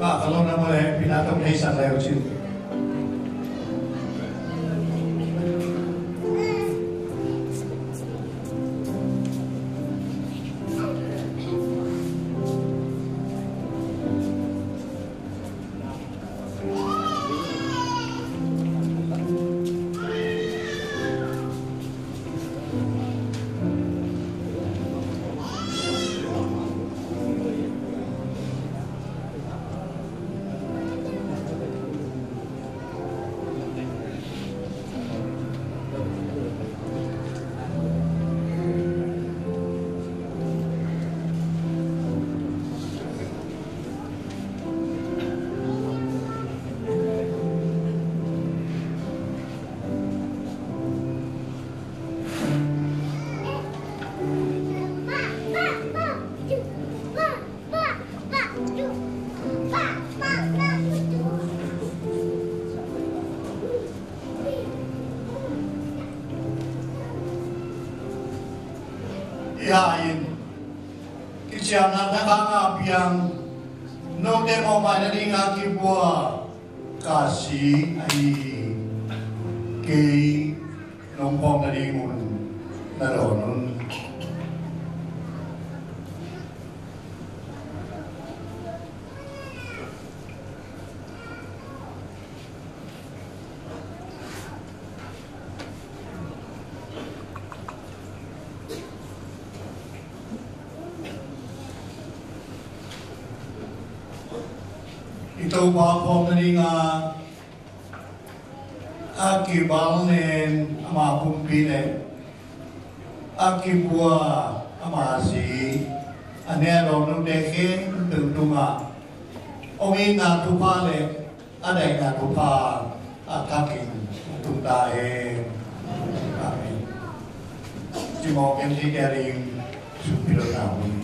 Ama ka lona mole pina tong hei san lai uci. Sia in kiciamna thakhat a piang, note mawhmaina ding a kibua ka si ahi hi. Kei nong phawkna ding un na dawn un. I Topa phawkna ding a, a kival nen ama pumpi le a kibua ama si a nia dong nute khempeuh tungah hong itna thupha le a daihna thupha a thakin tung ta hen. Amen. Ci mawk in ci kia ding, sukpilona hun hi.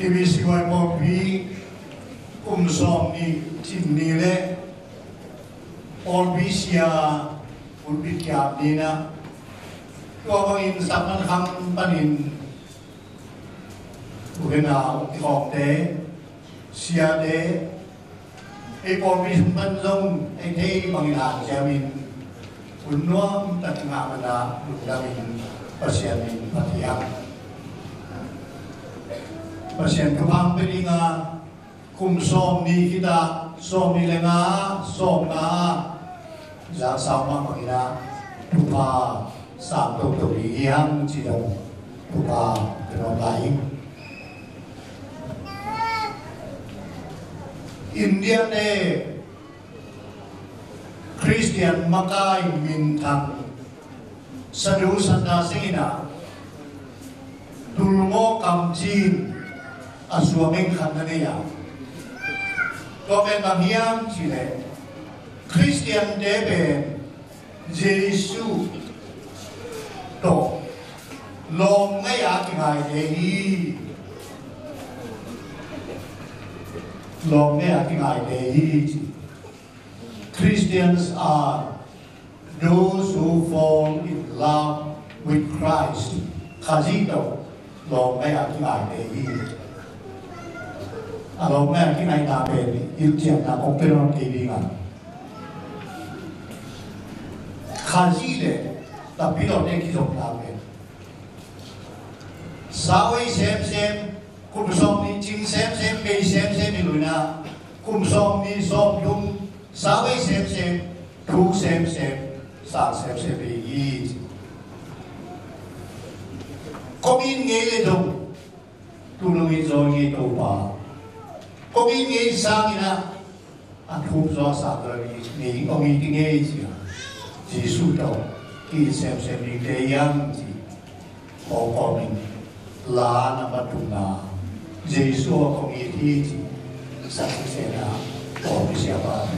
T B C Y pawlpi kum sawm nih cin ni le pawlpi sia pulpit kiap ni-in ah, tua bangin Sakman khang panin u le nau, i khawngte, siate, ei pawlpi sung pan zong ei thei bangin hanciamin hun nuam tak ngah man ah lungdamin Pasian min phat hi hang. Pasian thupha hong pia ding a, kum sawm nih khit ah, sawm nih le nga, sawm nga, zak sau mah bangin ah thupha sang toto ding hi hang ci dong thupha ka nuam lai hi. India te Khristian makai minthang Sadhu Sundar Singh in ah tulmawh kamcin a suameng khat na nei a, tua pen bang hiam cih leh Khristiante pen Jesu tawh lawm ngaih a kingaite hi. Lawm ngaih a kingaite hi ci. Christians are those who fall in love with Christ. Khazih tawh lawm ngaih a kingaite hi. A lawm ngaih a kingaihna pen hilhcianna kong pia nawn kei ding a, Khazih le Tapidaw te kizopna pen sau ei semsem, kum sawm nih cing semsem, bei semsem hi lo in ah, kum sawm nih, sawm thum, sau ei semsem, thuk semsem, sang semsem hi hi. Kong it ngei le dong, tu lo it zaw ngei Topa. Kong it ngei sangin ah, a thup zaw a sang zaw ngei, ngei, ngei ci a. Jesu tawh ki-it semsem dingte hi hang ci. Kong kawmin la na patukna Jesu a kong it hi ci. Sak sisena kong misiapa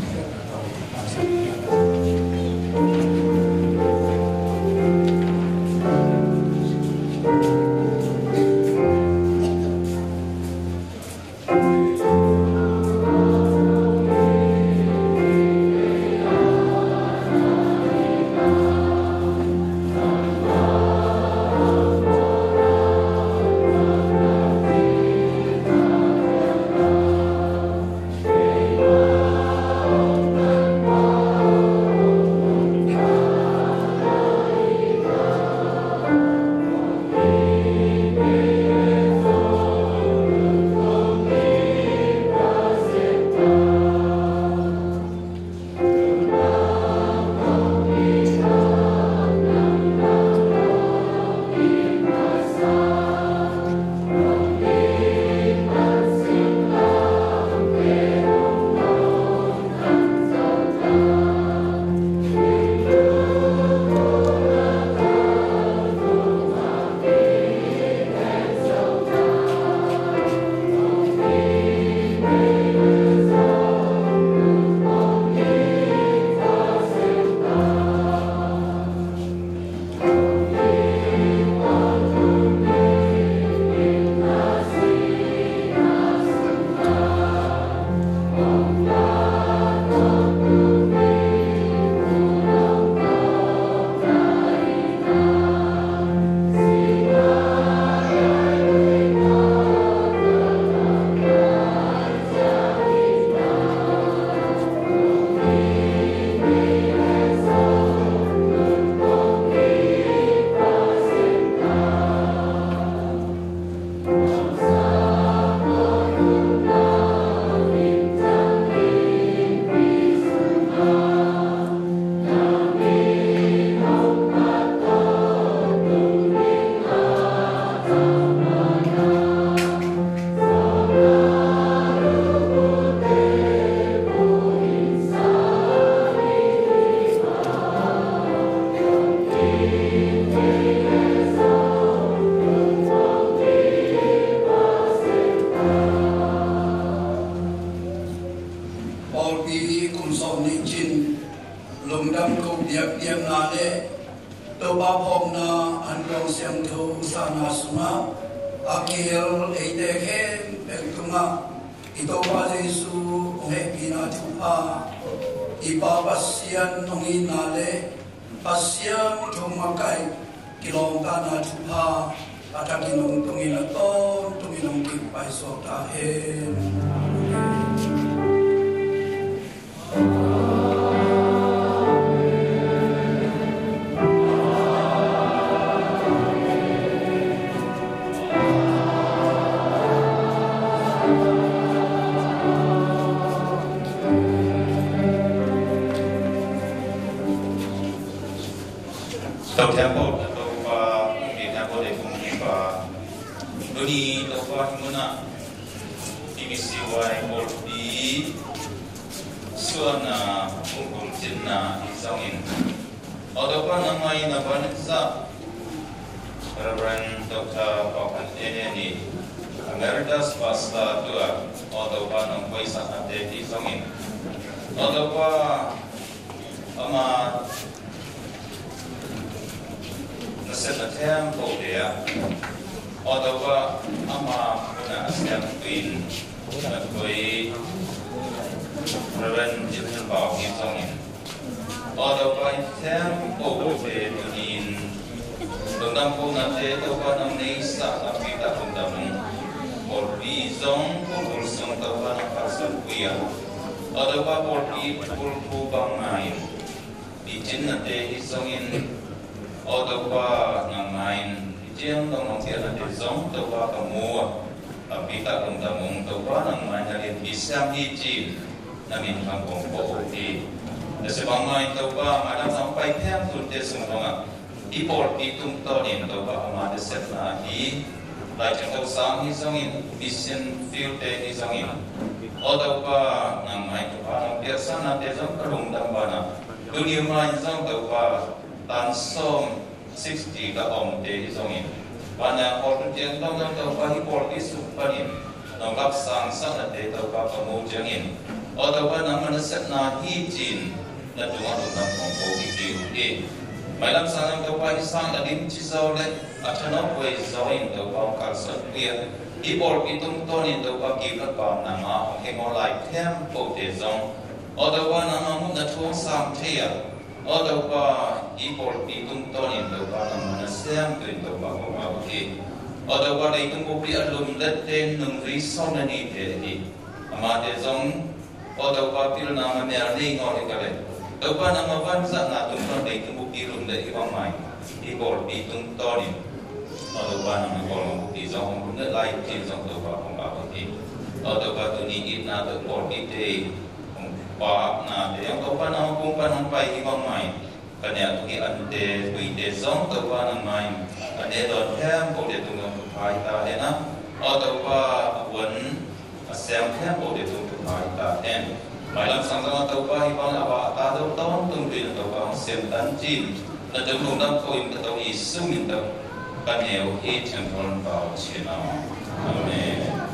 Pawlpi kum sawm nih cin lungdam ko diakdiakna le Topa phawkna an kong siangtho sana sungah a kihel eite khempeuh Ngah i Topa Jesu hong hehpihna thupha, i Pa Pasian hong itna le Pasian thu makaih kilawmtatna thupha a thakin hong tungin a tawntungin hong kipaisak ta hen. Topa, Topa, Topa, Topa, Tuni Topa hih munah i misi huai pawlpi suahna hong kulcinna hi zongin, aw Topa, nangmah in a vanzat Reverend Doctor Pau Khan Ene ni Emeritus Pastor tua, aw Topa, nong koihsaknate hi zongin, aw Topa, ama nasepna khempeuhte ah, aw Topa, ama munah a siamtu in na koi Reverend Jim Pau hi zongin, aw Topa, i khempeuhte tuni-in lungdam kohnate Topa nong neihsa lampi tak lungdam ung. Pawlpi zong kulkul sung Topa nong kalsuanpih a, aw Topa, pawlpi kulkul bang ngai in picinnate hi zongin, aw Topa, nangmah in i ciang dong hong piaknate zong Topa ka mu a, lampi tak lungdam ung. Topa, nangmah in na lianpi siam hi ci-in na min thang kong ko uh hi. Tua sia bangmah in Topa, mailam sang pai phiam tunte sung dongah i pawlpi tungtawnin Topa, ama nasepna hi, Lai Thiangtho sang hi zongin, mission field-te hi zongin, aw Topa, nangmah in Topa nong piaksaknate zong ka lungdam banah, tuni mah in zong Topa, tan sawm, sixty ka omte hi zongin, banah khawl tu ciang dong dong Topa, hih pawlpi sung panin nong lapsang saknate Topa ka mu ciangin, aw Topa, nangmah nasepna hi ci-in na tungah lungdam kong ko hi kei uh hi. Mailam sang dong Topa, hih sang a limci zaw le a thanop huai zaw in Topa hong kalsuanpih a, hih pawlpi tungtawnin Topa, gilkial pamna hong hemawh lai khempeuhte zong, aw Topa, nangmah muhna thu hong sam thei a, aw Topa, hih pawlpi tungtawnin Topa, nangmah nasem tu-in Topa kong au hi. Aw Topa, leitung buppi a lumlette nungzui sawm le nihte hi. Amate zong, aw Topa, pilna mamial nei ngawh hi ka leh, Topa, nangmah vanzatna tungtawn leitung buppi lumlet hi bangmah in, hih pawlpi tungtawnin, aw Topa, nangmah pawlpi zong hong lumlet lai ci-in zong Topa kong au hi. Aw Topa, tuni itna tawh pawlpite hong paknate hong Topa, nangmah kung pan hong pai hi bangmah in, ka neu hi ante tuite zong Topa, nangmah in a ne dawn khempeuhte tung dong thupha hi ta hen a, aw Topa, a vuan a siang khempeuhte tung thupha hi ta hen. Mailam sang dong a Topa, hih bang a va a ta deuh tawntung ding a Topa hong siam tan ci-in na tung lungdam ko in ka to i sum in Topa ka neu hi, Thiangtho Lampa aw cin aw. Amen.